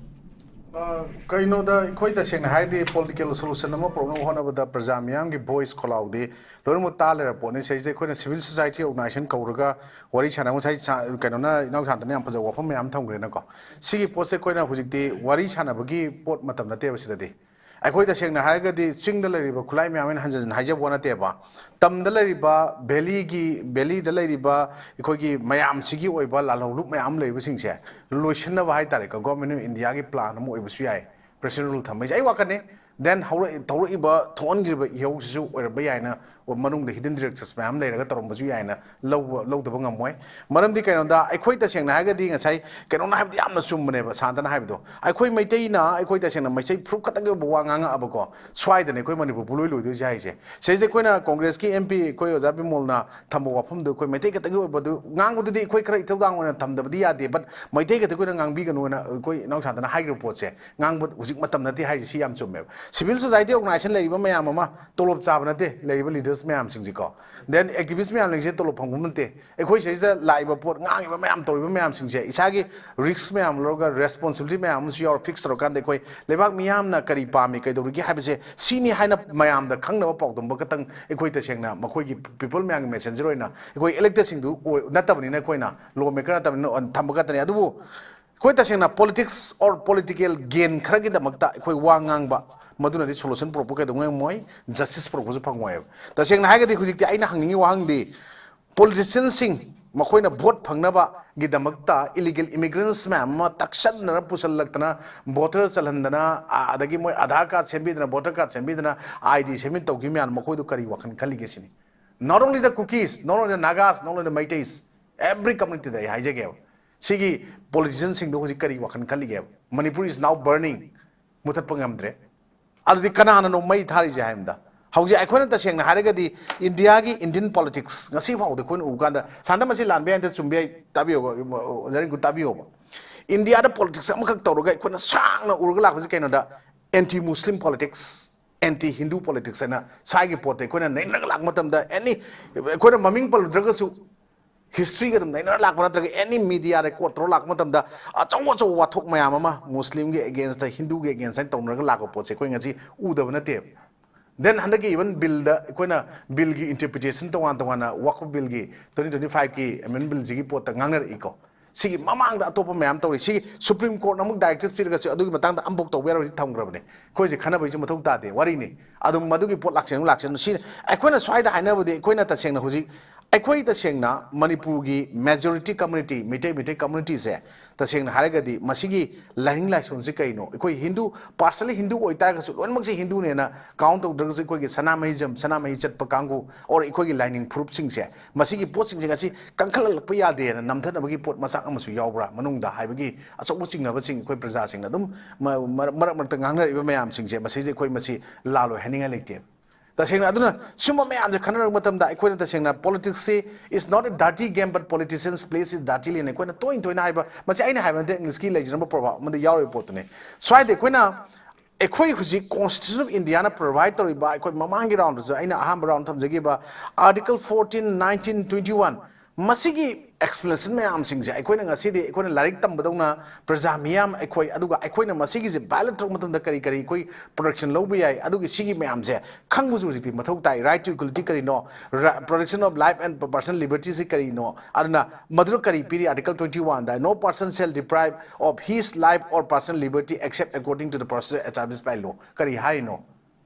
ꯑ, ꯀꯩꯅꯣꯗ ꯑꯩꯈꯣꯏ ꯇꯁꯦꯡꯅ ꯍꯥꯏꯔꯗꯤ ꯄꯣꯂꯤꯇꯤꯀꯦꯜ ꯁꯣꯂꯨꯁꯟ ꯑꯃ ꯄꯨꯔꯛꯅꯕ ꯍꯣꯠꯅꯕꯗ ꯄ꯭ꯔꯖꯥ ꯃꯤꯌꯥꯝꯒꯤ ꯚꯣꯏꯁ ꯈꯣꯜꯂꯥꯎꯗꯤ ꯂꯣꯏꯅꯃꯛ ꯇꯥ ꯂꯩꯔꯕ ꯄꯣꯠꯅꯤ꯫ ꯁꯤꯗꯩꯁꯤꯗ ꯑꯩꯈꯣꯏꯅ ꯁꯤꯚꯤꯜ ꯁꯣꯁꯥꯏꯇꯤ ꯑꯣꯔꯒꯅꯥꯏꯖꯦꯁꯟ ꯀꯧꯔꯒ ꯋꯥꯔꯤ ꯁꯥꯟꯅꯕ, ꯉꯁꯥꯏ ꯁꯥ-, ꯀꯩꯅꯣꯅ, ꯏꯅꯥꯎ ꯁꯥꯟꯇꯅ ꯌꯥꯝ ꯐꯖꯕ ꯋꯥꯐꯝ ꯃꯌꯥꯝ ꯊꯝꯈ꯭ꯔꯦꯅꯀꯣ꯫ ꯁꯤꯒꯤ ꯄꯣꯠꯁꯦ ꯑꯩꯈꯣꯏꯅ ꯍꯧꯖꯤꯛꯇꯤ ꯋꯥꯔꯤ ꯁꯥꯟꯅꯕꯒꯤ ꯄꯣꯠ ꯃꯇꯝ ꯅꯠꯇꯦꯕ ꯁꯤꯗꯗꯤ꯫ ꯑꯩꯈꯣꯏ ꯇꯁꯦꯡꯅ ꯍꯥꯏꯔꯒꯗꯤ ꯆꯤꯡꯗ ꯂꯩꯔꯤꯕ ꯈꯨꯠꯂꯥꯏ ꯃꯌꯥꯝ ꯑꯩꯅ ꯍꯟꯖꯤꯟ ꯍꯟꯖꯤꯟ ꯍꯥꯏꯖꯕ ꯋꯥ ꯅꯠꯇꯦꯕ, ꯇꯝꯗ ꯂꯩꯔꯤꯕ, ꯚꯦꯂꯤꯒꯤ, ꯚꯦꯂꯤꯗ ꯂꯩꯔꯤꯕ ꯑꯩꯈꯣꯏꯒꯤ ꯃꯌꯥꯝꯁꯤꯒꯤ ꯑꯣꯏꯕ ꯂꯥꯜꯍꯧꯂꯨꯞ ꯃꯌꯥꯝ ꯂꯩꯕꯁꯤꯡꯁꯦ ꯂꯣꯏꯁꯤꯟꯅꯕ ꯍꯥꯏꯇꯥꯔꯦꯀꯣ, ꯒꯣꯔꯃꯦꯟ ꯑꯣꯐ ꯏꯟꯗꯤꯌꯥꯒꯤ ꯄ꯭ꯂꯥꯟ ꯑꯃ ꯑꯣꯏꯕꯁꯨ ꯌꯥꯏ꯫ ꯄ꯭ꯔꯁꯤꯗꯦꯟ ꯔꯨꯜ ꯊꯝꯕꯩꯁꯦ ꯑꯩ ꯋꯥꯈꯜꯅꯤ꯫ ꯗꯦꯟ ꯍꯧꯔꯛ-, ꯊꯧꯔꯛꯏꯕ, ꯊꯣꯛꯍꯟꯈ꯭ꯔꯤꯕ ꯏꯍꯧꯁꯤꯁꯨ ꯑꯣꯏꯔꯝꯕ ꯌꯥꯏꯅ ꯃꯅꯨꯡꯗ hidden directives ꯃꯌꯥꯝ ꯂꯩꯔꯒ ꯇꯧꯔꯝꯕꯁꯨ ꯌꯥꯏꯅ ꯂꯧꯕ ꯂꯧꯗꯕ ꯉꯝꯃꯣꯏ꯫ ꯃꯔꯝꯗꯤ ꯀꯩꯅꯣꯗ, ꯑꯩꯈꯣꯏ ꯇꯁꯦꯡꯅ ꯍꯥꯏꯔꯒꯗꯤ ꯉꯁꯥꯏ ꯀꯩꯅꯣꯅ ꯍꯥꯏꯕꯗꯤ ꯌꯥꯝꯅ ꯆꯨꯝꯕꯅꯦꯕ, ꯁꯥꯟꯇꯅ ꯍꯥꯏꯕꯗꯣ꯫ ꯑꯩꯈꯣꯏ ꯃꯩꯇꯩꯅ ꯑꯩꯈꯣꯏ ꯇꯁꯦꯡꯅ ꯃꯩꯇꯩ ꯐꯨꯔꯨꯞ ꯈꯛꯇꯪꯒꯤ ꯑꯣꯏꯕ ꯋꯥ ꯉꯥꯡꯉꯛꯑꯕꯀꯣ, ꯁ꯭ꯋꯥꯏꯗꯅꯦ ꯑꯩꯈꯣꯏ ꯃꯅꯤꯄꯨꯔ ꯄꯨꯂꯣꯏ ꯂꯣꯏꯗꯣꯏꯁꯦ ꯍꯥꯏꯁꯦ꯫ ꯁꯤꯗꯩꯁꯤꯗ ꯑꯩꯈꯣꯏꯅ ꯀꯣꯡꯒ꯭ꯔꯦꯁꯀꯤ MP ꯑꯩꯈꯣꯏ ꯑꯣꯖꯥ ꯕꯤꯃꯣꯜꯅ ꯊꯝꯕ ꯋꯥꯐꯝꯗꯨ ꯑꯩꯈꯣꯏ ꯃꯩꯇꯩ ꯈꯛꯇꯒꯤ ꯑꯣꯏꯕꯗꯨ ꯉꯥꯡꯕꯗꯨꯗꯤ ꯑꯩꯈꯣꯏ ꯈꯔ ꯏꯊꯧꯗꯥꯡ ꯑꯣꯏꯅ ꯊꯝꯗꯕꯗꯤ ꯌꯥꯗꯦ, but ꯃꯩꯇꯩ ꯈꯛꯇꯒꯤ ꯑꯣꯏꯅ ꯉꯥꯡꯕꯤꯒꯅꯨꯅ ꯑꯩꯈꯣꯏ ꯏꯅꯥꯎ ꯁꯥꯟꯇꯅ ꯍꯥꯏꯈ꯭ꯔꯤꯕ ꯄꯣꯠꯁꯦ ꯉꯥꯡꯕ ꯍꯧꯖꯤꯛ ꯃꯇꯝ ꯅꯠꯇꯦ ꯍꯥꯏꯔꯤꯁꯦ꯫ ꯁꯤ ꯌꯥꯝ ꯆꯨꯝꯃꯦꯕ꯫ Civil society organization ꯂꯩꯔꯤꯕ ꯃꯌꯥꯝ ꯑꯃ, ꯇꯣꯂꯣꯞ ꯆꯥꯕ ꯅꯠꯇꯦ ꯂꯩꯔꯤꯕ leaders ꯃꯌꯥꯝꯁꯤꯡꯁꯤꯀꯣ, then activist ꯃꯌꯥꯝꯁꯤꯡꯁꯦ ꯇꯣꯂꯣꯞ ꯐꯪꯕ ꯅꯠꯇꯦ꯫ ꯑꯩꯈꯣꯏ ꯁꯤꯗꯩꯁꯤꯗ ꯂꯥꯛꯏꯕ ꯄꯣꯠ, ꯉꯥꯡꯉꯤꯕ ꯃꯌꯥꯝ, ꯇꯧꯔꯤꯕ ꯃꯌꯥꯝꯁꯤꯡꯁꯦ ꯏꯁꯥꯒꯤ risk ꯃꯌꯥꯝ ꯂꯧꯔꯒ, responsibility ꯃꯌꯥꯝ ꯑꯃꯁꯨ ꯌꯥꯎꯔ fix ꯇꯧꯔꯀꯥꯟꯗ ꯑꯩꯈꯣꯏ ꯂꯩꯕꯥꯛ ꯃꯤꯌꯥꯝꯅ ꯀꯔꯤ ꯄꯥꯝꯃꯤ, ꯀꯩꯗꯧꯔꯤꯒꯦ ꯍꯥꯏꯕꯁꯦ ꯁꯤꯅꯤ ꯍꯥꯏꯅ ꯃꯌꯥꯝꯗ ꯈꯪꯅꯕ ꯄꯥꯎꯗꯝꯕ ꯈꯛꯇꯪ ꯑꯩꯈꯣꯏ ꯇꯁꯦꯡꯅ ꯃꯈꯣꯏꯒꯤ people ꯃꯌꯥꯝꯒꯤ messenger ꯑꯣꯏꯅ, ꯑꯩꯈꯣꯏ electedꯁꯤꯡꯗꯨ ꯑꯣꯏ-, ꯅꯠꯇꯕꯅꯤꯅ, ꯑꯩꯈꯣꯏꯅ law maker ꯅꯠꯇꯕꯅꯤꯅ ꯊꯝꯕ ꯈꯛꯇꯅꯤ꯫ ꯑꯗꯨꯕꯨ ꯑꯩꯈꯣꯏ ꯇꯁꯦꯡꯅ politics or political gain ꯈꯔꯒꯤꯗꯃꯛꯇ ꯑꯩꯈꯣꯏ ꯋꯥ ꯉꯥꯡꯕ, ꯃꯗꯨꯅꯗꯤ solution ꯄꯨꯔꯛꯄ ꯀꯩꯗꯧꯉꯩ ꯉꯝꯃꯣꯏ, justice ꯄꯨꯔꯛꯄꯁꯨ ꯐꯪꯉꯣꯏꯕ꯫ ꯇꯁꯦꯡꯅ ꯍꯥꯏꯔꯒꯗꯤ ꯍꯧꯖꯤꯛꯇꯤ ꯑꯩꯅ ꯍꯪꯅꯤꯡꯉꯤ ꯋꯥꯍꯪꯗꯤ, politicianꯁꯤꯡ ꯃꯈꯣꯏꯅ vote ꯐꯪꯅꯕꯒꯤꯗꯃꯛꯇ illegal immigrants ꯃꯌꯥꯝ ꯑꯃ ꯇꯛꯁꯟꯗꯅ ꯄꯨꯁꯜꯂꯛꯇꯅ, voter ꯆꯜꯍꯟꯗꯅ, ꯑ-, ꯑꯗꯒꯤ ꯃꯣꯏ Aadhaar card ꯁꯦꯝꯕꯤꯗꯅ, voter card ꯁꯦꯝꯕꯤꯗꯅ, ID ꯁꯦꯝꯕꯤꯗꯅ ꯇꯧꯈꯤꯕ ꯃꯌꯥꯝ, ꯃꯈꯣꯏꯗꯨ ꯀꯔꯤ ꯋꯥꯈꯜ ꯈꯜꯂꯤꯒꯦ ꯁꯤꯅꯤ꯫ Not only the Kukis, not only the Nagas, not only the Meiteis, every communityꯗ ꯑꯩ ꯍꯥꯏꯖꯒꯦꯕ꯫ ꯁꯤꯒꯤ politicianꯁꯤꯡꯗꯣ ꯍꯧꯖꯤꯛ ꯀꯔꯤ ꯋꯥꯈꯜ ꯈꯜꯂꯤꯒꯦꯕ? Manipur is now burning, ꯃꯨꯊꯠꯄ ꯉꯝꯗ꯭ꯔꯦ꯫ ꯑꯗꯨꯗꯤ ꯀꯅꯥꯅꯅꯣ ꯃꯩ ꯊꯥꯔꯤꯁꯦ ꯍꯥꯏꯕꯗ, ꯍꯧꯖꯤꯛ ꯑꯩꯈꯣꯏꯅ ꯇꯁꯦꯡꯅ ꯍꯥꯏꯔꯒꯗꯤ ꯏꯟꯗꯤꯌꯥꯒꯤ Indian politics ꯉꯁꯤ ꯐꯥꯎꯗ ꯑꯩꯈꯣꯏꯅ ꯎꯕ ꯀꯥꯟꯗ, ꯁꯥꯟꯇ ꯃꯁꯤ ꯂꯥꯟꯕ ꯌꯥꯏ, ꯅꯠꯇ꯭ꯔ ꯆꯨꯝꯕ ꯌꯥꯏ, ꯇꯥꯕꯤꯌꯣꯕ, ꯑꯣꯖꯥ ꯔꯤꯡꯀꯨ ꯇꯥꯕꯤꯌꯣꯕ꯫ ꯏꯟꯗꯤꯌꯥꯗ politics ꯑꯃꯈꯛ ꯇꯧꯔꯒ ꯑꯩꯈꯣꯏꯅ ꯁꯥꯡꯅ ꯎꯔꯒ ꯂꯥꯛꯄꯁꯤ ꯀꯩꯅꯣꯗ, anti Muslim politics, anti Hindu politics ꯍꯥꯏꯅ ꯁ꯭ꯋꯥꯏꯒꯤ ꯄꯣꯠꯇ ꯑꯩꯈꯣꯏꯅ ꯅꯩꯅꯔꯒ ꯂꯥꯛꯄ ꯃꯇꯝꯗ, any, ꯑꯩꯈꯣꯏꯅ ꯃꯃꯤꯡ ꯄꯜꯂꯨꯗ꯭ꯔꯒꯁꯨ, historyꯒ ꯑꯗꯨꯝ ꯅꯩꯅꯔ ꯂꯥꯛꯄ ꯅꯠꯇ꯭ꯔꯒ any media record ꯇꯧꯔ ꯂꯥꯛꯄ ꯃꯇꯝꯗ ꯑꯆꯧ ꯑꯆꯧꯕ ꯋꯥꯊꯣꯛ ꯃꯌꯥꯝ ꯑꯃ Muslimꯒꯤ against, Hinduꯒꯤ against ꯍꯥꯏꯅ ꯇꯧꯅꯔꯒ ꯂꯥꯛꯄ ꯄꯣꯠꯁꯦ ꯑꯩꯈꯣꯏ ꯉꯁꯤ ꯎꯗꯕ ꯅꯠꯇꯦꯕ꯫ Then ꯍꯟꯗꯛꯀꯤ even billꯗ ꯑꯩꯈꯣꯏꯅ billꯒꯤ interpretation ꯇꯣꯉꯥꯟ ꯇꯣꯉꯥꯟꯅ Waqf billꯒꯤ twenty twenty fiveꯀꯤ amendment billꯁꯤꯒꯤ ꯄꯣꯠꯇ ꯉꯥꯡꯅꯔꯛꯏꯀꯣ꯫ ꯁꯤꯒꯤ ꯃꯃꯥꯡꯗ ꯑꯇꯣꯞꯄ ꯃꯌꯥꯝ ꯇꯧꯔꯤ꯫ ꯁꯤꯒꯤ Supreme Courtꯅ ꯑꯃꯨꯛ directive ꯄꯤꯔꯒꯁꯨ ꯑꯗꯨꯒꯤ ꯃꯇꯥꯡꯗ ꯑꯃꯐꯥꯎ ꯇꯧꯕ ꯌꯥꯔꯣꯏ ꯊꯝꯈ꯭ꯔꯕꯅꯦ꯫ ꯑꯩꯈꯣꯏꯁꯦ ꯈꯟꯅꯕꯒꯤꯁꯨ ꯃꯊꯧ ꯇꯥꯗꯦ, ꯋꯥꯔꯤꯅꯤ꯫ ꯑꯗꯨꯝ ꯃꯗꯨꯒꯤ ꯄꯣꯠ ꯂꯥꯛꯁꯦ ꯑꯃꯨꯛ ꯂꯥꯛꯁꯦ꯫ ꯁꯤ ꯑꯩꯈꯣꯏꯅ ꯁ꯭ꯋꯥꯏꯗ ꯍꯥꯏꯅꯕꯗꯤ ꯑꯩꯈꯣꯏꯅ ꯇꯁꯦꯡꯅ ꯍꯧꯖꯤꯛ ꯑꯩꯈꯣꯏ ꯇꯁꯦꯡꯅ ꯃꯅꯤꯄꯨꯔꯒꯤ majority community, ꯃꯩꯇꯩ, ꯃꯩꯇꯩ communityꯁꯦ, ꯇꯁꯦꯡꯅ ꯍꯥꯏꯔꯒꯗꯤ ꯃꯁꯤꯒꯤ ꯂꯥꯏꯅꯤꯡ ꯂꯥꯏꯁꯣꯟꯁꯤ ꯀꯩꯅꯣ? ꯑꯩꯈꯣꯏ ꯍꯤꯟꯗꯨ, partially ꯍꯤꯟꯗꯨ ꯑꯣꯏꯇꯥꯔꯒꯁꯨ ꯂꯣꯏꯅꯃꯛꯁꯦ ꯍꯤꯟꯗꯨꯅꯦꯅ count ꯇꯧꯗ꯭ꯔꯒꯁꯨ, ꯑꯩꯈꯣꯏꯒꯤ ꯁꯅꯥꯃꯍꯤ ꯖꯝ-, ꯁꯅꯥꯃꯍꯤ ꯆꯠꯄ ꯀꯥꯡꯕꯨ, or ꯑꯩꯈꯣꯏꯒꯤ ꯂꯥꯏꯅꯤꯡ ꯐꯨꯔꯨꯞꯁꯤꯡꯁꯦ, ꯃꯁꯤꯒꯤ ꯄꯣꯠꯁꯤꯡꯁꯦ ꯉꯁꯤ ꯀꯟꯈꯠꯂꯛꯄ ꯌꯥꯗꯦꯅ ꯅꯝꯊꯅꯕꯒꯤ ꯄꯣꯠ ꯃꯆꯥꯛ ꯑꯃꯁꯨ ꯌꯥꯎꯕ꯭ꯔꯥ ꯃꯅꯨꯡꯗ ꯍꯥꯏꯕꯒꯤ ꯑꯆꯧꯕ ꯆꯤꯡꯅꯕꯁꯤꯡ ꯑꯩꯈꯣꯏ ꯄ꯭ꯔꯖꯥꯁꯤꯡꯅ ꯑꯗꯨꯝ ꯃ-, ꯃꯔꯛ, ꯃꯔꯛ ꯃꯔꯛꯇ ꯉꯥꯡꯅꯔꯛꯏꯕ ꯃꯌꯥꯝꯁꯤꯡꯁꯦ, ꯃꯁꯤꯁꯦ ꯑꯩꯈꯣꯏ ꯃꯁꯤ ꯂꯥꯜꯂꯣꯏ ꯍꯥꯏꯅꯤꯡꯉꯥꯏ ꯂꯩꯇꯦꯕ꯫ ꯇꯁꯦꯡꯅ ꯑꯗꯨꯅ ꯁꯤꯒꯨꯝꯕ ꯃꯌꯥꯝꯁꯦ ꯈꯟꯅꯔꯛꯄ ꯃꯇꯝꯗ ꯑꯩꯈꯣꯏꯅ ꯇꯁꯦꯡꯅ politics ꯁꯤ is not a dirty game, but politicians plays it dirtily ꯅ ꯑꯩꯈꯣꯏꯅ ꯇꯣꯏꯅ ꯇꯣꯏꯅ ꯍꯥꯏꯕ, ꯃꯁꯤ ꯑꯩꯅ ꯍꯥꯏꯕ ꯅꯠꯇꯦ, English ꯀꯤ ꯂꯩꯖꯔꯝꯕ proverb ꯑꯃꯗ ꯌꯥꯎꯔꯤꯕ ꯄꯣꯠꯇꯨꯅꯤ꯫ ꯁ꯭ꯋꯥꯏꯗ ꯑꯩꯈꯣꯏꯅ, ꯑꯩꯈꯣꯏ ꯍꯧꯖꯤꯛ Constitution of India ꯅ provide ꯇꯧꯔꯤꯕ, ꯑꯩꯈꯣꯏ ꯃꯃꯥꯡꯒꯤ round ꯗꯁꯨ ꯑꯩꯅ ꯑꯍꯥꯟꯕ round ꯊꯝꯖꯈꯤꯕ Article fourteen, nineteen, twenty-one, ꯃꯁꯤꯒꯤ explanation ꯃꯌꯥꯝꯁꯤꯡꯁꯦ ꯑꯩꯈꯣꯏꯅ ꯉꯁꯤꯗꯤ ꯑꯩꯈꯣꯏꯅ ꯂꯥꯏꯔꯤꯛ ꯇꯝꯕꯗꯧꯅ ꯄ꯭ꯔꯖꯥ ꯃꯤꯌꯥꯝ ꯑꯩꯈꯣꯏ, ꯑꯗꯨꯒ ꯑꯩꯈꯣꯏꯅ ꯃꯁꯤꯒꯤꯁꯦ violate ꯇꯧꯔꯛꯄ ꯃꯇꯝꯗ ꯀꯔꯤ ꯀꯔꯤ ꯑꯩꯈꯣꯏ protection ꯂꯧꯕ ꯌꯥꯏ, ꯑꯗꯨꯒꯤ ꯁꯤꯒꯤ ꯃꯌꯥꯝꯁꯦ ꯈꯪꯕꯁꯨ ꯍꯧꯖꯤꯛꯇꯤ ꯃꯊꯧ ꯇꯥꯏ꯫ Right to equality ꯀꯔꯤꯅꯣ? Ra-, protection of life and personal liberty ꯁꯤ ꯀꯔꯤꯅꯣ? ꯑꯗꯨꯅ ꯃꯗꯨꯗ ꯀꯔꯤ ꯄꯤꯔꯤ? Article twenty-one the, "No person shall deprive of his life or personal liberty except according to the procedure established by law"꯫ ꯀꯔꯤ ꯍꯥꯏꯅꯣ?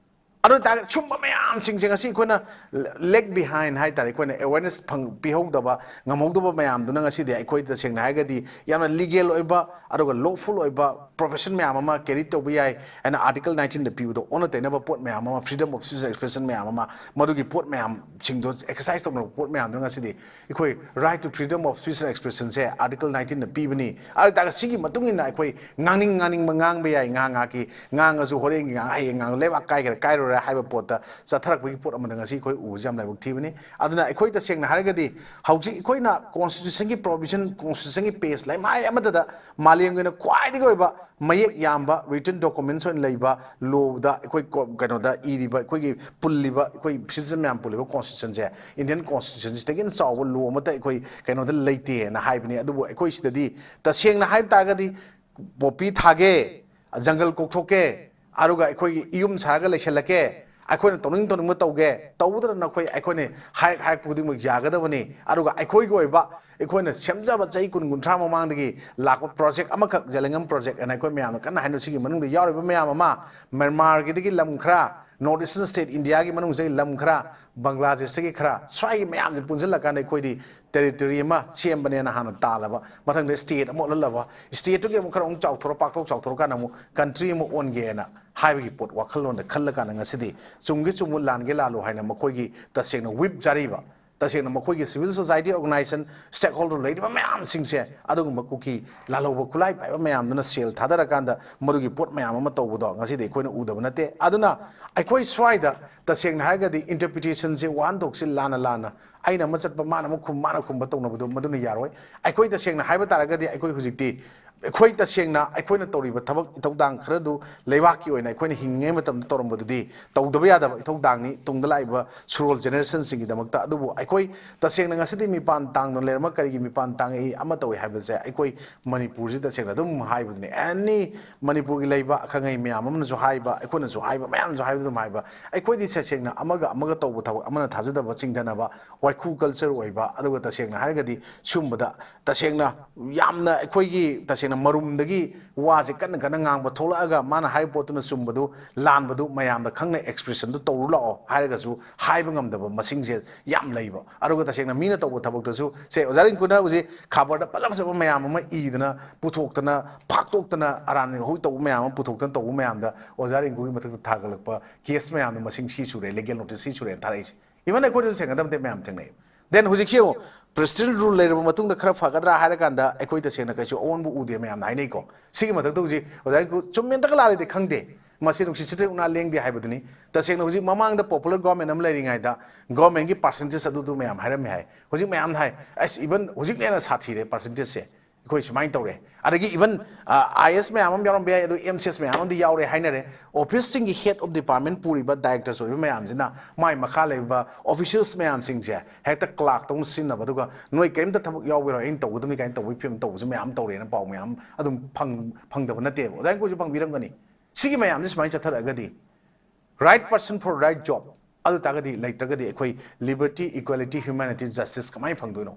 ꯑꯗꯨ ꯑꯣꯏꯇꯥꯔꯒꯗꯤ ꯁꯨꯝꯕ ꯃꯌꯥꯝꯁꯤꯡꯁꯦ ꯉꯁꯤ ꯑꯩꯈꯣꯏꯅ lag behind ꯍꯥꯏꯇꯥꯔꯦ, ꯑꯩꯈꯣꯏꯅ awareness ꯐꯪ-, ꯄꯤꯍꯧꯗꯕ, ꯉꯝꯍꯧꯗꯕ ꯃꯌꯥꯝꯗꯨꯅ ꯉꯁꯤꯗꯤ ꯑꯩꯈꯣꯏ ꯇꯁꯦꯡꯅ ꯍꯥꯏꯔꯒꯗꯤ ꯌꯥꯝꯅ legal ꯑꯣꯏꯕ ꯑꯗꯨꯒ lawful ꯑꯣꯏꯕ profession ꯃꯌꯥꯝ ꯑꯃ carry ꯇꯧꯕ ꯌꯥꯏ ꯍꯥꯏꯅ Article nineteen ꯗ ꯄꯤꯕꯗꯣ, ꯑꯣꯟꯅ ꯇꯩꯅꯕ ꯄꯣꯠ ꯃꯌꯥꯝ ꯑꯃ, freedom of speech and expression ꯃꯌꯥꯝ ꯑꯃ, ꯃꯗꯨꯒꯤ ꯄꯣꯠ ꯃꯌꯥꯝꯁꯤꯡꯗꯣ exercise ꯇꯧꯅꯕ ꯄꯣꯠ ꯃꯌꯥꯝꯗꯨꯅ ꯉꯁꯤꯗꯤ ꯑꯩꯈꯣꯏ right to freedom of speech and expression say Article nineteen ꯅ ꯄꯤꯕꯅꯤ꯫ ꯑꯗꯨ ꯑꯣꯏꯇꯥꯔꯒꯗꯤ ꯁꯤꯒꯤ ꯃꯇꯨꯡ ꯏꯟꯅ ꯑꯩꯈꯣꯏ ꯉꯥꯡꯅꯤꯡ ꯉꯥꯡꯅꯤꯡꯕ ꯉꯥꯡꯕ ꯌꯥꯏ, ꯉꯥꯏꯍꯥꯛ ꯉꯥꯏꯍꯥꯛꯀꯤ ꯉꯥꯡꯉꯁꯨ, ꯍꯣꯔꯦꯟꯒꯤ ꯉꯥꯡ-, ꯍꯌꯦꯡ ꯉꯥꯡ-, ꯂꯩꯕꯥꯛ ꯀꯥꯏꯒꯦꯔꯥ ꯀꯥꯏꯔꯣꯏꯔꯥ ꯍꯥꯏꯕ ꯄꯣꯠꯇ ꯆꯠꯊꯔꯛꯄꯒꯤ ꯄꯣꯠ ꯑꯃꯗ ꯉꯁꯤ ꯑꯩꯈꯣꯏ ꯎꯕꯁꯤ ꯌꯥꯝ ꯂꯥꯏꯕꯛ ꯊꯤꯕꯅꯤ꯫ ꯑꯗꯨꯅ ꯑꯩꯈꯣꯏ ꯇꯁꯦꯡꯅ ꯍꯥꯏꯔꯒꯗꯤ ꯍꯧꯖꯤꯛ ꯑꯩꯈꯣꯏꯅ Constitution ꯒꯤ provision, Constitution ꯒꯤ page ꯂꯩꯃꯥꯏ ꯑꯃꯠꯇꯗ ꯃꯥꯂꯦꯝꯒꯤ ꯑꯣꯏꯅ ꯈ꯭ꯋꯥꯏꯗꯒꯤ ꯑꯣꯏꯕ ꯃꯌꯦꯛ ꯌꯥꯝꯕ written documents ꯑꯣꯏꯅ ꯂꯩꯕ law ꯗ ꯑꯩꯈꯣꯏ ꯀꯣ-, ꯀꯩꯅꯣꯗ ꯏꯔꯤꯕ ꯑꯩꯈꯣꯏꯒꯤ ꯄꯨꯜꯂꯤꯕ, ꯑꯩꯈꯣꯏ citizen ꯃꯌꯥꯝ ꯄꯨꯜꯂꯤꯕ Constitution ꯁꯦ, Indian Constitution ꯁꯤꯗꯒꯤ ꯍꯦꯟꯅ ꯆꯥꯎꯕ law ꯑꯃꯠꯇ ꯑꯩꯈꯣꯏ ꯀꯩꯅꯣꯗ ꯂꯩꯇꯦꯅ ꯍꯥꯏꯕꯅꯤ꯫ ꯑꯗꯨꯕꯨ ꯑꯩꯈꯣꯏ ꯁꯤꯗꯗꯤ ꯇꯁꯦꯡꯅ ꯍꯥꯏꯕ ꯇꯥꯔꯒꯗꯤ poppy ꯊꯥꯒꯦ, ꯖꯪꯒꯜ ꯀꯣꯛꯊꯣꯛꯀꯦ, ꯑꯗꯨꯒ ꯑꯩꯈꯣꯏꯒꯤ ꯌꯨꯝ ꯁꯥꯔꯒ ꯂꯩꯁꯜꯂꯛꯀꯦ, ꯑꯩꯈꯣꯏꯅ ꯇꯧꯅꯤꯡ ꯇꯧꯅꯤꯡꯕ ꯇꯧꯒꯦ, ꯇꯧꯕꯇ ꯅꯠꯇꯅ ꯑꯩꯈꯣꯏ, ꯑꯩꯈꯣꯏꯅ ꯍꯥꯏꯔꯛ ꯍꯥꯏꯔꯛꯄ ꯈꯨꯗꯤꯡꯃꯛ ꯌꯥꯒꯗꯕꯅꯤ꯫ ꯑꯗꯨꯒ ꯑꯩꯈꯣꯏꯒꯤ ꯑꯣꯏꯕ, ꯑꯩꯈꯣꯏꯅ ꯁꯦꯝꯖꯕ ꯆꯍꯤ ꯀꯨꯟ ꯀꯨꯟꯊ꯭ꯔꯥ ꯃꯃꯥꯡꯗꯒꯤ ꯂꯥꯛꯄ project ꯑꯃꯈꯛ, ꯖꯦꯂꯦꯡꯉꯝ project ꯍꯥꯏꯅ ꯑꯩꯈꯣꯏ ꯃꯌꯥꯝꯅ ꯀꯟꯅ ꯍꯥꯏꯅꯕ, ꯁꯤꯒꯤ ꯃꯅꯨꯡꯗ ꯌꯥꯎꯔꯤꯕ ꯃꯌꯥꯝ ꯑꯃ, ꯃ꯭ꯌꯥꯟꯃꯥꯔꯒꯤꯗꯒꯤ ꯂꯝ ꯈꯔ, North Eastern state India ꯒꯤ ꯃꯅꯨꯡꯁꯤꯗꯒꯤ ꯂꯝ ꯈꯔ, ꯕꯪꯒ꯭ꯂꯥꯗꯦꯁꯇꯒꯤ ꯈꯔ, ꯁ꯭ꯋꯥꯏꯒꯤ ꯃꯌꯥꯝꯁꯦ ꯄꯨꯟꯁꯤꯜꯂꯀꯥꯟꯗ ꯑꯩꯈꯣꯏꯗꯤ territory ꯑꯃ ꯁꯦꯝꯕꯅꯦꯅ ꯍꯥꯟꯅ ꯇꯥꯜꯂꯕ, ꯃꯊꯪꯗ state ꯑꯃ ꯑꯣꯜꯍꯜꯂꯕ, state ꯇꯨꯒꯤ ꯑꯃꯨꯛ ꯈꯔ ꯑꯃꯨꯛ ꯆꯥꯎꯊꯣꯔꯛ, ꯄꯥꯛꯊꯣꯛ ꯆꯥꯎꯊꯣꯔꯀꯥꯟꯗ ꯑꯃꯨꯛ country ꯑꯃ ꯑꯣꯟꯒꯦꯅ ꯍꯥꯏꯕꯒꯤ ꯄꯣꯠ ꯋꯥꯈꯜꯂꯣꯟꯗ ꯈꯜꯂꯀꯥꯟꯗ ꯉꯁꯤꯗꯤ ꯆꯨꯝꯒꯦ ꯆꯨꯝꯃꯨ, ꯂꯥꯟꯒꯦ ꯂꯥꯜꯂꯨ ꯍꯥꯏꯅ ꯃꯈꯣꯏꯒꯤ ꯇꯁꯦꯡꯅ whip ꯆꯥꯔꯤꯕ, ꯇꯁꯦꯡꯅ ꯃꯈꯣꯏꯒꯤ civil society organization stakeholder ꯂꯩꯔꯤꯕ ꯃꯌꯥꯝꯁꯤꯡꯁꯦ, ꯑꯗꯨꯒꯨꯝꯕ ꯀꯨꯀꯤ ꯂꯥꯜꯍꯧꯕ ꯈꯨꯠꯂꯥꯏ ꯄꯥꯏꯕ ꯃꯌꯥꯝꯗꯨꯅ ꯁꯦꯜ ꯊꯥꯗꯔꯀꯥꯟꯗ ꯃꯗꯨꯒꯤ ꯄꯣꯠ ꯃꯌꯥꯝ ꯑꯃ ꯇꯧꯕꯗꯣ ꯉꯁꯤꯗꯤ ꯑꯩꯈꯣꯏꯅ ꯎꯗꯕ ꯅꯠꯇꯦ꯫ ꯑꯗꯨꯅ ꯑꯩꯈꯣꯏ ꯁ꯭ꯋꯥꯏꯗ ꯇꯁꯦꯡꯅ ꯍꯥꯏꯔꯒꯗꯤ interpretation ꯁꯦ, ꯋꯥꯍꯟꯊꯣꯛꯁꯦ ꯂꯥꯟꯅ ꯂꯥꯟꯅ, ꯑꯩꯅ ꯑꯃ ꯆꯠꯄ, ꯃꯥꯅ ꯑꯃ ꯈꯨꯝ, ꯃꯥꯅ ꯈꯨꯝꯕ ꯇꯧꯅꯕꯗꯣ ꯃꯗꯨꯅ ꯌꯥꯔꯣꯏ꯫ ꯑꯩꯈꯣꯏ ꯇꯁꯦꯡꯅ ꯍꯥꯏꯕ ꯇꯥꯔꯒꯗꯤ ꯑꯩꯈꯣꯏ ꯍꯧꯖꯤꯛꯇꯤ ꯑꯩꯈꯣꯏ ꯇꯁꯦꯡꯅ ꯑꯩꯈꯣꯏꯅ ꯇꯧꯔꯤꯕ ꯊꯕꯛ ꯏꯊꯧꯗꯥꯡ ꯈꯔꯗꯨ ꯂꯩꯕꯥꯛꯀꯤ ꯑꯣꯏꯅ ꯑꯩꯈꯣꯏꯅ ꯍꯤꯡꯉꯤꯉꯩ ꯃꯇꯝꯗ ꯇꯧꯔꯝꯕꯗꯨꯗꯤ ꯇꯧꯗꯕ ꯌꯥꯗꯕ ꯏꯊꯧꯗꯥꯡꯅꯤ ꯇꯨꯡꯗ ꯂꯥꯛꯏꯕ ꯁꯨꯔꯣꯜ generation ꯁꯤꯡꯒꯤꯗꯃꯛꯇ꯫ ꯑꯗꯨꯕꯨ ꯑꯩꯈꯣꯏ ꯇꯁꯦꯡꯅ ꯉꯁꯤꯗꯤ ꯃꯤꯄꯥꯟ ꯇꯥꯡꯗꯅ ꯂꯩꯔꯝꯃ ꯀꯔꯤꯒꯤ ꯃꯤꯄꯥꯟ ꯇꯥꯡꯉꯛꯏ, ꯑꯃ ꯇꯧꯏ ꯍꯥꯏꯕꯁꯦ ꯑꯩꯈꯣꯏ ꯃꯅꯤꯄꯨꯔꯁꯤ ꯇꯁꯦꯡꯅ ꯑꯗꯨꯝ ꯍꯥꯏꯕꯗꯨꯅꯤ꯫ Any ꯃꯅꯤꯄꯨꯔꯒꯤ ꯂꯩꯕ ꯑꯈꯪꯉꯩ ꯃꯌꯥꯝ ꯑꯃꯅꯁꯨ ꯍꯥꯏꯕ, ꯑꯩꯈꯣꯏꯅꯁꯨ ꯍꯥꯏꯕ, ꯃꯌꯥꯝꯅꯁꯨ ꯍꯥꯏꯕꯗꯨ ꯑꯗꯨꯝ ꯍꯥꯏꯕ, ꯑꯩꯈꯣꯏꯗꯤ ꯇꯁꯦꯡꯅ ꯑꯃꯒ ꯑꯃꯒ ꯇꯧꯕ ꯊꯕꯛ, ꯑꯃꯅ ꯊꯥꯖꯗꯕ ꯆꯤꯡꯊꯅꯕ, ꯋꯥꯏꯈꯨ culture ꯑꯣꯏꯕ, ꯑꯗꯨꯒ ꯇꯁꯦꯡꯅ ꯍꯥꯏꯔꯒꯗꯤ ꯁꯨꯝꯕꯗ ꯇꯁꯦꯡꯅ ꯌꯥꯝꯅ ꯑꯩꯈꯣꯏꯒꯤ ꯇꯁꯦꯡꯅ ꯃꯔꯨꯝꯗꯒꯤ ꯋꯥꯁꯦ ꯀꯟꯅ ꯀꯟꯅ ꯉꯥꯡꯕ ꯊꯣꯛꯂꯛꯑꯒ ꯃꯥꯅ ꯍꯥꯏꯔꯤꯕ ꯄꯣꯠꯇꯨꯅ ꯆꯨꯝꯕꯗꯨ ꯂꯥꯟꯕꯗꯨ ꯃꯌꯥꯝꯗ ꯈꯪꯅ expression ꯗꯨ ꯇꯧꯔꯨ ꯂꯥꯛꯑꯣ ꯍꯥꯏꯔꯒꯁꯨ ꯍꯥꯏꯕ ꯉꯝꯗꯕ ꯃꯁꯤꯡꯁꯦ ꯌꯥꯝ ꯂꯩꯕ꯫ ꯑꯗꯨꯒ ꯇꯁꯦꯡꯅ ꯃꯤꯅ ꯇꯧꯕ ꯊꯕꯛꯇꯁꯨ, ꯁꯦ, ꯑꯣꯖꯥ ꯔꯤꯡꯀꯨꯅ ꯍꯧꯖꯤꯛ ꯈꯕꯔꯗ ꯐꯖ ꯐꯖꯕ ꯃꯌꯥꯝ ꯑꯃ ꯏꯗꯅ ꯄꯨꯊꯣꯛꯇꯅ, ꯐꯥꯛꯇꯣꯛꯇꯅ, ꯑꯔꯥꯟ ꯍꯧꯖꯤꯛ ꯇꯧꯕ ꯃꯌꯥꯝ ꯑꯃ ꯄꯨꯊꯣꯛꯇꯅ ꯇꯧꯕ ꯃꯌꯥꯝꯗ ꯑꯣꯖꯥ ꯔꯤꯡꯀꯨꯒꯤ ꯃꯊꯛꯇ ꯊꯥꯒꯠꯂꯛꯄ case ꯃꯌꯥꯝꯗꯣ ꯃꯁꯤꯡ ꯁꯤ ꯁꯨꯔꯦ, legal notice ꯁꯤ ꯁꯨꯔꯦꯅ ꯊꯥꯔꯛꯏꯁꯦ꯫ Even ꯑꯩꯈꯣꯏꯗꯁꯨ ꯊꯦꯡꯅꯗꯕ ꯃꯌꯥꯝ ꯊꯦꯡꯅꯩ꯫ Then ꯍꯧꯖꯤꯛꯁꯤ ꯌꯦꯡꯉꯣ, presidential rule ꯂꯩꯔꯕ ꯃꯇꯨꯡꯗ ꯈꯔ ꯐꯒꯗ꯭ꯔꯥ ꯍꯥꯏꯔꯀꯥꯟꯗ ꯑꯩꯈꯣꯏ ꯇꯁꯦꯡꯅ ꯀꯩꯁꯨ ꯑꯑꯣꯟꯕ ꯎꯗꯦ ꯃꯌꯥꯝꯅ ꯍꯥꯏꯅꯩꯀꯣ꯫ ꯁꯤꯒꯤ ꯃꯊꯛꯇ ꯍꯧꯖꯤꯛ ꯑꯣꯖꯥ ꯔꯤꯡꯀꯨ ꯆꯨꯝꯃꯦ, ꯅꯠꯇ꯭ꯔꯒ ꯂꯥꯜꯂꯤꯗꯤ ꯈꯪꯗꯦ, ꯃꯁꯤ ꯅꯨꯡꯁꯤꯠ ꯁꯤꯠꯇ꯭ꯔꯤ ꯎꯅꯥ ꯂꯦꯡꯗꯦ ꯍꯥꯏꯕꯗꯨꯅꯤ꯫ ꯇꯁꯦꯡꯅ ꯍꯧꯖꯤꯛ ꯃꯃꯥꯡꯗ popular government ꯑꯃ ꯂꯩꯔꯤꯉꯩꯗ government ꯀꯤ percentage ꯑꯗꯨꯗꯨ ꯃꯌꯥꯝ ꯍꯥꯏꯔꯝꯃꯦ ꯍꯥꯏ꯫ ꯍꯧꯖꯤꯛ ꯃꯌꯥꯝꯅ ꯍꯥꯏ, ꯑꯁ, even ꯍꯧꯖꯤꯛꯅ ꯍꯦꯟꯅ ꯁꯥꯊꯤꯔꯦ percentage ꯁꯦ꯫ ꯑꯩꯈꯣꯏ ꯁꯨꯃꯥꯏꯅ ꯇꯧꯔꯦ꯫ ꯑꯗꯒꯤ even, ꯑ, IAS ꯃꯌꯥꯝ ꯑꯃ ꯌꯥꯎꯔꯝꯕ ꯌꯥꯏ, ꯑꯗꯨ MCS ꯃꯌꯥꯝ ꯑꯃꯗꯤ ꯌꯥꯎꯔꯦ ꯍꯥꯏꯅꯔꯦ꯫ Office ꯁꯤꯡꯒꯤ head of department ꯄꯨꯔꯤꯕ directors ꯑꯣꯏꯕ ꯃꯌꯥꯝꯁꯤꯅ ꯃꯥꯏ ꯃꯈꯥ ꯂꯩꯕ officials ꯃꯌꯥꯝꯁꯤꯡꯁꯦ ꯍꯦꯛꯇ clerk ꯇꯧꯅ ꯁꯤꯖꯤꯟꯅꯕ, ꯑꯗꯨꯒ ꯅꯣꯏ ꯀꯔꯤꯝꯇ ꯊꯕꯛ ꯌꯥꯎꯕꯤꯔꯣꯏ, ꯑꯩꯅ ꯇꯧꯒꯗꯕꯅꯤ ꯀꯥꯏꯅ ꯇꯧꯕꯒꯤ ꯐꯤꯕꯝ ꯇꯧꯕꯁꯨ ꯃꯌꯥꯝ ꯇꯧꯔꯦꯅ ꯄꯥꯎ ꯃꯌꯥꯝ ꯑꯗꯨꯝ ꯐꯪ-, ꯐꯪꯗꯕ ꯅꯠꯇꯦꯕ꯫ ꯑꯣꯖꯥ ꯔꯤꯡꯀꯨꯁꯨ ꯐꯪꯕꯤꯔꯝꯒꯅꯤ꯫ ꯁꯤꯒꯤ ꯃꯌꯥꯝꯁꯦ ꯁꯨꯃꯥꯏꯅ ꯆꯠꯊꯔꯛꯑꯒꯗꯤ, right person for right job ꯑꯗꯨ ꯇꯥꯔꯒꯗꯤ, ꯂꯩꯇ꯭ꯔꯒꯗꯤ ꯑꯩꯈꯣꯏ liberty, equality, humanity, justice ꯀꯃꯥꯏꯅ ꯐꯪꯗꯣꯏꯅꯣ?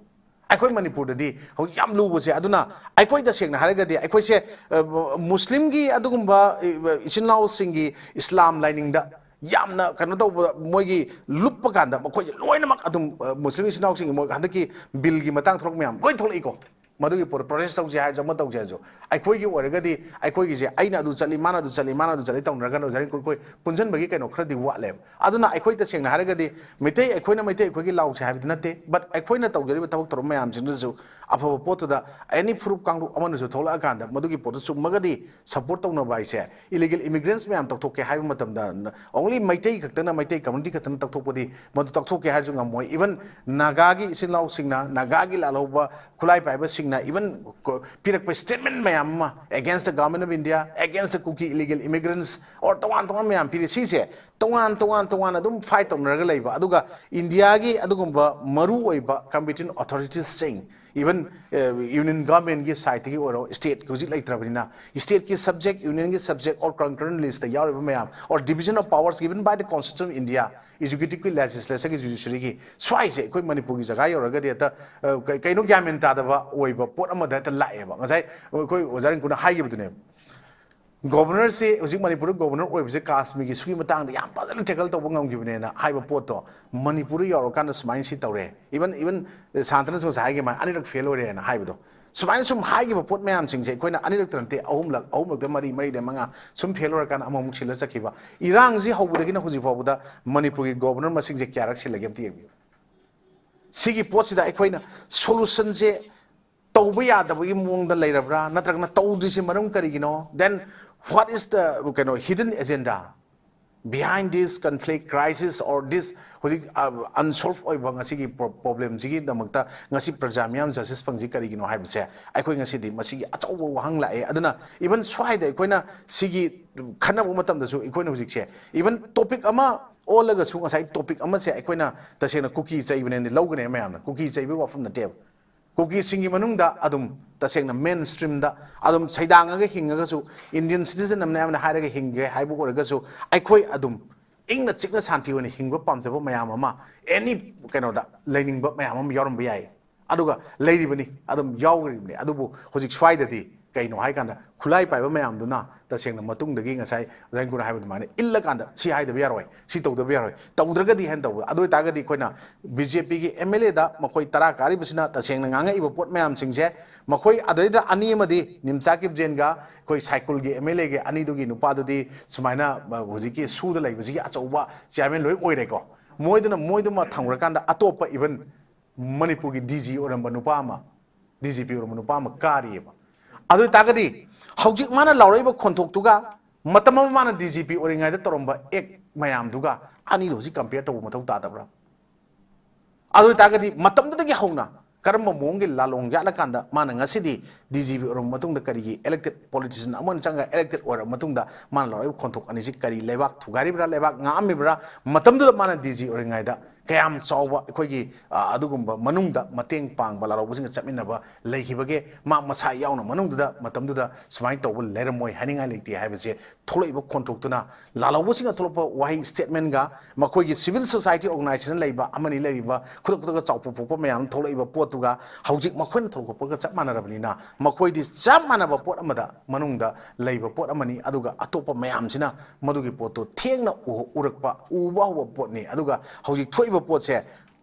ꯑꯩꯈꯣꯏ ꯃꯅꯤꯄꯨꯔꯗꯗꯤ ꯍꯧꯖꯤꯛ ꯌꯥꯝ ꯂꯨꯕꯁꯦ꯫ ꯑꯗꯨꯅ ꯑꯩꯈꯣꯏ ꯇꯁꯦꯡꯅ ꯍꯥꯏꯔꯒꯗꯤ ꯑꯩꯈꯣꯏꯁꯦ, ꯑ, ꯃꯨꯁꯂꯤꯝꯒꯤ ꯑꯗꯨꯒꯨꯝꯕ, ꯑ, ꯏꯆꯤꯟ ꯏꯅꯥꯎꯁꯤꯡꯒꯤ ꯏꯁꯂꯥꯝ ꯂꯥꯏꯅꯤꯡꯗ ꯌꯥꯝꯅ ꯀꯩꯅꯣ ꯇꯧꯕ, ꯃꯣꯏꯒꯤ ꯂꯨꯞꯄ ꯀꯥꯟꯗ ꯃꯈꯣꯏꯁꯦ ꯂꯣꯏꯅꯃꯛ ꯑꯗꯨꯝ, ꯑ, ꯃꯨꯁꯂꯤꯝ ꯏꯆꯤꯟ ꯏꯅꯥꯎꯁꯤꯡꯒꯤ ꯃꯣꯏ ꯍꯟꯗꯛꯀꯤ ꯕꯤꯜꯒꯤ ꯃꯇꯥꯡ ꯊꯣꯛꯂꯛꯄ ꯃꯌꯥꯝ ꯂꯣꯏ ꯊꯣꯛꯂꯛꯏꯀꯣ꯫ ꯃꯗꯨꯒꯤ ꯄ꯭ꯔꯣ-, ꯄ꯭ꯔꯣꯇꯦꯁ ꯇꯧꯁꯦ ꯍꯥꯏꯔꯁꯨ, ꯑꯃ ꯇꯧꯁꯦ ꯍꯥꯏꯔꯁꯨ, ꯑꯩꯈꯣꯏꯒꯤ ꯑꯣꯏꯔꯒꯗꯤ ꯑꯩꯈꯣꯏꯒꯤꯁꯦ ꯑꯩꯅ ꯑꯗꯨ ꯆꯠꯂꯤ, ꯃꯥꯅ ꯑꯗꯨ ꯆꯠꯂꯤ, ꯃꯥꯅ ꯑꯗꯨ ꯆꯠꯂꯤ ꯇꯧꯅꯔꯒ ꯑꯣꯖꯥ ꯔꯤꯡꯀꯨ ꯑꯩꯈꯣꯏ ꯄꯨꯟꯁꯤꯟꯕꯒꯤ ꯀꯩꯅꯣ ꯈꯔꯗꯤ ꯋꯥꯠꯂꯦꯕ꯫ ꯑꯗꯨꯅ ꯑꯩꯈꯣꯏ ꯇꯁꯦꯡꯅ ꯍꯥꯏꯔꯒꯗꯤ ꯃꯩꯇꯩ ꯑꯩꯈꯣꯏꯅ ꯃꯩꯇꯩ ꯑꯩꯈꯣꯏꯒꯤ ꯂꯥꯎꯁꯦ ꯍꯥꯏꯕꯗꯤ ꯅꯠꯇꯦ, but ꯑꯩꯈꯣꯏꯅ ꯇꯧꯖꯔꯤꯕ ꯊꯕꯛ ꯊꯧꯔꯝ ꯃꯌꯥꯝꯁꯤꯡꯗꯨꯁꯨ ꯑꯐꯕ ꯄꯣꯠꯇꯨꯗ ꯑꯦꯅꯤ ꯐꯨꯔꯨꯞ ꯀꯥꯡꯂꯨꯞ ꯑꯃꯅꯁꯨ ꯊꯣꯛꯂꯛꯑꯀꯥꯟꯗ ꯃꯗꯨꯒꯤ ꯄꯣꯠꯇꯨ ꯆꯨꯝꯃꯒꯗꯤ ꯁꯄꯣꯔꯠ ꯇꯧꯅꯕ ꯍꯥꯏꯁꯦ, ꯏꯂꯤꯒꯦꯜ ꯏꯃꯤꯒ꯭ꯔꯦꯟꯁ ꯃꯌꯥꯝ ꯇꯧꯊꯣꯛꯀꯦ ꯍꯥꯏꯕ ꯃꯇꯝꯗ only ꯃꯩꯇꯩ ꯈꯛꯇꯅ, ꯃꯩꯇꯩ ꯀꯝꯃ꯭ꯌꯨꯅꯤꯇꯤ ꯈꯛꯇꯅ ꯇꯧꯊꯣꯛꯄꯗꯤ, ꯃꯗꯨ ꯇꯧꯊꯣꯛꯀꯦ ꯍꯥꯏꯔꯁꯨ ꯉꯝꯃꯣꯏ꯫ Even ꯅꯥꯒꯥꯒꯤ ꯏꯆꯤꯜ ꯏꯅꯥꯎꯁꯤꯡꯅ, ꯅꯥꯒꯥꯒꯤ ꯂꯥꯜꯍꯧꯕ ꯈꯨꯠꯂꯥꯏ ꯄꯥꯏꯕꯁꯤꯡꯅ even ꯀꯣ-, ꯄꯤꯔꯛꯄ ꯁ꯭ꯇꯦꯠꯃꯦꯟ ꯃꯌꯥꯝ ꯑꯃ against the Government of India, against the Kuki illegal immigrants, or ꯇꯣꯉꯥꯟ ꯇꯣꯉꯥꯟꯕ ꯃꯌꯥꯝ ꯄꯤꯔꯤ꯫ ꯁꯤꯁꯦ ꯇꯣꯉꯥꯟ ꯇꯣꯉꯥꯟ ꯇꯣꯉꯥꯟꯅ ꯑꯗꯨꯝ ꯐꯥꯏꯠ ꯇꯧꯅꯔꯒ ꯂꯩꯕ, ꯑꯗꯨꯒ ꯏꯟꯗꯤꯌꯥꯒꯤ ꯑꯗꯨꯒꯨꯝꯕ ꯃꯔꯨ ꯑꯣꯏꯕ competent authorities ꯁꯤꯡ, even ꯌꯨꯅꯤꯌꯟ ꯒꯚꯔꯟꯃꯦꯟꯒꯤ ꯁꯥꯏꯠꯇꯒꯤ ꯑꯣꯏꯔꯣ, ꯁ꯭ꯇꯦꯠꯀꯤ ꯍꯧꯖꯤꯛ ꯂꯩꯇ꯭ꯔꯕꯅꯤꯅ, ꯁ꯭ꯇꯦꯠꯀꯤ ꯁꯕꯖꯦꯛ, ꯌꯨꯅꯤꯌꯟꯒꯤ ꯁꯕꯖꯦꯛ, or concurrent list ꯇ ꯌꯥꯎꯔꯤꯕ ꯃꯌꯥꯝ, or division of powers given by the Constitution of India, executive ꯀꯤ, legislature ꯒꯤ, judiciary ꯒꯤ, ꯁ꯭ꯋꯥꯏꯁꯦ ꯑꯩꯈꯣꯏ ꯃꯅꯤꯄꯨꯔꯒꯤ ꯖꯒꯥ ꯌꯧꯔꯒꯗꯤ ꯍꯦꯛꯇ, ꯑ, ꯀ-, ꯀꯩꯅꯣ, ꯒ꯭ꯌꯥꯟ ꯃꯦꯟ ꯇꯥꯗꯕ ꯑꯣꯏꯕ ꯄꯣꯠ ꯑꯃꯗ ꯍꯦꯛꯇ ꯂꯥꯛꯑꯦꯕ꯫ ꯉꯁꯥꯏ ꯑꯩꯈꯣꯏ ꯑꯣꯖꯥ ꯔꯤꯡꯀꯨꯅ ꯍꯥꯏꯈꯤꯕꯗꯨꯅꯦꯕ, ꯒꯣꯕꯔꯅꯔꯁꯤ ꯍꯧꯖꯤꯛ ꯃꯅꯤꯄꯨꯔꯗ ꯒꯣꯕꯔꯅꯔ ꯑꯣꯏꯕꯁꯦ ꯀꯥꯁꯃꯤꯔꯒꯤ ꯏꯁꯨꯒꯤ ꯃꯇꯥꯡꯗ ꯌꯥꯝ ꯐꯖꯅ ꯇꯦꯀꯜ ꯇꯧꯕ ꯉꯝꯈꯤꯕꯅꯦꯅ ꯍꯥꯏꯕ ꯄꯣꯠꯇꯣ, ꯃꯅꯤꯄꯨꯔꯗ ꯌꯧꯔꯀꯥꯟꯗ ꯁꯨꯃꯥꯏꯅ ꯁꯤ ꯇꯧꯔꯦ꯫ Even, even ꯁꯥꯟꯇꯅꯁꯨ ꯉꯁꯥꯏ ꯍꯥꯏꯈꯤ, ꯃꯥ ꯑꯅꯤꯔꯛ ꯐꯦꯜ ꯑꯣꯏꯔꯦꯅ ꯍꯥꯏꯕꯗꯣ꯫ ꯁꯨꯃꯥꯏꯅ ꯁꯨꯝ ꯍꯥꯏꯈꯤꯕ ꯄꯣꯠ ꯃꯌꯥꯝꯁꯤꯡꯁꯦ ꯑꯩꯈꯣꯏꯅ ꯑꯅꯤꯔꯛꯇ ꯅꯠꯇꯦ, ꯑꯍꯨꯝꯂꯛ, ꯑꯍꯨꯝꯂꯛꯇ ꯃꯔꯤ, ꯃꯔꯤꯗ ꯃꯉꯥ ꯁꯨꯝ ꯐꯦꯜ ꯑꯣꯏꯔꯀꯥꯟꯗ ꯑꯃꯃꯨꯛ ꯁꯤꯜꯂ ꯆꯠꯈꯤꯕ꯫ ꯏꯔꯥꯡꯁꯤ ꯍꯧꯕꯗꯒꯤꯅ ꯍꯧꯖꯤꯛ ꯐꯥꯎꯕꯗ ꯃꯅꯤꯄꯨꯔꯒꯤ ꯒꯣꯕꯔꯅꯔ ꯃꯁꯤꯡꯁꯦ ꯀꯌꯥꯔꯛ ꯁꯤꯜꯂꯒꯦ ꯑꯝꯇ ꯌꯦꯡꯕꯤꯌꯨ꯫ ꯁꯤꯒꯤ ꯄꯣꯠꯁꯤꯗ ꯑꯩꯈꯣꯏꯅ ꯁꯣꯂꯨꯁꯟꯁꯦ ꯇꯧꯕ ꯌꯥꯗꯕꯒꯤ ꯃꯑꯣꯡꯗ ꯂꯩꯔꯕ꯭ꯔꯥ, ꯅꯠꯇ꯭ꯔꯒꯅ ꯇꯧꯗ꯭ꯔꯤꯁꯤ ꯃꯔꯝ ꯀꯔꯤꯒꯤꯅꯣ? Then what is the, ꯀꯩꯅꯣ, hidden agenda behind this conflict, crisis, or this ꯍꯧꯖꯤꯛ, ꯑ, unsolved ꯑꯣꯏꯕ ꯉꯁꯤꯒꯤ ꯄ꯭ꯔꯣ-, ꯄ꯭ꯔꯣꯕ꯭ꯂꯦꯝꯁꯤꯒꯤꯗꯃꯛꯇ ꯉꯁꯤ ꯄ꯭ꯔꯖꯥ ꯃꯤꯌꯥꯝ ꯖꯁꯇꯤꯁ ꯐꯪꯗ꯭ꯔꯤ ꯀꯔꯤꯒꯤꯅꯣ ꯍꯥꯏꯕꯁꯦ ꯑꯩꯈꯣꯏ ꯉꯁꯤꯗꯤ ꯃꯁꯤꯒꯤ ꯑꯆꯧꯕ ꯋꯥꯍꯪ ꯂꯥꯛꯑꯦ꯫ ꯑꯗꯨꯅ even ꯁ꯭ꯋꯥꯏꯗ ꯑꯩꯈꯣꯏꯅ ꯁꯤꯒꯤ ꯈꯟꯅꯕ ꯃꯇꯝꯗꯁꯨ ꯑꯩꯈꯣꯏꯅ ꯍꯧꯖꯤꯛꯁꯦ even topic ꯑꯃ ꯑꯣꯜꯂꯒꯁꯨ ꯉꯁꯥꯏ topic ꯑꯃꯁꯦ ꯑꯩꯈꯣꯏꯅ ꯇꯁꯦꯡꯅ ꯀꯨꯀꯤ ꯆꯩꯕꯅꯦꯅ ꯂꯧꯒꯅꯦ ꯃꯌꯥꯝꯅ꯫ ꯀꯨꯀꯤ ꯆꯩꯕꯒꯤ ꯋꯥꯐꯝ ꯅꯠꯇꯦꯕ꯫ ꯀꯨꯀꯤꯁꯤꯡꯒꯤ ꯃꯅꯨꯡꯗ ꯑꯗꯨꯝ ꯇꯁꯦꯡꯅ ꯃꯦꯟ ꯁ꯭ꯇ꯭ꯔꯤꯝꯗ ꯑꯗꯨꯝ ꯁꯩꯗꯥꯡꯉꯒ ꯍꯤꯡꯉꯒꯁꯨ, ꯏꯟꯗꯤꯌꯟ ꯁꯤꯇꯤꯖꯟ ꯑꯃꯅꯤ ꯍꯥꯏꯅ ꯍꯥꯏꯔꯒ ꯍꯤꯡꯒꯦ ꯍꯥꯏꯕ ꯑꯣꯏꯔꯒꯁꯨ, ꯑꯩꯈꯣꯏ ꯑꯗꯨꯝ ꯏꯪꯅ ꯆꯤꯛꯅ ꯁꯥꯟꯇꯤ ꯑꯣꯏꯅ ꯍꯤꯡꯕ ꯄꯥꯝꯖꯕ ꯃꯌꯥꯝ ꯑꯃ, ꯑꯦꯅꯤ ꯀꯩꯅꯣꯗ ꯂꯩꯅꯤꯡꯕ ꯃꯌꯥꯝ ꯑꯃ ꯌꯥꯎꯔꯝꯕ ꯌꯥꯏ꯫ ꯑꯗꯨꯒ ꯂꯩꯔꯤꯕꯅꯤ, ꯑꯗꯨꯝ ꯌꯥꯎꯔꯤꯕꯅꯤ꯫ ꯑꯗꯨꯕꯨ ꯍꯧꯖꯤꯛ ꯁ꯭ꯋꯥꯏꯗꯗꯤ ꯀꯩꯅꯣ ꯍꯥꯏꯀꯥꯟꯗ ꯈꯨꯠꯂꯥꯏ ꯄꯥꯏꯕ ꯃꯌꯥꯝꯗꯨꯅ ꯇꯁꯦꯡꯅ ꯃꯇꯨꯡꯗꯒꯤ ꯉꯁꯥꯏ ꯑꯣꯖꯥ ꯏꯟꯀꯨꯅ ꯍꯥꯏꯕ ꯑꯗꯨꯃꯥꯏꯅ ꯏꯜꯂꯀꯥꯟꯗ ꯁꯤ ꯍꯥꯏꯗꯕ ꯌꯥꯔꯣꯏ, ꯁꯤ ꯇꯧꯗꯕ ꯌꯥꯔꯣꯏ, ꯇꯧꯗ꯭ꯔꯒꯗꯤ ꯍꯥꯏꯅ ꯇꯧꯕ꯫ ꯑꯗꯨ ꯑꯣꯏꯇꯥꯔꯒꯗꯤ ꯑꯩꯈꯣꯏꯅ ꯕꯤ ꯖꯦ ꯄꯤꯒꯤ ꯑꯦꯝ ꯑꯦꯜ ꯑꯦꯗ ꯃꯈꯣꯏ ꯇꯔꯥ ꯀꯥꯔꯤꯕꯁꯤꯅ ꯇꯁꯦꯡꯅ ꯉꯥꯡꯉꯛꯏꯕ ꯄꯣꯠ ꯃꯌꯥꯝꯁꯤꯡꯁꯦ, ꯃꯈꯣꯏ ꯑꯗꯩꯗ ꯑꯅꯤ ꯑꯃꯗꯤ ꯅꯤꯝꯆꯥ ꯀꯤꯞꯖꯦꯟꯒ ꯑꯩꯈꯣꯏ ꯁꯥꯏꯀꯨꯜꯒꯤ ꯑꯦꯝ ꯑꯦꯜ ꯑꯦꯒꯤ ꯑꯅꯤꯗꯨꯒꯤ ꯅꯨꯄꯥꯗꯨꯗꯤ ꯁꯨꯃꯥꯏꯅ, ꯑ, ꯍꯧꯖꯤꯛꯀꯤ ꯁꯨꯗ ꯂꯩꯕꯁꯤꯒꯤ ꯑꯆꯧꯕ ꯆꯤꯌꯥꯔꯃꯦꯟ ꯂꯣꯏ ꯑꯣꯏꯔꯦꯀꯣ꯫ ꯃꯣꯏꯗꯨꯅ, ꯃꯣꯏꯗꯨꯃ ꯊꯝꯈ꯭ꯔꯀꯥꯟꯗ ꯑꯇꯣꯞꯄ ꯏꯚꯟ ꯃꯅꯤꯄꯨꯔꯒꯤ ꯗꯤ ꯖꯤ ꯑꯣꯏꯔꯝꯕ ꯅꯨꯄꯥ ꯑꯃ, ꯗꯤ ꯖꯤ ꯄꯤ ꯑꯣꯏꯔꯝꯕ ꯅꯨꯄꯥ ꯑꯃ ꯀꯥꯔꯤꯑꯕ꯫ ꯑꯗꯨ ꯑꯣꯏꯇꯥꯔꯒꯗꯤ ꯍꯧꯖꯤꯛ ꯃꯥꯅ ꯂꯥꯎꯔꯛꯏꯕ ꯈꯣꯟꯊꯣꯛꯇꯨꯒ ꯃꯇꯝ ꯑꯃ ꯃꯥꯅ ꯗꯤ ꯖꯤ ꯄꯤ ꯑꯣꯏꯔꯤꯉꯩꯗ ꯇꯧꯔꯝꯕ ꯑꯦꯛ ꯃꯌꯥꯝꯗꯨꯒ ꯑꯅꯤꯗꯣ ꯍꯧꯖꯤꯛ ꯀꯝꯄꯤꯌꯔ ꯇꯧꯕ ꯃꯊꯧ ꯇꯥꯗꯕ꯭ꯔꯥ? ꯑꯗꯨ ꯑꯣꯏꯇꯥꯔꯒꯗꯤ ꯃꯇꯝꯗꯨꯗꯒꯤ ꯍꯧꯅ ꯀꯔꯝꯕ ꯃꯑꯣꯡꯒꯤ ꯂꯥꯂꯣꯡ ꯌꯥꯠꯂꯀꯥꯟꯗ ꯃꯥꯅ ꯉꯁꯤꯗꯤ ꯗꯤ ꯖꯤ ꯄꯤ ꯑꯣꯏꯔꯕ ꯃꯇꯨꯡꯗ ꯀꯔꯤꯒꯤ elected politician ꯑꯃꯅ ꯆꯪꯉꯒ elected ꯑꯣꯏꯔꯕ ꯃꯇꯨꯡꯗ ꯃꯥꯅ ꯂꯥꯎꯔꯛꯏꯕ ꯈꯣꯟꯊꯣꯛ ꯑꯅꯤꯁꯤ ꯀꯔꯤ ꯂꯩꯕꯥꯛ ꯊꯨꯒꯥꯏꯔꯤꯕ꯭ꯔꯥ, ꯂꯩꯕꯥꯛ ꯉꯥꯛꯑꯝꯃꯤꯕ꯭ꯔꯥ? ꯃꯇꯝꯗꯨꯗ ꯃꯥꯅ ꯗꯤ ꯖꯤ ꯑꯣꯏꯔꯤꯉꯩꯗ ꯀꯌꯥꯝ ꯆꯥꯎꯕ ꯑꯩꯈꯣꯏꯒꯤ, ꯑ, ꯑꯗꯨꯒꯨꯝꯕ ꯃꯅꯨꯡꯗ ꯃꯇꯦꯡ ꯄꯥꯡꯕ ꯂꯥꯂꯧꯕꯁꯤꯡꯒ ꯆꯠꯃꯤꯟꯅꯕ ꯂꯩꯈꯤꯕꯒꯦ? ꯃꯥ ꯃꯁꯥ ꯌꯥꯎꯅ ꯃꯅꯨꯡꯗꯨꯗ ꯃꯇꯝꯗꯨꯗ ꯁꯨꯃꯥꯏꯅ ꯇꯧꯕ ꯂꯩꯔꯝꯃꯣꯏ ꯍꯥꯏꯅꯤꯡꯉꯥꯏ ꯂꯩꯇꯦ ꯍꯥꯏꯕꯁꯦ ꯊꯣꯛꯂꯛꯏꯕ ꯈꯣꯟꯊꯣꯛꯇꯨꯅ, ꯂꯥꯂꯧꯕꯁꯤꯡꯅ ꯊꯣꯛꯂꯛꯄ ꯋꯥꯍꯩ statement ꯒ ꯃꯈꯣꯏꯒꯤ civil society organization ꯂꯩꯕ ꯑꯃꯅꯤ ꯂꯩꯔꯤꯕ ꯈꯨꯗꯛ ꯈꯨꯗꯛꯇ ꯆꯥꯎꯊꯣꯛ ꯐꯣꯛꯄ ꯃꯌꯥꯝ ꯊꯣꯛꯂꯛꯏꯕ ꯄꯣꯠꯇꯨꯒ ꯍꯧꯖꯤꯛ ꯃꯈꯣꯏꯅ ꯊꯣꯛꯂꯛꯄꯒ ꯆꯞ ꯃꯥꯟꯅꯔꯕꯅꯤꯅ ꯃꯈꯣꯏꯗꯤ ꯆꯞ ꯃꯥꯟꯅꯕ ꯄꯣꯠ ꯑꯃꯗ ꯃꯅꯨꯡꯗ ꯂꯩꯕ ꯄꯣꯠ ꯑꯃꯅꯤ꯫ ꯑꯗꯨꯒ ꯑꯇꯣꯞꯄ ꯃꯌꯥꯝꯁꯤꯅ ꯃꯗꯨꯒꯤ ꯄꯣꯠꯇꯣ ꯊꯦꯡꯅ ꯎ-, ꯎꯔꯛꯄ, ꯎꯕ ꯍꯧꯕ ꯄꯣꯠꯅꯤ꯫ ꯑꯗꯨꯒ ꯍꯧꯖꯤꯛ ꯊꯣꯛꯏꯕ ꯄꯣꯠꯁꯦ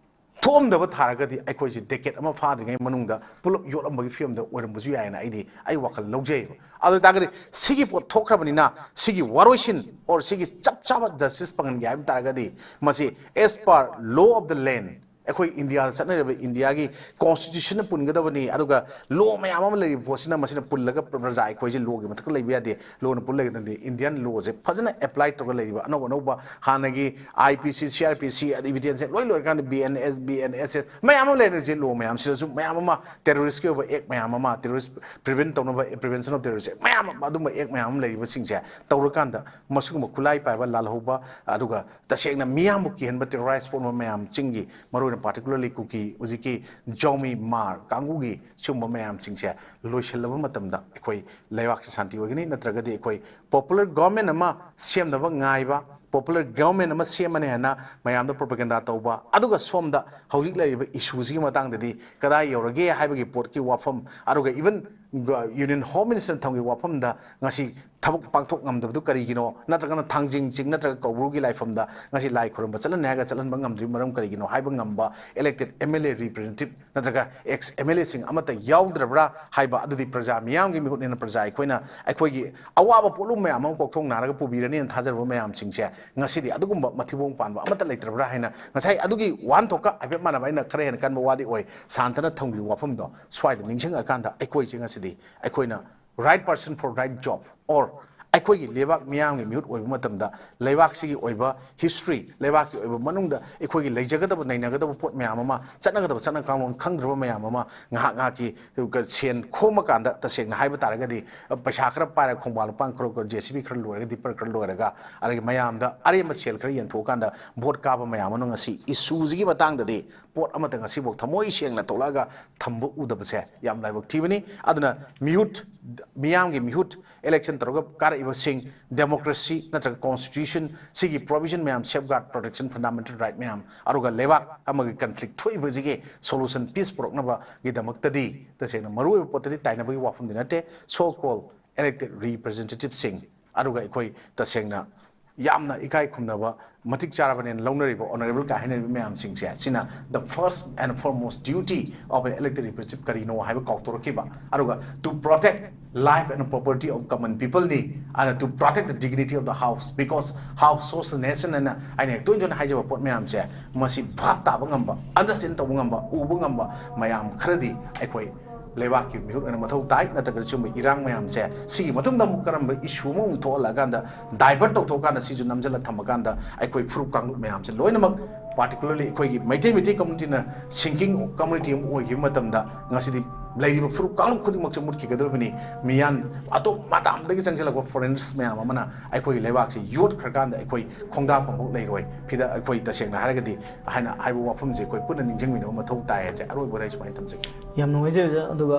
ꯊꯣꯛꯑꯝꯗꯕ ꯊꯥꯔꯒꯗꯤ ꯑꯩꯈꯣꯏꯁꯦ decade ꯑꯃ ꯐꯥꯗ꯭ꯔꯤꯉꯩ ꯃꯅꯨꯡꯗ ꯄꯨꯂꯞ ꯌꯣꯠꯂꯝꯕꯒꯤ ꯐꯤꯕꯝꯗ ꯑꯣꯏꯔꯝꯕꯁꯨ ꯌꯥꯏꯅ ꯑꯩꯗꯤ ꯑꯩ ꯋꯥꯈꯜ ꯂꯧꯖꯩꯕ꯫ ꯑꯗꯨ ꯑꯣꯏꯇꯥꯔꯒꯗꯤ ꯁꯤꯒꯤ ꯄꯣꯠ ꯊꯣꯛꯈ꯭ꯔꯕꯅꯤꯅ ꯁꯤꯒꯤ ꯋꯥꯔꯣꯏꯁꯤꯟ or ꯁꯤꯒꯤ ꯆꯞ ꯆꯥꯕ justice ꯐꯪꯍꯟꯒꯦ ꯍꯥꯏꯕ ꯇꯥꯔꯒꯗꯤ ꯃꯁꯤ as per law of the land, ꯑꯩꯈꯣꯏ ꯏꯟꯗꯤꯌꯥꯗ ꯆꯠꯅꯔꯤꯕ ꯏꯟꯗꯤꯌꯥꯒꯤ constitution ꯅ ꯄꯨꯟꯒꯗꯕꯅꯤ꯫ ꯑꯗꯨꯒ law ꯃꯌꯥꯝ ꯑꯃ ꯂꯩꯔꯤꯕ ꯄꯣꯠꯁꯤꯅ ꯃꯁꯤꯅ ꯄꯨꯜꯂꯒ ꯄ꯭ꯔꯖꯥ ꯑꯩꯈꯣꯏꯁꯦ law ꯒꯤ ꯃꯊꯛꯇ ꯂꯩꯕ ꯌꯥꯗꯦ꯫ Law ꯅ ꯄꯨꯜ ꯂꯩꯒꯗꯕꯅꯤ꯫ Indian law ꯁꯦ ꯐꯖꯅ apply ꯇꯧꯔꯒ ꯂꯩꯔꯤꯕ ꯑꯅꯧ ꯑꯅꯧꯕ ꯍꯥꯟꯅꯒꯤ I P C, C R P C, ꯑꯗꯩ evidence ꯁꯦ ꯂꯣꯏ ꯂꯣꯏꯔꯀꯥꯟꯗ B N S, B N S S ꯃꯌꯥꯝ ꯑꯃ ꯂꯩꯔꯤꯁꯦ꯫ Law ꯃꯌꯥꯝꯁꯤꯗꯁꯨ ꯃꯌꯥꯝ ꯑꯃ terrorist ꯀꯤ ꯑꯣꯏꯕ act ꯃꯌꯥꯝ ꯑꯃ, terrorist prevent ꯇꯧꯅꯕ, prevention of terrorist act ꯃꯌꯥꯝ ꯑꯃ, ꯑꯗꯨꯝꯕ act ꯃꯌꯥꯝ ꯑꯃ ꯂꯩꯔꯤꯕꯁꯤꯡꯁꯦ ꯇꯧꯔꯀꯥꯟꯗ ꯃꯁꯤꯒꯨꯝꯕ ꯈꯨꯠꯂꯥꯏ ꯄꯥꯏꯕ, ꯂꯥꯜꯍꯧꯕ, ꯑꯗꯨꯒ ꯇꯁꯦꯡꯅ ꯃꯤꯌꯥꯝꯕꯨ ꯀꯤꯍꯟꯕ, terrorize ꯄꯣꯛꯅꯕ ꯃꯌꯥꯝ, ꯆꯤꯡꯒꯤ ꯃꯔꯨꯑꯣꯏꯅ particularly ꯀꯨꯀꯤ ꯍꯧꯖꯤꯛꯀꯤ ꯖꯥꯎꯃꯤ ꯃꯥꯔ ꯀꯥꯡꯕꯨꯒꯤ ꯁꯤꯒꯨꯝꯕ ꯃꯌꯥꯝꯁꯤꯡꯁꯦ ꯂꯣꯏꯁꯤꯜꯂꯕ ꯃꯇꯝꯗ ꯑꯩꯈꯣꯏ ꯂꯩꯕꯥꯛꯁꯦ ꯁꯥꯟꯇꯤ ꯑꯣꯏꯒꯅꯤ꯫ ꯅꯠꯇ꯭ꯔꯒꯗꯤ ꯑꯩꯈꯣꯏ popular government ꯑꯃ ꯁꯦꯝꯅꯕ ꯉꯥꯏꯕ, ꯄꯣꯄꯨꯂꯔ ꯒꯚꯔꯟꯃꯦꯟ ꯑꯃ ꯁꯦꯝꯃꯅꯤ ꯍꯥꯏꯅ ꯃꯌꯥꯝꯗ ꯄ꯭ꯔꯣꯄꯒꯦꯟꯗꯥ ꯇꯧꯕ, ꯑꯗꯨꯒ ꯁꯣꯝꯗ ꯍꯧꯖꯤꯛ ꯂꯩꯔꯤꯕ ꯏꯁꯨꯁꯤꯒꯤ ꯃꯇꯥꯡꯗꯗꯤ ꯀꯗꯥꯏ ꯌꯧꯔꯒꯦ ꯍꯥꯏꯕꯒꯤ ꯄꯣꯠꯀꯤ ꯋꯥꯐꯝ, ꯑꯗꯨꯒ ꯏꯚꯟ ꯌꯨꯅꯤꯌꯟ ꯍꯣꯝ ꯃꯤꯅꯤꯁꯇꯔ ꯊꯝꯈꯤꯕ ꯋꯥꯐꯝꯗ ꯉꯁꯤ ꯊꯕꯛ ꯄꯥꯡꯊꯣꯛ ꯉꯝꯗꯕꯗꯨ ꯀꯔꯤꯒꯤꯅꯣ, ꯅꯠꯇ꯭ꯔꯒꯅ ꯊꯥꯡꯖꯤꯡ ꯆꯤꯡ ꯅꯠꯇ꯭ꯔꯒ ꯀꯧꯕ꯭ꯔꯨꯒꯤ ꯂꯥꯏꯐꯝꯗ ꯉꯁꯤ ꯂꯥꯏ ꯈꯨꯔꯨꯝꯕ ꯆꯠꯍꯟꯅꯤ ꯍꯥꯏꯔꯒ ꯆꯠꯍꯟꯕ ꯉꯝꯗ꯭ꯔꯤꯕ ꯃꯔꯝ ꯀꯔꯤꯒꯤꯅꯣ ꯍꯥꯏꯕ ꯉꯝꯕ elected M L A representative ꯅꯠꯇ꯭ꯔꯒ ꯑꯦꯛꯁ ꯑꯦꯝ ꯑꯦꯜ ꯑꯦꯁꯤꯡ ꯑꯃꯠꯇ ꯌꯥꯎꯗ꯭ꯔꯕ꯭ꯔꯥ ꯍꯥꯏꯕ ꯑꯗꯨꯗꯤ ꯄ꯭ꯔꯖꯥ ꯃꯤꯌꯥꯝꯒꯤ ꯃꯤꯍꯨꯠꯅꯤꯅ ꯄ꯭ꯔꯖꯥ ꯑꯩꯈꯣꯏꯅ ꯑꯩꯈꯣꯏꯒꯤ ꯑꯋꯥꯕ ꯄꯣꯠꯂꯨꯝ ꯃꯌꯥꯝ ꯑꯃ ꯀꯣꯛꯊꯣꯡꯅꯔꯒ ꯄꯨꯕꯤꯔꯅꯤꯅ ꯊꯥꯖꯔꯨꯕ ꯃꯌꯥꯝꯁꯤꯡꯁꯦ ꯉꯁꯤꯗꯤ ꯑꯗꯨꯒꯨꯝꯕ ꯃꯊꯤꯕꯣꯡ ꯄꯥꯟꯕ ꯑꯃꯠꯇ ꯂꯩꯇ꯭ꯔꯕ꯭ꯔꯥ ꯍꯥꯏꯅ ꯉꯁꯥꯏ ꯑꯗꯨꯒꯤ ꯋꯥꯍꯟꯊꯣꯛꯀ ꯍꯥꯏꯐꯦꯠ ꯃꯥꯟꯅꯕ ꯑꯩꯅ ꯈꯔ ꯍꯦꯟꯅ ꯀꯟꯕ ꯋꯥꯗꯤ ꯑꯣꯏ, ꯁꯥꯟꯇꯅ ꯊꯝꯈꯤꯕ ꯋꯥꯐꯝꯗꯣ ꯁ꯭ꯋꯥꯏꯗ ꯅꯤꯡꯁꯤꯡꯉꯀꯥꯟꯗ ꯑꯩꯈꯣꯏꯁꯦ ꯉꯁꯤꯗꯤ ꯑꯩꯈꯣꯏꯅ right person for right job or ꯑꯩꯈꯣꯏꯒꯤ ꯂꯩꯕꯥꯛ ꯃꯤꯌꯥꯝꯒꯤ ꯃꯤꯍꯨꯠ ꯑꯣꯏꯕ ꯃꯇꯝꯗ ꯂꯩꯕꯥꯛꯁꯤꯒꯤ ꯑꯣꯏꯕ ꯍꯤꯁꯇ꯭ꯔꯤ, ꯂꯩꯕꯥꯛꯀꯤ ꯑꯣꯏꯕ ꯃꯅꯨꯡꯗ ꯑꯩꯈꯣꯏꯒꯤ ꯂꯩꯖꯒꯗꯕ ꯅꯩꯅꯒꯗꯕ ꯄꯣꯠ ꯃꯌꯥꯝ ꯑꯃ, ꯆꯠꯅꯒꯗꯕ ꯆꯠꯅ ꯀꯥꯡꯂꯣꯟ ꯈꯪꯗ꯭ꯔꯕ ꯃꯌꯥꯝ ꯑꯃ ꯉꯥꯏꯍꯥꯛ ꯉꯥꯏꯍꯥꯛꯀꯤ ꯁꯦꯟ ꯈꯣꯝꯃꯀꯥꯟꯗ, ꯇꯁꯦꯡꯅ ꯍꯥꯏꯕ ꯇꯥꯔꯒꯗꯤ ꯄꯩꯁꯥ ꯈꯔ ꯄꯥꯏꯔꯒ ꯈꯣꯡꯕꯥꯟ ꯂꯨꯄꯥ ꯈꯔ, ꯖꯦ ꯁꯤ ꯕꯤ ꯈꯔ ꯂꯣꯏꯔꯒ, ꯗꯤꯄꯔ ꯈꯔ ꯂꯣꯏꯔꯒ, ꯑꯗꯒꯤ ꯃꯌꯥꯝꯗ ꯑꯔꯦꯝꯕ ꯁꯦꯜ ꯈꯔ ꯌꯦꯟꯊꯣꯛꯑꯀꯥꯟꯗ ꯚꯣꯠ ꯀꯥꯕ ꯃꯌꯥꯝ ꯑꯃꯅ ꯉꯁꯤ ꯏꯁꯨꯁꯤꯒꯤ ꯃꯇꯥꯡꯗꯗꯤ ꯄꯣꯠ ꯑꯃꯠꯇ ꯉꯁꯤꯐꯥꯎ ꯊꯃꯣꯏ ꯁꯦꯡꯅ ꯊꯣꯛꯂꯛꯑꯒ ꯊꯝꯕ ꯎꯗꯕꯁꯦ ꯌꯥꯝ ꯂꯥꯏꯕꯛ ꯊꯤꯕꯅꯤ꯫ ꯑꯗꯨꯅ ꯃꯤꯍꯨꯠ, ꯃꯤꯌꯥꯝꯒꯤ ꯃꯤꯍꯨꯠ ꯏꯂꯦꯛꯁꯟ ꯇꯧꯔꯒ ꯀꯥꯔꯛꯏꯕꯁꯤꯡ, ꯗꯦꯃꯣꯀ꯭ꯔꯦꯁꯤ ꯅꯠꯇ꯭ꯔꯒ ꯀꯣꯟꯁꯇꯤꯇ꯭ꯌꯨꯁꯟ ꯁꯤꯒꯤ ꯄ꯭ꯔꯣꯚꯤꯖꯟ ꯃꯌꯥꯝ, ꯁꯦꯐꯒꯥꯔꯗ, ꯄ꯭ꯔꯣꯇꯦꯛꯁꯟ, ꯐꯟꯗꯥꯃꯦꯟꯇꯦꯜ ꯔꯥꯏꯠ ꯃꯌꯥꯝ, ꯑꯗꯨꯒ ꯂꯩꯕꯥꯛ ꯑꯃꯒꯤ ꯀꯟꯐ꯭ꯂꯤꯛ ꯊꯣꯛꯏꯕꯁꯤꯒꯤ ꯁꯣꯂꯨꯁꯟ, ꯄꯤꯁ ꯄꯨꯔꯛꯅꯕꯒꯤꯗꯃꯛꯇꯗꯤ ꯇꯁꯦꯡꯅ ꯃꯔꯨꯑꯣꯏꯕ ꯄꯣꯠꯇꯗꯤ ꯇꯥꯏꯅꯕꯒꯤ ꯋꯥꯐꯝꯗꯤ ꯅꯠꯇꯦ꯫ So called elected representativeꯁꯤꯡ, ꯑꯗꯨꯒ ꯑꯩꯈꯣꯏ ꯇꯁꯦꯡꯅ ꯌꯥꯝꯅ ꯏꯀꯥꯏ ꯈꯨꯝꯅꯕ, ꯃꯇꯤꯛ ꯆꯥꯔꯕꯅꯦꯅ ꯂꯧꯅꯔꯤꯕ, ꯑꯣꯅꯔꯦꯕꯜ ꯀꯥꯏ ꯍꯥꯏꯅꯔꯤꯕ ꯃꯌꯥꯝꯁꯤꯡꯁꯦ, ꯁꯤꯅ the first and foremost duty of an elected representative ꯀꯔꯤꯅꯣ ꯍꯥꯏꯕ ꯀꯥꯎꯊꯣꯔꯛꯈꯤꯕ, ꯑꯗꯨꯒ to protect life and property of common peopleꯅꯤ, ꯑꯗꯨꯅ to protect the dignity of the house, because house holds the nation ꯍꯥꯏꯅ ꯑꯩꯅ ꯍꯦꯛ ꯇꯣꯏꯅ ꯇꯣꯏꯅ ꯍꯥꯏꯖꯕ ꯄꯣꯠ ꯃꯌꯥꯝꯁꯦ, ꯃꯁꯤ ꯚꯥꯞ ꯇꯥꯕ ꯉꯝꯕ, ꯑꯟꯗꯔꯁ꯭ꯇꯦꯟ ꯇꯧꯕ ꯉꯝꯕ, ꯎꯕ ꯉꯝꯕ ꯃꯌꯥꯝ ꯈꯔꯗꯤ ꯑꯩꯈꯣꯏ ꯂꯩꯕꯥꯛꯀꯤ ꯃꯤꯍꯨꯠ ꯑꯣꯏꯅ ꯃꯊꯧ ꯇꯥꯏ꯫ ꯅꯠꯇ꯭ꯔꯒ ꯁꯤꯒꯨꯝꯕ ꯏꯔꯥꯡ ꯃꯌꯥꯝꯁꯦ, ꯁꯤꯒꯤ ꯃꯇꯨꯡꯗ ꯑꯃꯨꯛ ꯀꯔꯝꯕ ꯏꯁꯨ ꯑꯃꯃꯨꯛ ꯊꯣꯛꯍꯜꯂꯀꯥꯟꯗ, ꯗꯥꯏꯚꯔꯠ ꯇꯧꯊꯣꯛꯑꯀꯥꯟꯗ, ꯁꯤꯁꯨ ꯅꯝꯁꯤꯜꯂ ꯊꯝꯃꯀꯥꯟꯗ, ꯑꯩꯈꯣꯏ ꯐꯨꯔꯨꯞ ꯀꯥꯡꯂꯨꯞ ꯃꯌꯥꯝꯁꯦ ꯂꯣꯏꯅꯃꯛ, ꯄꯥꯔꯇꯤꯀꯨꯂꯔꯂꯤ ꯑꯩꯈꯣꯏꯒꯤ ꯃꯩꯇꯩ, ꯃꯩꯇꯩ ꯀꯝꯃꯨꯅꯤꯇꯤꯅ ꯁꯤꯡꯀꯤꯡ ꯀꯝꯃꯨꯅꯤꯇꯤ ꯑꯃ ꯑꯣꯏꯈꯤꯕ ꯃꯇꯝꯗ, ꯉꯁꯤꯗꯤ ꯂꯩꯔꯤꯕ ꯐꯨꯔꯨꯞ ꯀꯥꯡꯂꯨꯞ ꯈꯨꯗꯤꯡꯃꯛꯁꯦ ꯃꯨꯠꯈꯤꯒꯗꯧꯔꯤꯕꯅꯤ꯫ ꯃꯤꯌꯥꯟ ꯑꯇꯣꯞ ꯃꯇꯝꯗꯒꯤ ꯆꯪꯁꯤꯜꯂꯛꯄ ꯐꯣꯔꯦꯅꯔꯁ ꯃꯌꯥꯝ ꯑꯃꯅ ꯑꯩꯈꯣꯏꯒꯤ ꯂꯩꯕꯥꯛꯁꯤ ꯌꯣꯠꯈ꯭ꯔꯀꯥꯟꯗ ꯑꯩꯈꯣꯏ ꯈꯣꯡꯗꯥꯐꯝꯐꯥꯎ ꯂꯩꯔꯣꯏ꯫ ꯐꯤꯗ ꯑꯩꯈꯣꯏ ꯇꯁꯦꯡꯅ ꯍꯥꯏꯔꯒꯗꯤ ꯍꯥꯏꯅ ꯍꯥꯏꯕ ꯋꯥꯐꯝꯁꯦ ꯑꯩꯈꯣꯏ ꯄꯨꯟꯅ ꯅꯤꯡꯁꯤꯡꯃꯤꯟꯅꯕ ꯃꯊꯧ ꯇꯥꯏ ꯍꯥꯏꯁꯦ ꯑꯔꯣꯏꯕꯗ ꯑꯩ ꯁꯨꯃꯥꯏꯅ ꯊꯝꯖꯒꯦ꯫ ꯌꯥꯝ ꯅꯨꯡꯉꯥꯏꯖꯩ ꯑꯣꯖꯥ꯫ ꯑꯗꯨꯒ